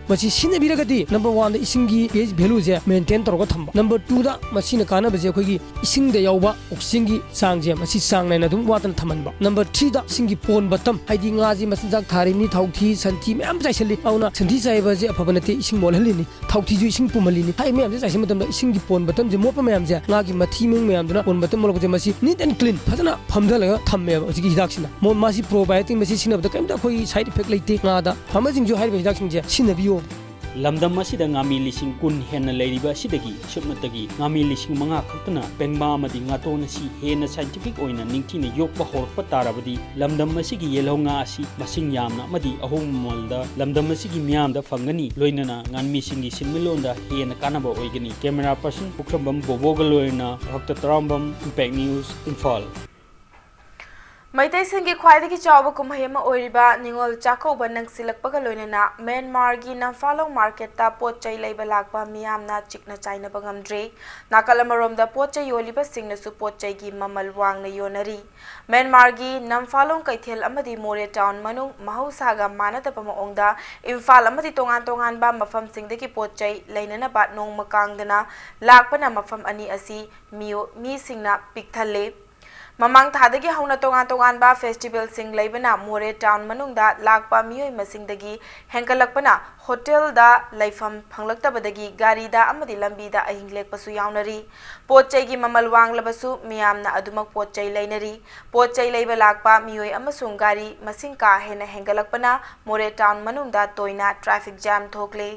ꯃꯁꯤ ꯁꯤꯖꯤꯟꯅꯕꯤꯔꯒꯗꯤ number oneꯗ ꯏꯁꯤꯡꯒꯤ pH valueꯁꯦ maintain ꯇꯧꯔꯒ ꯊꯝꯕ, number twoꯗ ꯃꯁꯤꯅ ꯀꯥꯟꯅꯕꯁꯦ ꯑꯩꯈꯣꯏꯒꯤ ꯏꯁꯤꯡꯗ ꯌꯥꯎꯕ oxygenꯒꯤ ꯆꯥꯡꯁꯦ ꯃꯁꯤ ꯆꯥꯡ ꯅꯥꯏꯅ ꯑꯗꯨꯝ ꯋꯥꯠꯇꯅ ꯊꯝꯍꯟꯕ, number threeꯗ ꯏꯁꯤꯡꯒꯤ ꯄꯣꯟ bottom, ꯍꯥꯏꯗꯤ ꯉꯥꯁꯤ ꯃꯆꯤꯟꯖꯥꯛ ꯊꯥꯔꯤꯕꯅꯤ, ꯊꯥꯎꯊꯤ ꯁꯟꯊꯤ ꯃꯌꯥꯝ ꯆꯥꯏꯁꯜꯂꯤ, ꯑꯗꯨꯅ ꯁꯟꯊꯤ ꯆꯥꯏꯕꯁꯦ ꯑꯐꯕ ꯅꯠꯇꯦ, ꯏꯁꯤꯡ ꯃꯣꯠꯍꯜꯂꯤꯅꯤ꯫ ꯊꯥꯎꯊꯤꯁꯨ ꯏꯁꯤꯡ ꯄꯨꯝꯍꯜꯂꯤꯅꯤ꯫ ꯍꯥꯏꯔꯤꯕ ꯃꯌꯥꯝꯁꯦ ꯆꯥꯏꯁꯤꯟꯕ ꯃꯇꯝꯗ ꯏꯁꯤꯡꯒꯤ ꯄꯣꯟ bottomꯁꯦ ꯃꯣꯠꯄ ꯃꯌꯥꯝꯁꯦ, ꯉꯥꯒꯤ ꯃꯊꯤ ꯃꯌꯨꯡ ꯃꯌꯥꯝꯗꯨꯅ ꯄꯣꯟ bottom ꯃꯣꯠꯂꯛꯄꯁꯦ ꯃꯁꯤ neat and clean ꯐꯖꯅ ꯐꯝꯊꯍꯜꯂꯒ ꯊꯝꯃꯦꯕ ꯍꯧꯖꯤꯛꯀꯤ ꯍꯤꯗꯥꯛꯁꯤꯅ꯫ ꯃꯣ-, ꯃꯥꯁꯤ probiotic, ꯃꯁꯤ ꯁꯤꯖꯤꯟꯅꯕꯗ ꯀꯔꯤꯝꯇ ꯑꯩꯈꯣꯏꯒꯤ side effect ꯂꯩꯇꯦ꯫ ꯉꯥꯗ farmerꯁꯤꯡꯁꯨ ꯍꯥꯏꯔꯤꯕ ꯍꯤꯗꯥꯛꯁꯤꯡꯁꯦ ꯁꯤꯖꯤꯟꯅꯕꯤꯌꯣ꯫ ꯂꯝꯗꯝ ꯑꯁꯤꯗ ꯉꯥꯃꯤ ꯂꯤꯁꯤꯡ ꯀꯨꯟ ꯍꯦꯟꯅ ꯂꯩꯔꯤꯕ ꯑꯁꯤꯗꯒꯤ ꯁꯨꯞꯅꯇꯒꯤ ꯉꯥꯃꯤ ꯂꯤꯁꯤꯡ ꯃꯉꯥ ꯈꯛꯇꯅ ꯄꯦꯡꯕꯥ ꯑꯃꯗꯤ ꯉꯥꯇꯣꯟ ꯑꯁꯤ ꯍꯦꯟꯅ scientific ꯑꯣꯏꯅ ꯅꯤꯡꯊꯤꯅ ꯌꯣꯛꯄ ꯍꯧꯔꯛꯄ ꯇꯥꯔꯕꯗꯤ ꯂꯝꯗꯝ ꯑꯁꯤꯒꯤ ꯌꯦꯜꯍꯧ ꯉꯥ ꯑꯁꯤ ꯃꯁꯤꯡ ꯌꯥꯝꯅ ꯑꯃꯗꯤ ꯑꯍꯣꯡꯕ ꯃꯃꯜꯗ ꯂꯝꯗꯝ ꯑꯁꯤꯒꯤ ꯃꯤꯌꯥꯝꯗ ꯐꯪꯒꯅꯤ, ꯂꯣꯏꯅꯅ ꯉꯥꯃꯤꯁꯤꯡꯒꯤ ꯁꯤꯟꯃꯤꯠꯂꯣꯟꯗ ꯍꯦꯟꯅ ꯀꯥꯟꯅꯕ ꯑꯣꯏꯒꯅꯤ꯫ Camera person ꯄꯨꯈ꯭ꯔꯝꯕꯝ ꯕꯣꯕꯣꯒ ꯂꯣꯏꯅꯅ ꯚꯛꯇ ꯇꯔꯥꯝꯕꯝ, Impact News, ꯏꯝꯐꯥꯜ꯫ ꯃꯩꯇꯩꯁꯤꯡꯒꯤ ꯈ꯭ꯋꯥꯏꯗꯒꯤ ꯆꯥꯎꯕ ꯀꯨꯝꯍꯩ ꯑꯃ ꯑꯣꯏꯔꯤꯕ ꯅꯤꯉꯣꯜ ꯆꯥꯛꯀꯧꯕ ꯅꯛꯁꯤꯜꯂꯛꯄꯒ ꯂꯣꯏꯅꯅ ꯃ꯭ꯌꯥꯟꯃꯥꯔꯒꯤ ꯅꯝꯐꯥꯂꯣꯡ ꯃꯥꯔꯀꯦꯠꯇ ꯄꯣꯠ ꯆꯩ ꯂꯩꯕ ꯂꯥꯛꯄ ꯃꯤꯌꯥꯝꯅ ꯆꯤꯛꯅ ꯆꯥꯏꯅꯕ ꯉꯝꯗ꯭ꯔꯤ꯫ ꯅꯥꯀꯜ ꯑꯃꯔꯣꯝꯗ ꯄꯣꯠ ꯆꯩ ꯌꯣꯜꯂꯤꯕꯁꯤꯡꯅꯁꯨ ꯄꯣꯠ ꯆꯩꯒꯤ ꯃꯃꯜ ꯋꯥꯡꯅ ꯌꯣꯟꯅꯔꯤ꯫ ꯃ꯭ꯌꯥꯟꯃꯥꯔꯒꯤ ꯅꯝꯐꯥꯂꯣꯡ ꯀꯩꯊꯦꯜ ꯑꯃꯗꯤ ꯃꯣꯔꯦ ꯇꯥꯎꯟ ꯃꯅꯨꯡ ꯃꯍꯧꯁꯥꯒ ꯃꯥꯟꯅꯗꯕ ꯃꯑꯣꯡꯗ ꯏꯝꯐꯥꯜ ꯑꯃꯗꯤ ꯇꯣꯉꯥꯟ ꯇꯣꯉꯥꯟꯕ ꯃꯐꯝꯁꯤꯡꯗꯒꯤ ꯄꯣꯠ ꯆꯩ ꯂꯩꯅꯅꯕ ꯅꯣꯡꯃ ꯀꯥꯡꯗꯅ ꯂꯥꯛꯄꯅ ꯃꯐꯝ ꯑꯅꯤ ꯑꯁꯤ ꯃꯤꯑꯣ-, ꯃꯤꯁꯤꯡꯅ ꯄꯤꯛꯊꯜꯂꯦ꯫ ꯃꯃꯥꯡ ꯊꯥꯗꯒꯤ ꯍꯧꯅ ꯇꯣꯉꯥꯟ ꯇꯣꯉꯥꯟꯕ ꯐꯦꯁꯇꯤꯚꯦꯜꯁꯤꯡ ꯂꯩꯕꯅ ꯃꯣꯔꯦ ꯇꯥꯎꯟ ꯃꯅꯨꯡꯗ ꯂꯥꯛꯄ ꯃꯤꯑꯣꯏ ꯃꯁꯤꯡꯗꯒꯤ ꯍꯦꯟꯒꯠꯂꯛꯄꯅ ꯍꯣꯇꯦꯜꯗ ꯂꯩꯐꯝ ꯐꯪꯂꯛꯇꯕꯗꯒꯤ ꯒꯥꯔꯤꯗ ꯑꯃꯗꯤ ꯂꯝꯕꯤꯗ ꯑꯍꯤꯡ ꯂꯦꯛꯄꯁꯨ ꯌꯥꯎꯅꯔꯤ꯫ ꯄꯣꯠ ꯆꯩꯒꯤ ꯃꯃꯜ ꯋꯥꯡꯂꯕꯁꯨ ꯃꯤꯌꯥꯝꯅ ꯑꯗꯨꯃꯛ ꯄꯣꯠ ꯆꯩ ꯂꯩꯅꯔꯤ꯫ ꯄꯣꯠ ꯆꯩ ꯂꯩꯕ ꯂꯥꯛꯄ ꯃꯤꯑꯣꯏ ꯑꯃꯁꯨꯡ ꯒꯥꯔꯤ ꯃꯁꯤꯡ ꯀꯥ ꯍꯦꯟꯅ ꯍꯦꯟꯒꯠꯂꯛꯄꯅ ꯃꯣꯔꯦ ꯇꯥꯎꯟ ꯃꯅꯨꯡꯗ ꯇꯣꯏꯅ ꯇ꯭ꯔꯥꯐꯤꯛ ꯖꯥꯝ ꯊꯣꯛꯂꯤ꯫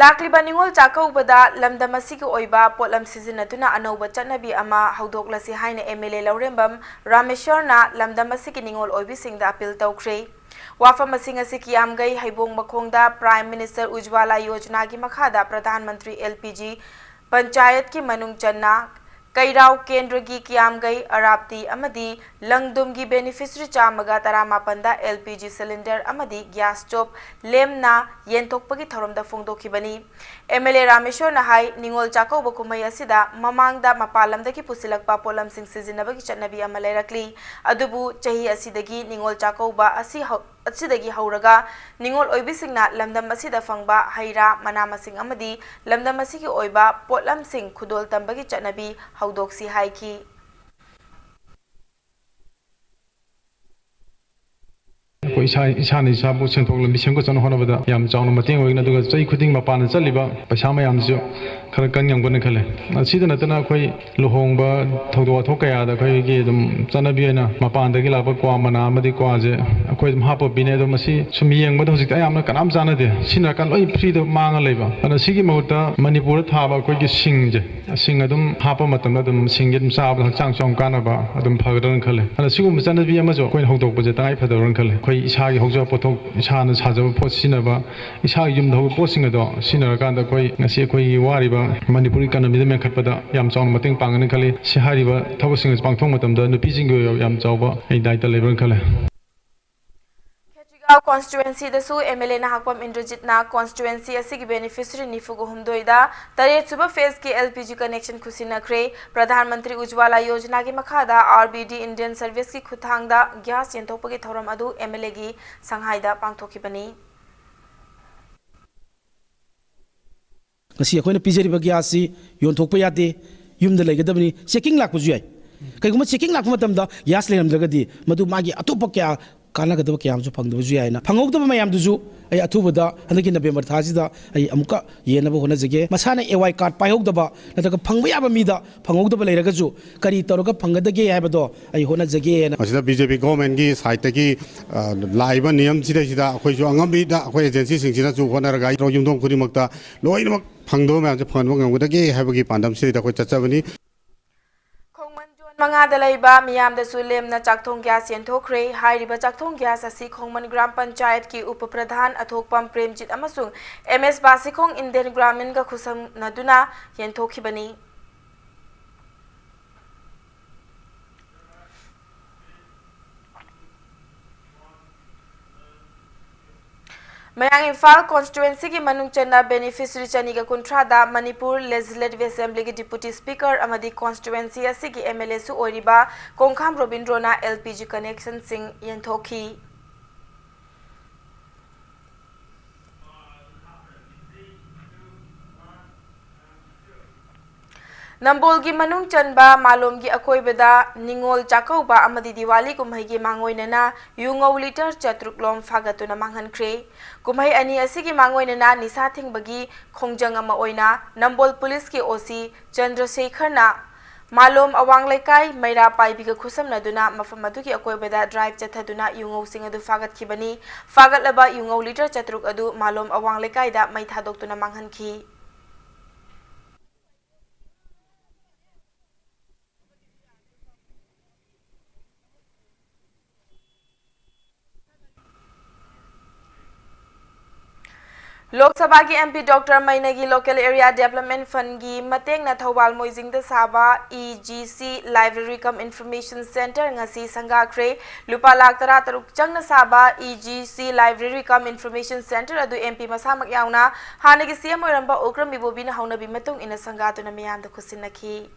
ꯂꯥꯛꯂꯤꯕ ꯅꯤꯉꯣꯜ ꯆꯥꯛꯀꯧꯕꯗ ꯂꯝꯗꯝ ꯑꯁꯤꯒꯤ ꯑꯣꯏꯕ ꯄꯣꯠꯂꯝ ꯁꯤꯖꯤꯟꯅꯗꯨꯅ ꯑꯅꯧꯕ ꯆꯠꯅꯕꯤ ꯑꯃ ꯍꯧꯗꯣꯛꯂꯁꯤ ꯍꯥꯏꯅ ꯑꯦꯝ ꯑꯦꯜ ꯑꯦ ꯂꯧꯔꯦꯝꯕꯝ ꯔꯥꯃꯦꯁ꯭ꯋꯔꯅ ꯂꯝꯗꯝ ꯑꯁꯤꯒꯤ ꯅꯤꯉꯣꯜ ꯑꯣꯏꯕꯤꯁꯤꯡꯗ ꯑꯄꯤꯜ ꯇꯧꯈ꯭ꯔꯦ꯫ ꯋꯥꯐꯝ ꯑꯁꯤ ꯉꯁꯤ ꯀꯤꯌꯥꯝꯒꯩ ꯍꯩꯕꯣꯡ ꯃꯈꯣꯡꯗ ꯄ꯭ꯔꯥꯏꯝ ꯃꯤꯅꯤꯁꯇꯔ ꯎꯖ꯭ꯋꯥꯂꯥ ꯌꯣꯖꯅꯥꯒꯤ ꯃꯈꯥꯗ Pradhan Mantri L P G ꯄꯟꯆꯥꯌꯠꯀꯤ ꯃꯅꯨꯡ ꯆꯟꯅ ꯀꯩꯔꯥꯎ ꯀꯦꯟꯗ꯭ꯔꯒꯤ ꯀꯤꯌꯥꯝꯒꯩ, ꯑꯔꯥꯞꯇꯤ ꯑꯃꯗꯤ ꯂꯪꯗꯨꯝꯒꯤ ꯕꯦꯅꯤꯐꯤꯁꯔꯤ ꯆꯥꯝꯃꯒ ꯇꯔꯥꯃꯥꯄꯟꯗ ꯑꯦꯜ ꯄꯤ ꯖꯤ ꯁꯤꯂꯤꯟꯗꯔ ꯑꯃꯗꯤ ꯒ꯭ꯌꯥꯁ ꯁ꯭ꯇꯣꯞ ꯂꯦꯝꯅ ꯌꯦꯟꯊꯣꯛꯄꯒꯤ ꯊꯧꯔꯝꯗ ꯐꯣꯡꯗꯣꯛꯈꯤꯕꯅꯤ꯫ ꯑꯦꯝ ꯑꯦꯜ ꯑꯦ ꯔꯥꯃꯦꯁ꯭ꯋꯔꯅ ꯍꯥꯏ, ꯅꯤꯉꯣꯜ ꯆꯥꯛꯀꯧꯕ ꯀꯨꯝꯍꯩ ꯑꯁꯤꯗ ꯃꯃꯥꯡꯗ ꯃꯄꯥꯟ ꯂꯝꯗꯒꯤ ꯄꯨꯁꯤꯜꯂꯛꯄ ꯄꯣꯠꯂꯝꯁꯤꯡ ꯁꯤꯖꯤꯟꯅꯕꯒꯤ ꯆꯠꯅꯕꯤ ꯑꯃ ꯂꯩꯔꯛꯂꯤ꯫ ꯑꯗꯨꯕꯨ ꯆꯍꯤ ꯑꯁꯤꯗꯒꯤ ꯅꯤꯉꯣꯜ ꯆꯥꯛꯀꯧꯕ ꯑꯁꯤ ꯍꯧ-, ꯑꯁꯤꯗꯒꯤ ꯍꯧꯔꯒ ꯅꯤꯉꯣꯜ ꯑꯣꯏꯕꯤꯁꯤꯡꯅ ꯂꯝꯗꯝ ꯑꯁꯤꯗ ꯐꯪꯕ ꯍꯩ ꯔꯥ, ꯃꯅꯥ ꯃꯁꯤꯡ ꯑꯃꯗꯤ ꯂꯝꯗꯝ ꯑꯁꯤꯒꯤ ꯑꯣꯏꯕ ꯄꯣꯠꯂꯝꯁꯤꯡ ꯈꯨꯗꯣꯜ ꯇꯝꯕꯒꯤ ꯆꯠꯅꯕꯤ ꯍꯧꯗꯣꯛꯁꯤ ꯍꯥꯏꯈꯤ꯫ ꯑꯩꯈꯣꯏ ꯏꯁꯥ, ꯏꯁꯥꯅ ꯏꯁꯥꯕꯨ ꯁꯦꯟꯊꯣꯛ ꯂꯝꯕꯤ ꯁꯦꯝꯒꯠꯆꯅꯕ ꯍꯣꯠꯅꯕꯗ ꯌꯥꯝ ꯆꯥꯎꯅ ꯃꯇꯦꯡ ꯑꯣꯏꯒꯅꯤ꯫ ꯑꯗꯨꯒ ꯆꯍꯤ ꯈꯨꯗꯤꯡ ꯃꯄꯥꯟꯗ ꯆꯠꯂꯤꯕ ꯄꯩꯁꯥ ꯃꯌꯥꯝꯁꯤꯁꯨ ꯈꯔ ꯀꯟ ꯉꯝꯒꯅꯤ ꯈꯜꯂꯦ꯫ ꯑꯁꯤꯗ ꯅꯠꯇꯅ ꯑꯩꯈꯣꯏ ꯂꯨꯍꯣꯡꯕ ꯊꯧꯗꯣꯛ ꯋꯥꯊꯣꯛ ꯀꯌꯥꯗ ꯑꯩꯈꯣꯏꯒꯤ ꯑꯗꯨꯝ ꯆꯠꯅꯕꯤ ꯑꯣꯏꯅ ꯃꯄꯥꯟꯗꯒꯤ ꯂꯥꯛꯄ ꯀ꯭ꯋꯥ ꯃꯅꯥ ꯑꯃꯗꯤ ꯀ꯭ꯋꯥꯁꯦ ꯑꯩꯈꯣꯏ ꯑꯗꯨꯝ ꯍꯥꯞꯄ ꯄꯤꯅꯩ꯫ ꯑꯗꯣ ꯃꯁꯤ ꯁꯨꯝ ꯌꯦꯡꯕꯗ ꯍꯧꯖꯤꯛꯇꯤ ꯑꯌꯥꯝꯕꯅ ꯀꯅꯥꯝ ꯆꯥꯟꯅꯗꯦ꯫ ꯁꯤꯖꯤꯟꯅꯔꯀꯥꯟꯗ ꯂꯣꯏ ꯐ꯭ꯔꯤꯗ ꯃꯥꯡꯉ ꯂꯩꯕ꯫ ꯑꯗꯨꯅ ꯁꯤꯒꯤ ꯃꯍꯨꯠꯇ ꯃꯅꯤꯄꯨꯔꯗ ꯊꯥꯕ ꯑꯩꯈꯣꯏꯒꯤ ꯁꯤꯡꯁꯦ, ꯁꯤꯡ ꯑꯗꯨꯝ ꯍꯥꯞꯄ ꯃꯇꯝꯗ ꯑꯗꯨꯝ ꯁꯤꯡꯁꯦ ꯑꯗꯨꯝ ꯆꯥꯕꯗ ꯍꯛꯆꯥꯡꯁꯨ ꯌꯥꯝ ꯀꯥꯟꯅꯕ ꯑꯗꯨꯝ ꯐꯒꯗ꯭ꯔꯥꯅ ꯈꯜꯂꯦ꯫ ꯑꯗꯣ ꯁꯤꯒꯨꯝꯕ ꯆꯠꯅꯕꯤ ꯑꯃꯁꯨ ꯑꯩꯈꯣꯏꯅ ꯍꯧꯗꯣꯛꯄꯁꯦ ꯇꯉꯥꯏ ꯐꯗꯕ꯭ꯔꯥꯅ ꯈꯜꯂꯦ꯫ ꯑꯩꯈꯣꯏ ꯏꯁꯥꯒꯤ ꯍꯧꯖꯕ ꯄꯣꯠꯊꯣꯛ, ꯏꯁꯥꯅ ꯁꯥꯖꯕ ꯄꯣꯠ ꯁꯤꯖꯤꯟꯅꯕ, ꯏꯁꯥꯒꯤ ꯌꯨꯝꯗ ꯍꯧꯕ ꯄꯣꯠꯁꯤꯡ ꯑꯗꯣ ꯁꯤꯖꯤꯟꯅꯔꯀꯥꯟꯗ ꯑꯩꯈꯣꯏ ꯉꯁꯤ ꯑꯩꯈꯣꯏꯒꯤ ꯋꯥꯔꯤꯕ ꯃꯅꯤꯄꯨꯔꯒꯤ ꯏꯀꯣꯅꯣꯃꯤꯗ ꯃꯦꯟꯈꯠꯄꯗ ꯌꯥꯝ ꯆꯥꯎꯅ ꯃꯇꯦꯡ ꯄꯥꯡꯒꯅꯤ ꯈꯜꯂꯤ꯫ ꯁꯤ ꯍꯥꯏꯔꯤꯕ ꯊꯕꯛꯁꯤꯡ ꯑꯁꯤ ꯄꯥꯡꯊꯣꯛꯄ ꯃꯇꯝꯗ ꯅꯨꯄꯤꯁꯤꯡꯒꯤ ꯑꯣꯏꯕ ꯌꯥꯝ ꯆꯥꯎꯕ ꯑꯩ ꯗꯥꯏꯇ ꯂꯩꯕ꯭ꯔꯅ ꯈꯜꯂꯦ꯫ ꯈꯦꯇ꯭ꯔꯤꯒꯥꯎ ꯀꯣꯟꯁꯇꯤꯇ꯭ꯋꯦꯟꯁꯤꯗꯁꯨ ꯑꯦꯝ ꯑꯦꯜ ꯑꯦ ꯅꯍꯥꯛꯄꯝ ꯏꯟꯗ꯭ꯔꯖꯤꯠꯅ ꯀꯣꯟꯁꯇꯤꯇ꯭ꯋꯦꯟꯁꯤ ꯑꯁꯤꯒꯤ ꯕꯦꯅꯤꯐꯤꯁꯔꯤ ꯅꯤꯐꯨꯒ ꯍꯨꯝꯗꯣꯏꯗ ꯇꯔꯦꯠ ꯁꯨꯕ ꯐꯦꯖꯀꯤ L P G connection ꯈꯨꯠꯁꯤꯟꯅꯈ꯭ꯔꯦ꯫ Pradhan Mantri ꯎꯖ꯭ꯋꯥꯂꯥ ꯌꯣꯖꯅꯥꯒꯤ ꯃꯈꯥꯗ ꯑꯥꯔ ꯕꯤ ꯗꯤ ꯏꯟꯗꯤꯌꯟ ꯁꯔꯚꯤꯁꯀꯤ ꯈꯨꯠꯊꯥꯡꯗ ꯒ꯭ꯌꯥꯁ ꯌꯦꯟꯊꯣꯛꯄꯒꯤ ꯊꯧꯔꯝ ꯑꯗꯨ ꯑꯦꯝ ꯑꯦꯜ ꯑꯦꯒꯤ ꯁꯪꯍꯥꯏꯗ ꯄꯥꯡꯊꯣꯛꯈꯤꯕꯅꯤ꯫ ꯉꯁꯤ ꯑꯩꯈꯣꯏꯅ ꯄꯤꯖꯔꯤꯕ ꯒ꯭ꯌꯥꯁꯁꯤ ꯌꯣꯟꯊꯣꯛꯄ ꯌꯥꯗꯦ, ꯌꯨꯝꯗ ꯂꯩꯒꯗꯕꯅꯤ꯫ ꯆꯦꯀꯤꯡ ꯂꯥꯛꯄꯁꯨ ꯌꯥꯏ꯫ ꯀꯩꯒꯨꯝꯕ ꯆꯦꯀꯤꯡ ꯂꯥꯛꯄ ꯃꯇꯝꯗ ꯒ꯭ꯌꯥꯁ ꯂꯩꯔꯝꯗ꯭ꯔꯒꯗꯤ ꯃꯗꯨ ꯃꯥꯒꯤ ꯑꯇꯣꯞꯄ ꯀꯌꯥ ꯀꯥꯟꯅꯒꯗꯕ ꯀꯌꯥ ꯑꯃꯁꯨ ꯐꯪꯗꯕꯁꯨ ꯌꯥꯏꯅ, ꯐꯪꯍꯧꯗꯕ ꯃꯌꯥꯝꯗꯨꯁꯨ ꯑꯩ ꯑꯊꯨꯕꯗ ꯍꯟꯗꯛꯀꯤ ꯅꯕꯦꯝꯕꯔ ꯊꯥꯁꯤꯗ ꯑꯩ ꯑꯃꯨꯛꯀ ꯌꯦꯟꯅꯕ ꯍꯣꯠꯅꯖꯒꯦ꯫ ꯃꯁꯥꯅ ꯑꯦ ꯋꯥꯏ ꯀꯥꯔꯗ ꯄꯥꯏꯍꯧꯗꯕ ꯅꯠꯇ꯭ꯔꯒ ꯐꯪꯕ ꯌꯥꯕ ꯃꯤꯗ ꯐꯪꯍꯧꯗꯕ ꯂꯩꯔꯒꯁꯨ ꯀꯔꯤ ꯇꯧꯔꯒ ꯐꯪꯒꯗꯒꯦ ꯍꯥꯏꯕꯗꯣ ꯑꯩ ꯍꯣꯠꯅꯖꯒꯦꯅ꯫ ꯃꯁꯤꯗ ꯕꯤ ꯖꯦ ꯄꯤ ꯒꯣꯚꯔꯟꯃꯦꯟꯠꯀꯤ ꯁꯥꯏꯠꯇꯒꯤ, ꯑ, ꯂꯥꯛꯏꯕ ꯅꯤꯌꯝꯁꯤꯗꯩꯁꯤꯗ ꯑꯩꯈꯣꯏꯁꯨ ꯑꯉꯝꯕꯤꯗ ꯑꯩꯈꯣꯏ ꯑꯦꯖꯦꯟꯁꯤꯁꯤꯡꯁꯤꯅꯁꯨ ꯍꯣꯠꯅꯔꯒ ꯌꯨꯝꯊꯣꯡ ꯈꯨꯗꯤꯡꯃꯛꯇ ꯂꯣꯏꯅꯃꯛ ꯐꯪꯗꯕ ꯃꯌꯥꯝꯁꯦ ꯐꯪꯍꯟꯕ ꯉꯝꯒꯗꯒꯦ ꯍꯥꯏꯕꯒꯤ ꯄꯥꯟꯗꯝꯁꯤꯗ ꯑꯩꯈꯣꯏ ꯆꯠꯆꯕꯅꯤ꯫ ꯈꯣꯡꯃꯟ ꯖꯣꯟ ꯃꯉꯥꯗ ꯂꯩꯕ ꯃꯤꯌꯥꯝꯗꯁꯨ ꯂꯦꯝꯅ ꯆꯥꯛꯊꯣꯡ ꯒ꯭ꯌꯥꯁ ꯌꯦꯟꯊꯣꯛꯈ꯭ꯔꯦ꯫ ꯍꯥꯏꯔꯤꯕ ꯆꯥꯛꯊꯣꯡ ꯒ꯭ꯌꯥꯁ ꯑꯁꯤ ꯈꯣꯡꯃꯟ ꯒ꯭ꯔꯥꯝ ꯄꯟꯆꯥꯌꯠꯀꯤ ꯎꯄ ꯄ꯭ꯔꯙꯥꯟ ꯑꯊꯣꯛꯄꯝ ꯄ꯭ꯔꯦꯝꯖꯤꯠ ꯑꯃꯁꯨꯡ ꯑꯦꯝ ꯑꯦꯁ ꯕꯥꯁꯤꯈꯣꯡ ꯏꯟꯗꯤꯌꯟ ꯒ꯭ꯔꯥꯃꯤꯟꯒ ꯈꯨꯠꯁꯝꯅꯗꯨꯅ ꯌꯦꯟꯊꯣꯛꯈꯤꯕꯅꯤ꯫ ꯃꯌꯥꯡ ꯏꯝꯐꯥꯜ ꯀꯣꯟꯁꯇꯤꯇ꯭ꯋꯦꯟꯁꯤꯒꯤ ꯃꯅꯨꯡ ꯆꯟꯅ ꯕꯦꯅꯤꯐꯤꯁꯔꯤ ꯆꯅꯤꯒ ꯀꯨꯟꯊ꯭ꯔꯥꯗ ꯃꯅꯤꯄꯨꯔ ꯂꯦꯖꯤꯁꯂꯦꯇꯤꯚ ꯑꯦꯁꯦꯝꯕ꯭ꯂꯤꯒꯤ ꯗꯤꯄꯨꯇꯤ ꯁ꯭ꯄꯤꯀꯔ ꯑꯃꯗꯤ ꯀꯣꯟꯁꯇꯤꯇ꯭ꯋꯦꯟꯁꯤ ꯑꯁꯤꯒꯤ ꯑꯦꯝ ꯑꯦꯜ ꯑꯦꯁꯨ ꯑꯣꯏꯔꯤꯕ ꯀꯣꯡꯈꯥꯝ ꯔꯣꯕꯤꯟꯗ꯭ꯔꯣꯅ ꯑꯦꯜ ꯄꯤ ꯖꯤ ꯀꯅꯦꯛꯁꯟꯁꯤꯡ ꯌꯦꯟꯊꯣꯛꯈꯤ꯫ ꯅꯝꯕꯣꯜꯒꯤ ꯃꯅꯨꯡ ꯆꯟꯕ ꯃꯥꯂꯣꯝꯒꯤ ꯑꯀꯣꯏꯕꯗ ꯅꯤꯉꯣꯜ ꯆꯥꯛꯀꯧꯕ ꯑꯃꯗꯤ ꯗꯤꯋꯥꯂꯤ ꯀꯨꯝꯍꯩꯒꯤ ꯃꯥꯡꯑꯣꯏꯅꯅ ꯌꯨꯉꯧ ꯂꯤꯇꯔ ꯆꯥꯇ꯭ꯔꯨꯛ ꯂꯣꯝ ꯐꯥꯒꯠꯇꯨꯅ ꯃꯥꯡꯍꯟꯈ꯭ꯔꯦ꯫ ꯀꯨꯝꯍꯩ ꯑꯅꯤ ꯑꯁꯤꯒꯤ ꯃꯥꯡꯑꯣꯏꯅꯅ ꯅꯤꯁꯥ ꯊꯤꯡꯕꯒꯤ ꯈꯣꯡꯖꯪ ꯑꯃ ꯑꯣꯏꯅ ꯅꯝꯕꯣꯜ ꯄꯨꯂꯤꯁꯀꯤ ꯑꯣ ꯁꯤ ꯆꯟꯗ꯭ꯔꯁꯦꯈꯔꯅ ꯃꯥꯂꯣꯝ ꯑꯋꯥꯡ ꯂꯩꯀꯥꯏ ꯃꯩꯔꯥ ꯄꯥꯏꯕꯤꯒ ꯈꯨꯠꯁꯝꯅꯗꯨꯅ ꯃꯐꯝ ꯑꯗꯨꯒꯤ ꯑꯀꯣꯏꯕꯗ ꯗ꯭ꯔꯥꯏꯚ ꯆꯠꯊꯗꯨꯅ ꯌꯨꯉꯧꯁꯤꯡ ꯑꯗꯨ ꯐꯥꯒꯠꯈꯤꯕꯅꯤ꯫ ꯐꯥꯒꯠꯂꯕ ꯌꯨꯉꯧ ꯂꯤꯇꯔ ꯆꯥꯇ꯭ꯔꯨꯛ ꯑꯗꯨ ꯃꯥꯂꯣꯝ ꯑꯋꯥꯡ ꯂꯩꯀꯥꯏꯗ ꯃꯩ ꯊꯥꯗꯣꯛꯇꯨꯅ ꯃꯥꯡꯍꯟꯈꯤ꯫ ꯂꯣꯛ ꯁꯚꯥꯒꯤ M P Doctor ꯃꯩꯅꯒꯤ Local Area Development Fundꯒꯤ ꯃꯇꯦꯡꯅ ꯊꯧꯕꯥꯜ ꯃꯣꯏꯖꯤꯡꯗ ꯁꯥꯕ E G C Library cum Information Centre ꯉꯁꯤ ꯁꯪꯒꯥꯈ꯭ꯔꯦ꯫ ꯂꯨꯄꯥ ꯂꯥꯈ ꯇꯔꯥ ꯇꯔꯨꯛ ꯆꯪꯅ ꯁꯥꯕ E G C Library cum Information Centre ꯑꯗꯨ M P ꯃꯁꯥꯃꯛ ꯌꯥꯎꯅ ꯍꯥꯟꯅꯒꯤ C M ꯑꯣꯏꯔꯝꯕ ꯑꯣꯀ꯭ꯔꯝ ꯏꯕꯣꯕꯤꯅ ꯍꯧꯅꯕꯤ ꯃꯇꯨꯡ ꯏꯟꯅ ꯁꯪꯒꯥꯗꯨꯅ ꯃꯤꯌꯥꯝꯗ ꯈꯨꯠꯁꯤꯟꯅꯈꯤ꯫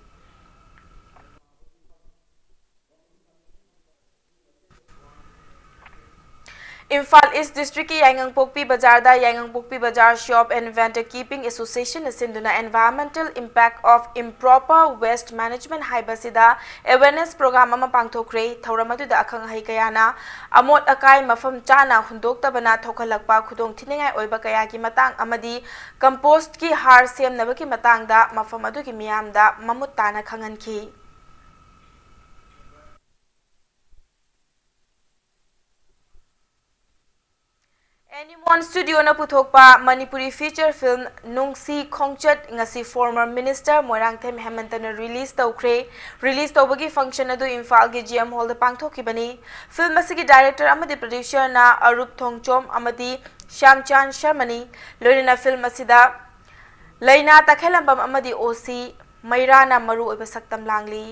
ꯏꯝꯐꯥꯜ ꯏꯁ ꯗꯤꯁꯇ꯭ꯔꯤꯛꯀꯤ ꯌꯥꯏꯉꯪꯄꯣꯛꯄꯤ ꯕꯖꯥꯔꯗ ꯌꯥꯏꯉꯪꯄꯣꯛꯄꯤ ꯕꯖꯥꯔ Shop and Vendor Keeping Associationꯅ ꯁꯤꯟꯗꯨꯅ Environmental Impact of Improper Waste Management ꯍꯥꯏꯕꯁꯤꯗ awareness program ꯑꯃ ꯄꯥꯡꯊꯣꯛꯈ꯭ꯔꯦ꯫ ꯊꯧꯔꯝ ꯑꯗꯨꯗ ꯑꯈꯪ ꯑꯍꯩ ꯀꯌꯥꯅ ꯑꯃꯣꯠ ꯑꯀꯥꯏ ꯃꯐꯝ ꯆꯥꯅ ꯍꯨꯟꯗꯣꯛꯇꯕꯅ ꯊꯣꯛꯍꯜꯂꯛꯄ ꯈꯨꯗꯣꯡꯊꯤꯅꯤꯡꯉꯥꯏ ꯑꯣꯏꯕ ꯀꯌꯥꯒꯤ ꯃꯇꯥꯡ ꯑꯃꯗꯤ compost ꯀꯤ ꯍꯥꯔ ꯁꯦꯝꯅꯕꯒꯤ ꯃꯇꯥꯡꯗ ꯃꯐꯝ ꯑꯗꯨꯒꯤ ꯃꯤꯌꯥꯝꯗ ꯃꯃꯨꯠ ꯇꯥꯅ ꯈꯪꯍꯟꯈꯤ꯫ ꯑꯦꯅꯤꯃꯣꯟ ꯁ꯭ꯇꯨꯗꯤꯑꯣꯅ ꯄꯨꯊꯣꯛꯄ ꯃꯅꯤꯄꯨꯔꯤ feature film ꯅꯨꯡꯁꯤ ꯈꯣꯡꯆꯠ ꯉꯁꯤ former minister ꯃꯣꯏꯔꯥꯡꯊꯦꯝ ꯍꯦꯃꯟꯇꯅ release ꯇꯧꯈ꯭ꯔꯦ꯫ Release ꯇꯧꯕꯒꯤ function ꯑꯗꯨ ꯏꯝꯐꯥꯜꯒꯤ G M Hallꯗ ꯄꯥꯡꯊꯣꯛꯈꯤꯕꯅꯤ꯫ Film ꯑꯁꯤꯒꯤ director ꯑꯃꯗꯤ producerꯅ ꯑꯔꯨꯞ ꯊꯣꯡꯆꯣꯝ ꯑꯃꯗꯤ ꯁ꯭ꯌꯥꯝꯆꯥꯟ ꯁꯔꯃꯅꯤ꯫ ꯂꯣꯏꯅꯅ film ꯑꯁꯤꯗ ꯂꯩꯅꯥ ꯇꯈꯦꯜꯂꯝꯕꯝ ꯑꯃꯗꯤ O C ꯃꯩꯔꯥꯅ ꯃꯔꯨꯑꯣꯏꯕ ꯁꯛꯇꯝ ꯂꯥꯡꯂꯤ꯫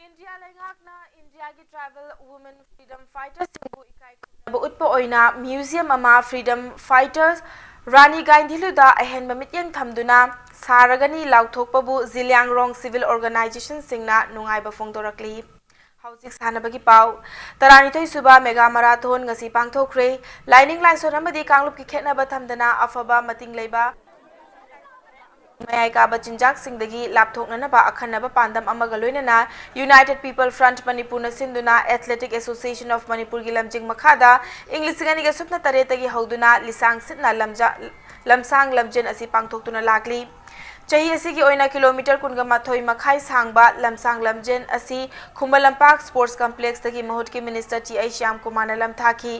ꯏꯟꯗꯤꯌꯥ ꯂꯩꯉꯥꯛꯅ ꯏꯟꯗꯤꯌꯥꯒꯤ tribal women freedom fightersꯁꯤꯡꯕꯨ ꯏꯀꯥꯏ ꯈꯨꯝꯅꯕ ꯎꯠꯄ ꯑꯣꯏꯅ museum ꯑꯃ freedom fighters ꯔꯥꯅꯤ ꯒꯥꯏꯟꯙꯤꯂꯨꯗ ꯑꯍꯦꯟꯕ ꯃꯤꯠꯌꯦꯡ ꯊꯝꯗꯨꯅ ꯁꯥꯔꯒꯅꯤ ꯂꯥꯎꯊꯣꯛꯄꯕꯨ ꯖꯤꯂꯤꯌꯥꯡꯔꯣꯡ civil organizationꯁꯤꯡꯅ ꯅꯨꯡꯉꯥꯏꯕ ꯐꯣꯡꯗꯣꯔꯛꯂꯤ꯫ ꯍꯧꯖꯤꯛ ꯁꯥꯟꯅꯕꯒꯤ ꯄꯥꯎ꯫ ꯇꯔꯥꯅꯤꯊꯣꯏ ꯁꯨꯕ mega marathon ꯉꯁꯤ ꯄꯥꯡꯊꯣꯛꯈ꯭ꯔꯦ꯫ ꯂꯥꯏꯅꯤꯡ ꯂꯥꯏꯁꯣꯟ ꯑꯃꯗꯤ ꯀꯥꯡꯂꯨꯞꯀꯤ ꯈꯦꯠꯅꯕ ꯊꯝꯗꯅ ꯑꯐꯕ ꯃꯇꯤꯡ ꯂꯩꯕ ꯃꯌꯥꯏ ꯀꯥꯕ ꯆꯤꯟꯖꯥꯛꯁꯤꯡꯗꯒꯤ ꯂꯥꯞꯊꯣꯛꯅꯅꯕ ꯑꯈꯟꯅꯕ ꯄꯥꯟꯗꯝ ꯑꯃꯒ ꯂꯣꯏꯅꯅ United People Front ꯃꯅꯤꯄꯨꯔꯅ ꯁꯤꯟꯗꯨꯅ Athletic Association of ꯃꯅꯤꯄꯨꯔꯒꯤ ꯂꯝꯖꯤꯡ ꯃꯈꯥꯗ ꯏꯪ ꯂꯤꯁꯤꯡ ꯑꯅꯤꯒ ꯁꯨꯞꯅ ꯇꯔꯦꯠꯇꯒꯤ ꯍꯧꯗꯨꯅ ꯂꯤꯁꯥꯡ ꯁꯤꯠꯅ ꯂꯝꯖ-, ꯂꯝꯁꯥꯡ ꯂꯝꯖꯦꯟ ꯑꯁꯤ ꯄꯥꯡꯊꯣꯛꯇꯨꯅ ꯂꯥꯛꯂꯤ꯫ ꯆꯍꯤ ꯑꯁꯤꯒꯤ ꯑꯣꯏꯅ ꯀꯤꯂꯣꯃꯤꯇꯔ ꯀꯨꯟꯒ ꯃꯥꯊꯣꯏ ꯃꯈꯥꯏ ꯁꯥꯡꯕ ꯂꯝꯁꯥꯡ ꯂꯝꯖꯦꯟ ꯑꯁꯤ Khuman Lampak sports ꯀꯝꯄ꯭ꯂꯦꯛꯁꯇꯒꯤ ꯃꯍꯨꯠꯀꯤ minister T H ꯁ꯭ꯌꯥꯝꯀꯨꯃꯥꯔꯅ ꯂꯝꯊꯥꯈꯤ꯫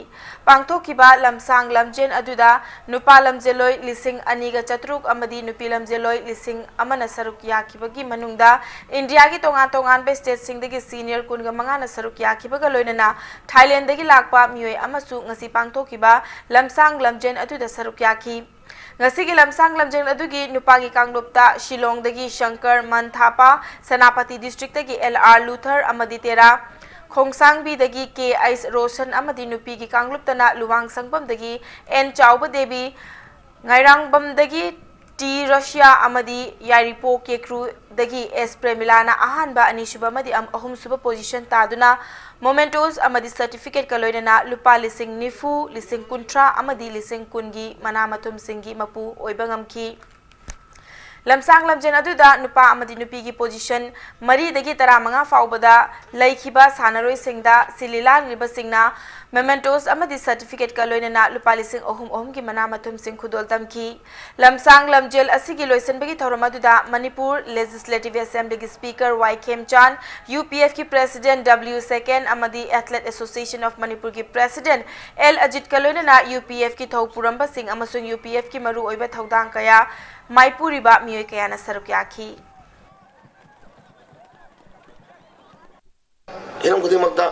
ꯄꯥꯡꯊꯣꯛꯈꯤꯕ ꯂꯝꯁꯥꯡ ꯂꯝꯖꯦꯟ ꯑꯗꯨꯗ ꯅꯨꯄꯥ ꯂꯝꯖꯦꯜꯂꯣꯏ ꯂꯤꯁꯤꯡ ꯑꯅꯤꯒ ꯆꯥꯇ꯭ꯔꯨꯛ ꯑꯃꯗꯤ ꯅꯨꯄꯤ ꯂꯝꯖꯦꯜꯂꯣꯏ ꯂꯤꯁꯤꯡ ꯑꯃꯅ ꯁꯔꯨꯛ ꯌꯥꯈꯤꯕꯒꯤ ꯃꯅꯨꯡꯗ ꯏꯟꯗꯤꯌꯥꯒꯤ ꯇꯣꯉꯥꯟ ꯇꯣꯉꯥꯟꯕ ꯁ꯭ꯇꯦꯠꯁꯤꯡꯗꯒꯤ ꯁꯤꯅꯤꯌꯔ ꯀꯨꯟꯒ ꯃꯉꯥꯅ ꯁꯔꯨꯛ ꯌꯥꯈꯤꯕꯒ ꯂꯣꯏꯅꯅ ꯊꯥꯏꯂꯦꯟꯗꯒꯤ ꯂꯥꯛꯄ ꯃꯤꯑꯣꯏ ꯑꯃꯁꯨ ꯉꯁꯤ ꯄꯥꯡꯊꯣꯛꯈꯤꯕ ꯂꯝꯁꯥꯡ ꯂꯝꯖꯦꯟ ꯑꯗꯨꯗ ꯁꯔꯨꯛ ꯌꯥꯈꯤ꯫ ꯉꯁꯤꯒꯤ ꯂꯝꯁꯥꯡ ꯂꯝꯖꯦꯟ ꯑꯗꯨꯒꯤ ꯅꯨꯄꯥꯒꯤ ꯀꯥꯡꯂꯨꯞꯇ ꯁꯤꯂꯣꯡꯗꯒꯤ ꯁꯪꯀꯔ ꯃꯟꯊꯥꯄꯥ, ꯁꯦꯅꯥꯄꯇꯤ ꯗꯤꯁꯇ꯭ꯔꯤꯛꯇꯒꯤ ꯑꯦꯜ ꯑꯥꯔ ꯂꯨꯊꯔ ꯑꯃꯗꯤ ꯇꯦꯔꯥ, ꯈꯣꯡꯁꯥꯡꯕꯤꯗꯒꯤ ꯀꯦ ꯑꯩꯆ ꯔꯣꯁꯟ ꯑꯃꯗꯤ ꯅꯨꯄꯤꯒꯤ ꯀꯥꯡꯂꯨꯞꯇꯅ ꯂꯨꯋꯥꯡ ꯁꯪꯐꯝꯗꯒꯤ ꯑꯦꯟ ꯆꯥꯎꯕ ꯗꯦꯕꯤ, ꯉꯥꯏꯔꯥꯡꯕꯝꯗꯒꯤ ꯇꯤ ꯔꯁꯤꯌꯥ ꯑꯃꯗꯤ ꯌꯥꯏꯔꯤꯄꯣꯛ ꯀꯦꯀ꯭ꯔꯨꯗꯒꯤ ꯑꯦꯁ ꯄ꯭ꯔꯦꯃꯤꯂꯥꯅ ꯑꯍꯥꯟꯕ, ꯑꯅꯤꯁꯨꯕ ꯑꯃꯗꯤ ꯑꯝ-, ꯑꯍꯨꯝꯁꯨꯕ ꯄꯣꯖꯤꯁꯟ ꯇꯥꯗꯨꯅ ꯃꯣꯃꯦꯟꯇꯣꯁ ꯑꯃꯗꯤ ꯁꯔꯇꯤꯐꯤꯀꯦꯠꯀ ꯂꯣꯏꯅꯅ ꯂꯨꯄꯥ ꯂꯤꯁꯤꯡ ꯅꯤꯐꯨ, ꯂꯤꯁꯤꯡ ꯀꯨꯟꯊ꯭ꯔꯥ ꯑꯃꯗꯤ ꯂꯤꯁꯤꯡ ꯀꯨꯟꯒꯤ ꯃꯅꯥ ꯃꯊꯨꯝꯁꯤꯡꯒꯤ ꯃꯄꯨ ꯑꯣꯏꯕ ꯉꯝꯈꯤ꯫ ꯂꯝꯁꯥꯡ ꯂꯝꯖꯦꯟ ꯑꯗꯨꯗ ꯅꯨꯄꯥ ꯑꯃꯗꯤ ꯅꯨꯄꯤꯒꯤ ꯄꯣꯖꯤꯁꯟ ꯃꯔꯤꯗꯒꯤ ꯇꯔꯥꯃꯉꯥ ꯐꯥꯎꯕꯗ ꯂꯩꯈꯤꯕ ꯁꯥꯟꯅꯔꯣꯏꯁꯤꯡꯗ ꯁꯤꯜꯂꯤ ꯂꯥꯡꯂꯤꯕꯁꯤꯡꯅ ꯃꯦꯃꯦꯟꯇꯣꯁ ꯑꯃꯗꯤ ꯁꯔꯇꯤꯐꯤꯀꯦꯠꯀ ꯂꯣꯏꯅꯅ ꯂꯨꯄꯥ ꯂꯤꯁꯤꯡ ꯑꯍꯨꯝ ꯑꯍꯨꯝꯒꯤ ꯃꯅꯥ ꯃꯊꯨꯝꯁꯤꯡ ꯈꯨꯗꯣꯜ ꯇꯝꯈꯤ꯫ ꯂꯝꯁꯥꯡ ꯂꯝꯖꯦꯜ ꯑꯁꯤꯒꯤ ꯂꯣꯏꯁꯤꯟꯕꯒꯤ ꯊꯧꯔꯝ ꯑꯗꯨꯗ ꯃꯅꯤꯄꯨꯔ ꯂꯦꯖꯤꯁꯂꯦꯇꯤꯚ ꯑꯦꯁꯦꯝꯕ꯭ꯂꯤꯒꯤ ꯁ꯭ꯄꯤꯀꯔ ꯋꯥꯏ ꯈꯦꯝꯆꯥꯟ, ꯌꯨ ꯄꯤ ꯑꯦꯐꯀꯤ ꯄ꯭ꯔꯦꯁꯤꯗꯦꯟꯠ ꯗꯕ꯭ꯂꯤꯎ ꯁꯦꯀꯦꯟ ꯑꯃꯗꯤ ꯑꯦꯊꯂꯦꯠ ꯑꯦꯁꯣꯁꯤꯌꯦꯁꯟ ꯑꯣꯐ ꯃꯅꯤꯄꯨꯔꯒꯤ ꯄ꯭ꯔꯦꯁꯤꯗꯦꯟꯠ ꯑꯦꯜ ꯑꯖꯤꯠꯀ ꯂꯣꯏꯅꯅ ꯌꯨ ꯄꯤ ꯑꯦꯐꯀꯤ ꯊꯧ ꯄꯨꯔꯝꯕꯁꯤꯡ ꯑꯃꯁꯨꯡ ꯌꯨ ꯄꯤ ꯑꯦꯐꯀꯤ ꯃꯔꯨꯑꯣꯏꯕ ꯊꯧꯗꯥꯡ ꯀꯌꯥ ꯃꯥꯏꯄꯨꯔꯤꯕ ꯃꯤꯑꯣꯏ ꯀꯌꯥꯅ ꯁꯔꯨꯛ ꯌꯥꯈꯤ꯫ ꯍꯤꯔꯝ ꯈꯨꯗꯤꯡꯃꯛꯇ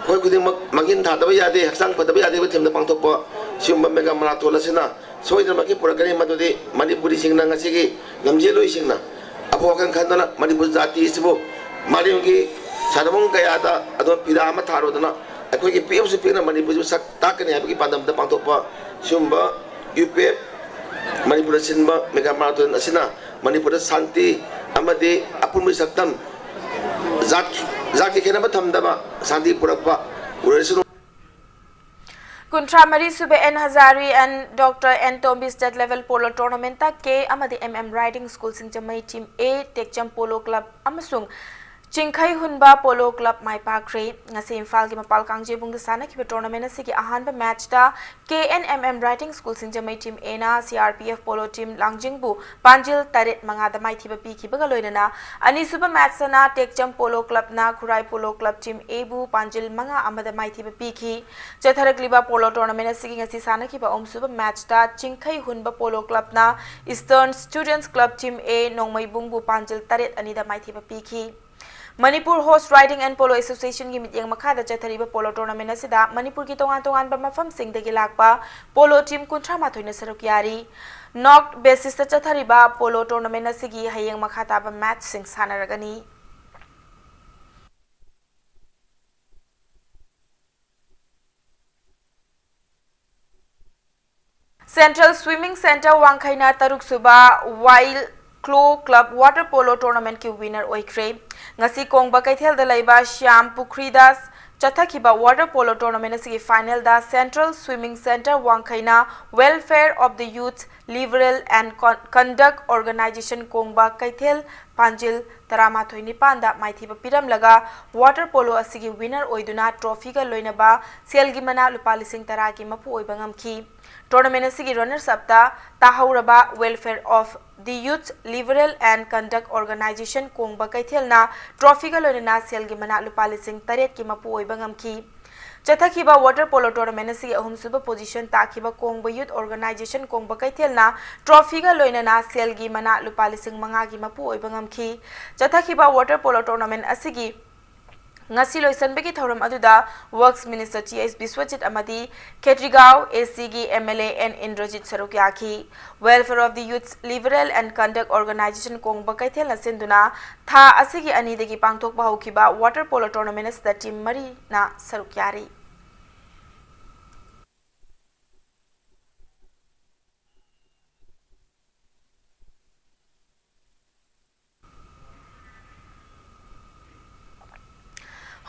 ꯑꯩꯈꯣꯏ ꯈꯨꯗꯤꯡꯃꯛ ꯃꯥꯡꯖꯤꯟ ꯊꯥꯗꯕ ꯌꯥꯗꯦ, ꯍꯛꯆꯥꯡ ꯐꯗꯕ ꯌꯥꯗꯦ ꯍꯥꯏꯕ ꯊꯤꯝꯗ ꯄꯥꯡꯊꯣꯛꯄ ꯁꯤꯒꯨꯝꯕ ꯃꯦꯒꯥ ꯃꯔꯥꯊꯣꯟ ꯑꯁꯤꯅ ꯁꯣꯏꯗꯅꯃꯛꯀꯤ ꯄꯨꯔꯛꯀꯅꯤ꯫ ꯃꯗꯨꯗꯤ ꯃꯅꯤꯄꯨꯔꯤꯁꯤꯡꯅ ꯉꯁꯤꯒꯤ ꯂꯝꯖꯦꯜꯂꯣꯏꯁꯤꯡꯅ ꯑꯐꯕ ꯋꯥꯈꯜ ꯈꯟꯗꯨꯅ ꯃꯅꯤꯄꯨꯔ ꯖꯥꯇꯤ ꯑꯁꯤꯕꯨ ꯃꯥꯂꯦꯝꯒꯤ ꯁꯥꯟꯅꯐꯝ ꯀꯌꯥꯗ ꯑꯗꯨꯝ ꯄꯤꯔꯥ ꯑꯃ ꯊꯥꯔꯨꯗꯨꯅ ꯑꯩꯈꯣꯏꯒꯤ ꯄꯤꯛꯑꯕꯁꯨ ꯄꯤꯛꯅ ꯃꯅꯤꯄꯨꯔꯁꯤꯕꯨ ꯁꯛ ꯇꯥꯛꯀꯅꯤ ꯍꯥꯏꯕꯒꯤ ꯄꯥꯟꯗꯝꯗ ꯄꯥꯡꯊꯣꯛꯄ ꯁꯤꯒꯨꯝꯕ ꯌꯨ ꯄꯤ ꯑꯦꯐ ꯃꯅꯤꯄꯨꯔꯗ ꯁꯤꯟꯕ ꯃꯦꯒꯥ ꯃꯔꯥꯊꯣꯟ ꯑꯁꯤꯅ ꯃꯅꯤꯄꯨꯔꯗ ꯁꯥꯟꯇꯤ ꯑꯃꯗꯤ ꯑꯄꯨꯟꯕꯒꯤ ꯁꯛꯇꯝ, ꯖꯥꯠ, ꯖꯥꯠꯀꯤ ꯈꯦꯠꯅꯕ ꯊꯝꯗꯕ ꯁꯥꯟꯇꯤ ꯄꯨꯔꯛꯄ ꯑꯣꯏꯔꯁꯅꯨ꯫ ꯀꯨꯟꯊ꯭ꯔꯥ ꯃꯔꯤ ꯁꯨꯕ N Hazari and doctor N Tombi state level polo ꯇꯣꯔꯅꯥꯃꯦꯟꯠꯇ ꯀꯦ ꯑꯃꯗꯤ M M riding school Singjamei team A, Tekcham polo club ꯑꯃꯁꯨꯡ ꯆꯤꯡꯈꯩ ꯍꯨꯟꯕ ꯄꯣꯂꯣ ꯀ꯭ꯂꯕ ꯃꯥꯏ ꯄꯥꯛꯈ꯭ꯔꯦ꯫ ꯉꯁꯤ ꯏꯝꯐꯥꯜꯒꯤ ꯃꯄꯥꯜ ꯀꯥꯡꯖꯩꯕꯨꯡꯗ ꯁꯥꯟꯅꯈꯤꯕ ꯇꯣꯔꯅꯥꯃꯦꯟ ꯑꯁꯤꯒꯤ ꯑꯍꯥꯟꯕ ꯃꯦꯆꯇ ꯀꯦ ꯑꯦꯟ M M riding school Singjamei team ꯑꯦꯅ C R P F polo team ꯂꯥꯡꯖꯤꯡꯕꯨ ꯄꯥꯟꯖꯤꯜ ꯇꯔꯦꯠ ꯃꯉꯥꯗ ꯃꯥꯏꯊꯤꯕ ꯄꯤꯈꯤꯕꯒ ꯂꯣꯏꯅꯅ ꯑꯅꯤꯁꯨꯕ ꯃꯦꯆꯇꯅ ꯇꯦꯛꯆꯝ ꯄꯣꯂꯣ ꯀ꯭ꯂꯕꯅ ꯈꯨꯔꯥꯏ ꯄꯣꯂꯣ ꯀ꯭ꯂꯕ ꯇꯤꯝ ꯑꯦꯕꯨ ꯄꯥꯟꯖꯤꯜ ꯃꯉꯥ ꯑꯃꯗ ꯃꯥꯏꯊꯤꯕ ꯄꯤꯈꯤ꯫ ꯆꯠꯊꯔꯛꯂꯤꯕ ꯄꯣꯂꯣ ꯇꯣꯔꯅꯥꯃꯦꯟ ꯑꯁꯤꯒꯤ ꯉꯁꯤ ꯁꯥꯟꯅꯈꯤꯕ ꯑꯍꯨꯝꯁꯨꯕ ꯃꯦꯆꯇ ꯆꯤꯡꯈꯩ ꯍꯨꯟꯕ ꯄꯣꯂꯣ ꯀ꯭ꯂꯕꯅ eastern students club team A ꯅꯣꯡꯃꯩꯕꯨꯡꯕꯨ ꯄꯥꯟꯖꯤꯜ ꯇꯔꯦꯠ ꯑꯅꯤꯗ ꯃꯥꯏꯊꯤꯕ ꯄꯤꯈꯤ꯫ Manipur horse riding and polo ꯑꯦꯁꯣꯁꯤꯌꯦꯁꯟꯒꯤ ꯃꯤꯠꯌꯦꯡ ꯃꯈꯥꯗ ꯆꯠꯊꯔꯤꯕ ꯄꯣꯂꯣ ꯇꯣꯔꯅꯥꯃꯦꯟ ꯑꯁꯤꯗ ꯃꯅꯤꯄꯨꯔꯒꯤ ꯇꯣꯉꯥꯟ ꯇꯣꯉꯥꯟꯕ ꯃꯐꯝꯁꯤꯡꯗꯒꯤ ꯂꯥꯛꯄ ꯄꯣꯂꯣ ꯇꯤꯝ ꯀꯨꯟꯊ꯭ꯔꯥ ꯃꯥꯊꯣꯏꯅ ꯁꯔꯨꯛ ꯌꯥꯔꯤ꯫ ꯅꯣꯛ ꯕꯦꯁꯤꯁꯇ ꯆꯠꯊꯔꯤꯕ ꯄꯣꯂꯣ ꯇꯣꯔꯅꯥꯃꯦꯟ ꯑꯁꯤꯒꯤ ꯍꯌꯦꯡ ꯃꯈꯥ ꯇꯥꯕ ꯃꯦꯆꯁꯤꯡ ꯁꯥꯟꯅꯔꯒꯅꯤ꯫ ꯁꯦꯟꯇ꯭ꯔꯦꯜ ꯁ꯭ꯋꯤꯃꯤꯡ ꯁꯦꯟꯇꯔ ꯋꯥꯡꯈꯩꯅ ꯇꯔꯨꯛꯁꯨꯕ wild claw club water polo ꯇꯣꯔꯅꯥꯃꯦꯟꯠꯀꯤ ꯋꯤꯅꯔ ꯑꯣꯏꯈ꯭ꯔꯦ꯫ ꯉꯁꯤ ꯀꯣꯡꯕ ꯀꯩꯊꯦꯜꯗ ꯂꯩꯕ ꯁ꯭ꯌꯥꯝ ꯄꯨꯈ꯭ꯔꯤꯗ ꯆꯠꯊꯈꯤꯕ ꯋꯥꯇꯔ ꯄꯣꯂꯣ ꯇꯣꯔꯅꯥꯃꯦꯟꯠ ꯑꯁꯤꯒꯤ ꯐꯥꯏꯅꯦꯜꯗ ꯁꯦꯟꯇ꯭ꯔꯦꯜ ꯁ꯭ꯋꯤꯃꯤꯡ ꯁꯦꯟꯇꯔ ꯋꯥꯡꯈꯩꯅ Welfare of the Youth, Liberal and Con-, Conduct Organization ꯀꯣꯡꯕ ꯀꯩꯊꯦꯜ ꯄꯥꯟꯖꯤꯜ ꯇꯔꯥꯃꯥꯊꯣꯏ ꯅꯤꯄꯥꯟꯗ ꯃꯥꯏꯊꯤꯕ ꯄꯤꯔꯝꯂꯒ ꯋꯥꯇꯔ ꯄꯣꯂꯣ ꯑꯁꯤꯒꯤ ꯋꯤꯅꯔ ꯑꯣꯏꯗꯨꯅ ꯇ꯭ꯔꯣꯐꯤꯒ ꯂꯣꯏꯅꯕ ꯁꯦꯜꯒꯤ ꯃꯅꯥ ꯂꯨꯄꯥ ꯂꯤꯁꯤꯡ ꯇꯔꯥꯒꯤ ꯃꯄꯨ ꯑꯣꯏꯕ ꯉꯝꯈꯤ꯫ ꯇꯣꯔꯅꯥꯃꯦꯟꯠ ꯑꯁꯤꯒꯤ ꯔꯅꯔꯁ ꯑꯞꯇ ꯇꯥꯍꯧꯔꯕ Welfare of the Youth, Liberal and Conduct Organization ꯀꯣꯡꯕ ꯀꯩꯊꯦꯜꯅ ꯇ꯭ꯔꯣꯐꯤꯒ ꯂꯣꯏꯅꯅ ꯁꯦꯜꯒꯤ ꯃꯅꯥ ꯂꯨꯄꯥ ꯂꯤꯁꯤꯡ ꯇꯔꯦꯠꯀꯤ ꯃꯄꯨ ꯑꯣꯏꯕ ꯉꯝꯈꯤ꯫ ꯆꯠꯊꯈꯤꯕ ꯋꯥꯇꯔ ꯄꯣꯂꯣ ꯇꯣꯔꯅꯥꯃꯦꯟꯠ ꯑꯁꯤꯒꯤ ꯑꯍꯨꯝꯁꯨꯕ ꯄꯣꯖꯤꯁꯟ ꯇꯥꯈꯤꯕ ꯀꯣꯡꯕ ꯌꯨꯊ ꯑꯣꯔꯒꯅꯥꯏꯖꯦꯁꯟ ꯀꯣꯡꯕ ꯀꯩꯊꯦꯜꯅ ꯇ꯭ꯔꯣꯐꯤꯒ ꯂꯣꯏꯅꯅ ꯁꯦꯜꯒꯤ ꯃꯅꯥ ꯂꯨꯄꯥ ꯂꯤꯁꯤꯡ ꯃꯉꯥꯒꯤ ꯃꯄꯨ ꯑꯣꯏꯕ ꯉꯝꯈꯤ꯫ ꯆꯠꯊꯈꯤꯕ ꯋꯥꯇꯔ ꯄꯣꯂꯣ ꯇꯣꯔꯅꯥꯃꯦꯟꯠ ꯑꯁꯤꯒꯤ ꯉꯁꯤ ꯂꯣꯏꯁꯤꯟꯕꯒꯤ ꯊꯧꯔꯝ ꯑꯗꯨꯗ works minister T H Biswajit ꯑꯃꯗꯤ ꯈꯦꯇ꯭ꯔꯤꯒꯥꯎ ꯑꯦ ꯁꯤꯒꯤ M L A N Indrajit ꯁꯔꯨꯛ ꯌꯥꯈꯤ꯫ Welfare of the Youth, Liberal and Conduct Organization ꯀꯣꯡꯕ ꯀꯩꯊꯦꯜꯅ ꯁꯤꯟꯗꯨꯅ ꯊꯥ ꯑꯁꯤꯒꯤ ꯑꯅꯤꯗꯒꯤ ꯄꯥꯡꯊꯣꯛꯄ ꯍꯧꯈꯤꯕ ꯋꯥꯇꯔ ꯄꯣꯂꯣ ꯇꯣꯔꯅꯥꯃꯦꯟꯠ ꯑꯁꯤꯗ ꯇꯤꯝ ꯃꯔꯤꯅ ꯁꯔꯨꯛ ꯌꯥꯔꯤ꯫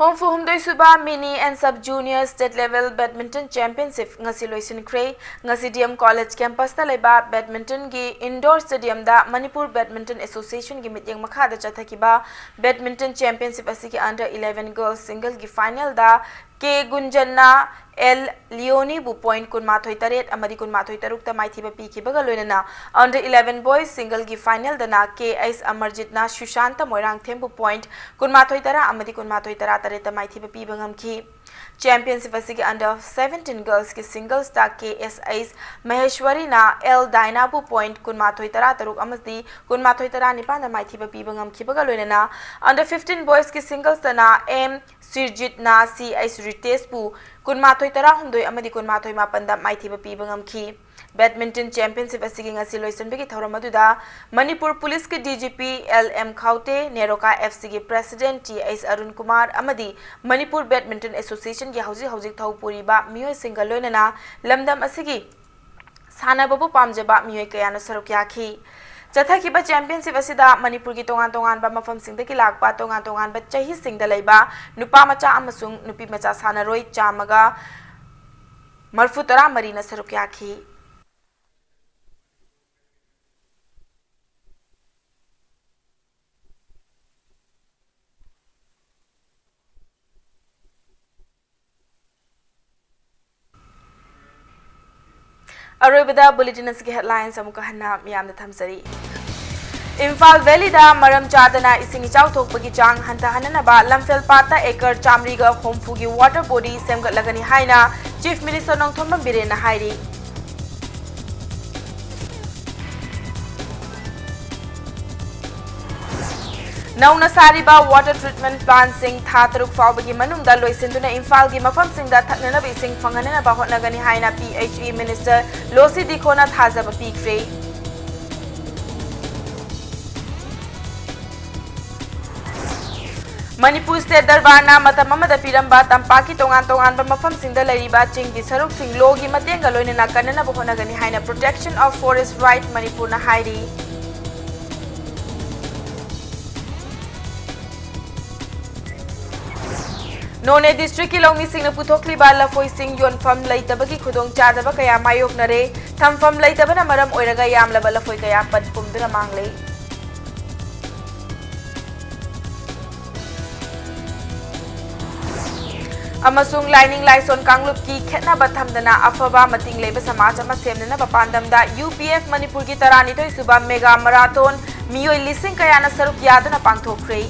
ꯍꯨꯝꯐꯨ ꯍꯨꯝꯗꯣꯏ ꯁꯨꯕ Mini and Sub Junior State Level Badminton Championship ꯉꯁꯤ ꯂꯣꯏꯁꯤꯟꯈ꯭ꯔꯦ꯫ ꯉꯁꯤ D M College campus ꯇ ꯂꯩꯕ badminton ꯒꯤ indoor stadium ꯗ Manipur Badminton Association ꯒꯤ ꯃꯤꯠꯌꯦꯡ ꯃꯈꯥꯗ ꯆꯠꯊꯈꯤꯕ badminton championship ꯑꯁꯤꯒꯤ under eleven girls single ꯒꯤ final ꯗ K ꯒꯨꯟꯖꯟꯅ L ꯂꯤꯌꯣꯅꯤꯕꯨ point ꯀꯨꯟꯃꯥꯊꯣꯏ ꯇꯔꯦꯠ ꯑꯃꯗꯤ ꯀꯨꯟꯃꯥꯊꯣꯏ ꯇꯔꯨꯛꯇ ꯃꯥꯏꯊꯤꯕ ꯄꯤꯈꯤꯕꯒ ꯂꯣꯏꯅꯅ under eleven boys single ꯒꯤ final ꯗꯅ K H ꯑꯃꯔꯖꯤꯠꯅ ꯁꯨꯁꯥꯟꯇ ꯃꯣꯏꯔꯥꯡꯊꯦꯝꯕꯨ point ꯀꯨꯟꯃꯥꯊꯣꯏ ꯇꯔꯥ ꯑꯃꯗꯤ ꯀꯨꯟꯃꯥꯊꯣꯏ ꯇꯔꯥ ꯇꯔꯦꯠꯇ ꯃꯥꯏꯊꯤꯕ ꯄꯤꯕ ꯉꯝꯈꯤ꯫ Championship ꯑꯁꯤꯒꯤ under seventeen girls ꯀꯤ singles ꯇ K S H ꯃꯍꯦꯁ꯭ꯋꯔꯤꯅ L ꯗꯥꯏꯅꯥꯕꯨ point ꯀꯨꯟꯃꯥꯊꯣꯏ ꯇꯔꯥ ꯇꯔꯨꯛ ꯑꯃꯗꯤ ꯀꯨꯟꯃꯥꯊꯣꯏ ꯇꯔꯥ ꯅꯤꯄꯥꯟꯗ ꯃꯥꯏꯊꯤꯕ ꯄꯤꯕ ꯉꯝꯈꯤꯕꯒ ꯂꯣꯏꯅꯅ under fifteen boys ꯀꯤ singles ꯇꯅ M ꯁꯤꯔꯖꯤꯠꯅ C H ꯔꯤꯇꯦꯁꯄꯨ ꯀꯨꯟꯃꯥꯊꯣꯏ ꯇꯔꯥꯍꯨꯝꯗꯣꯏ ꯑꯃꯗꯤ ꯀꯨꯟꯃꯥꯊꯣꯏ ꯃꯥꯄꯟꯗ ꯃꯥꯏꯊꯤꯕ ꯄꯤꯕ ꯉꯝꯈꯤ꯫ Badminton championship ꯑꯁꯤꯒꯤ ꯉꯁꯤ ꯂꯣꯏꯁꯤꯟꯕꯒꯤ ꯊꯧꯔꯝ ꯑꯗꯨꯗ ꯃꯅꯤꯄꯨꯔ ꯄꯨꯂꯤꯁꯀꯤ D G P L M ꯈꯥꯎꯇꯦ, NEROCA F C ꯒꯤ president T H Arun Kumar ꯑꯃꯗꯤ ꯃꯅꯤꯄꯨꯔ Badminton Association ꯒꯤ ꯍꯧꯖꯤꯛ ꯍꯧꯖꯤꯛ ꯊꯧ ꯄꯨꯔꯤꯕ ꯃꯤꯑꯣꯏꯁꯤꯡꯒ ꯂꯣꯏꯅꯅ ꯂꯝꯗꯝ ꯑꯁꯤꯒꯤ ꯁꯥꯟꯅꯕꯕꯨ ꯄꯥꯝꯖꯕ ꯃꯤꯑꯣꯏ ꯀꯌꯥꯅ ꯁꯔꯨꯛ ꯌꯥꯈꯤ꯫ ꯆꯠꯊꯈꯤꯕ championship ꯑꯁꯤꯗ ꯃꯅꯤꯄꯨꯔꯒꯤ ꯇꯣꯉꯥꯟ ꯇꯣꯉꯥꯟꯕ ꯃꯐꯝꯁꯤꯡꯗꯒꯤ ꯂꯥꯛꯄ ꯇꯣꯉꯥꯟ ꯇꯣꯉꯥꯟꯕ ꯆꯍꯤꯁꯤꯡꯗ ꯂꯩꯕ ꯅꯨꯄꯥ ꯃꯆꯥ ꯑꯃꯁꯨꯡ ꯅꯨꯄꯤ ꯃꯆꯥ ꯁꯥꯟꯅꯔꯣꯏ ꯆꯥꯝꯃꯒ ꯃꯔꯐꯨ ꯇꯔꯥ ꯃꯔꯤꯅ ꯁꯔꯨꯛ ꯌꯥꯈꯤ꯫ ꯑꯔꯣꯏꯕꯗ bulletin ꯑꯁꯤꯒꯤ headlines ꯑꯃꯨꯛꯀ ꯍꯟꯅ ꯃꯤꯌꯥꯝꯗ ꯊꯝꯖꯔꯤ꯫ ꯏꯝꯐꯥꯜ ꯚꯦꯂꯤꯗ ꯃꯔꯝ ꯆꯥꯗꯅ ꯏꯁꯤꯡ ꯏꯆꯥꯎ ꯊꯣꯛꯄꯒꯤ ꯆꯥꯡ ꯍꯟꯊꯍꯟꯅꯅꯕ ꯂꯝꯐꯦꯜ ꯄꯥꯠꯇ acre ꯆꯥꯃꯔꯤꯒ ꯍꯨꯝꯐꯨꯒꯤ water body ꯁꯦꯝꯒꯠꯂꯒꯅꯤ ꯍꯥꯏꯅ Chief Minister ꯅꯣꯡꯊꯣꯝꯕꯝ ꯕꯤꯔꯦꯟꯅ ꯍꯥꯏꯔꯤ꯫ ꯅꯧꯅ ꯁꯥꯔꯤꯕ water treatment plantꯁꯤꯡ ꯊꯥ ꯇꯔꯨꯛ ꯐꯥꯎꯕꯒꯤ ꯃꯅꯨꯡꯗ ꯂꯣꯏꯁꯤꯟꯗꯨꯅ ꯏꯝꯐꯥꯜꯒꯤ ꯃꯐꯝꯁꯤꯡꯗ ꯊꯛꯅꯅꯕ ꯏꯁꯤꯡ ꯐꯪꯍꯟꯅꯅꯕ ꯍꯣꯠꯅꯒꯅꯤ ꯍꯥꯏꯅ P H E Minister ꯂꯣꯁꯤ ꯗꯤꯈꯣꯅ ꯊꯥꯖꯕ ꯄꯤꯈ꯭ꯔꯦ꯫ ꯃꯅꯤꯄꯨꯔ ꯁ꯭ꯇꯦꯠ ꯗꯔꯕꯥꯔꯅ ꯃꯇꯝ ꯑꯃꯗ ꯄꯤꯔꯝꯕ ꯇꯝꯄꯥꯛꯀꯤ ꯇꯣꯉꯥꯟ ꯇꯣꯉꯥꯟꯕ ꯃꯐꯝꯁꯤꯡꯗ ꯂꯩꯔꯤꯕ ꯆꯤꯡꯒꯤ ꯁꯔꯨꯛꯁꯤꯡ ꯂꯣꯒꯤ ꯃꯇꯦꯡꯒ ꯂꯣꯏꯅꯅ ꯀꯟꯅꯅꯕ ꯍꯣꯠꯅꯒꯅꯤ ꯍꯥꯏꯅ Protection of Forest Right ꯃꯅꯤꯄꯨꯔꯅ ꯍꯥꯏꯔꯤ꯫ ꯅꯣꯅꯦ ꯗꯤꯁꯇ꯭ꯔꯤꯛꯀꯤ ꯂꯧꯃꯤꯁꯤꯡꯅ ꯄꯨꯊꯣꯛꯂꯤꯕ ꯂꯐꯣꯏꯁꯤꯡ ꯌꯣꯟꯐꯝ ꯂꯩꯇꯕꯒꯤ ꯈꯨꯗꯣꯡꯆꯥꯗꯕ ꯀꯌꯥ ꯃꯥꯌꯣꯛꯅꯔꯦ꯫ ꯊꯝꯐꯝ ꯂꯩꯇꯕꯅ ꯃꯔꯝ ꯑꯣꯏꯔꯒ ꯌꯥꯝꯂꯕ ꯂꯐꯣꯏ ꯀꯌꯥ ꯄꯠ ꯄꯨꯝꯗꯨꯅ ꯃꯥꯡꯂꯦ꯫ ꯑꯃꯁꯨꯡ ꯂꯥꯏꯅꯤꯡ ꯂꯥꯏꯁꯣꯟ ꯀꯥꯡꯂꯨꯞꯀꯤ ꯈꯦꯠꯅꯕ ꯊꯝꯗꯅ ꯑꯐꯕ ꯃꯇꯤꯡ ꯂꯩꯕ ꯁꯃꯥꯖ ꯑꯃ ꯁꯦꯝꯅꯅꯕ ꯄꯥꯟꯗꯝꯗ ꯌꯨ ꯄꯤ ꯑꯦꯐ ꯃꯅꯤꯄꯨꯔꯒꯤ ꯇꯔꯥꯅꯤꯊꯣꯏ ꯁꯨꯕ ꯃꯦꯒꯥ ꯃꯔꯥꯊꯣꯟ ꯃꯤꯑꯣꯏ ꯂꯤꯁꯤꯡ ꯀꯌꯥꯅ ꯁꯔꯨꯛ ꯌꯥꯗꯨꯅ ꯄꯥꯡꯊꯣꯛꯈ꯭ꯔꯦ꯫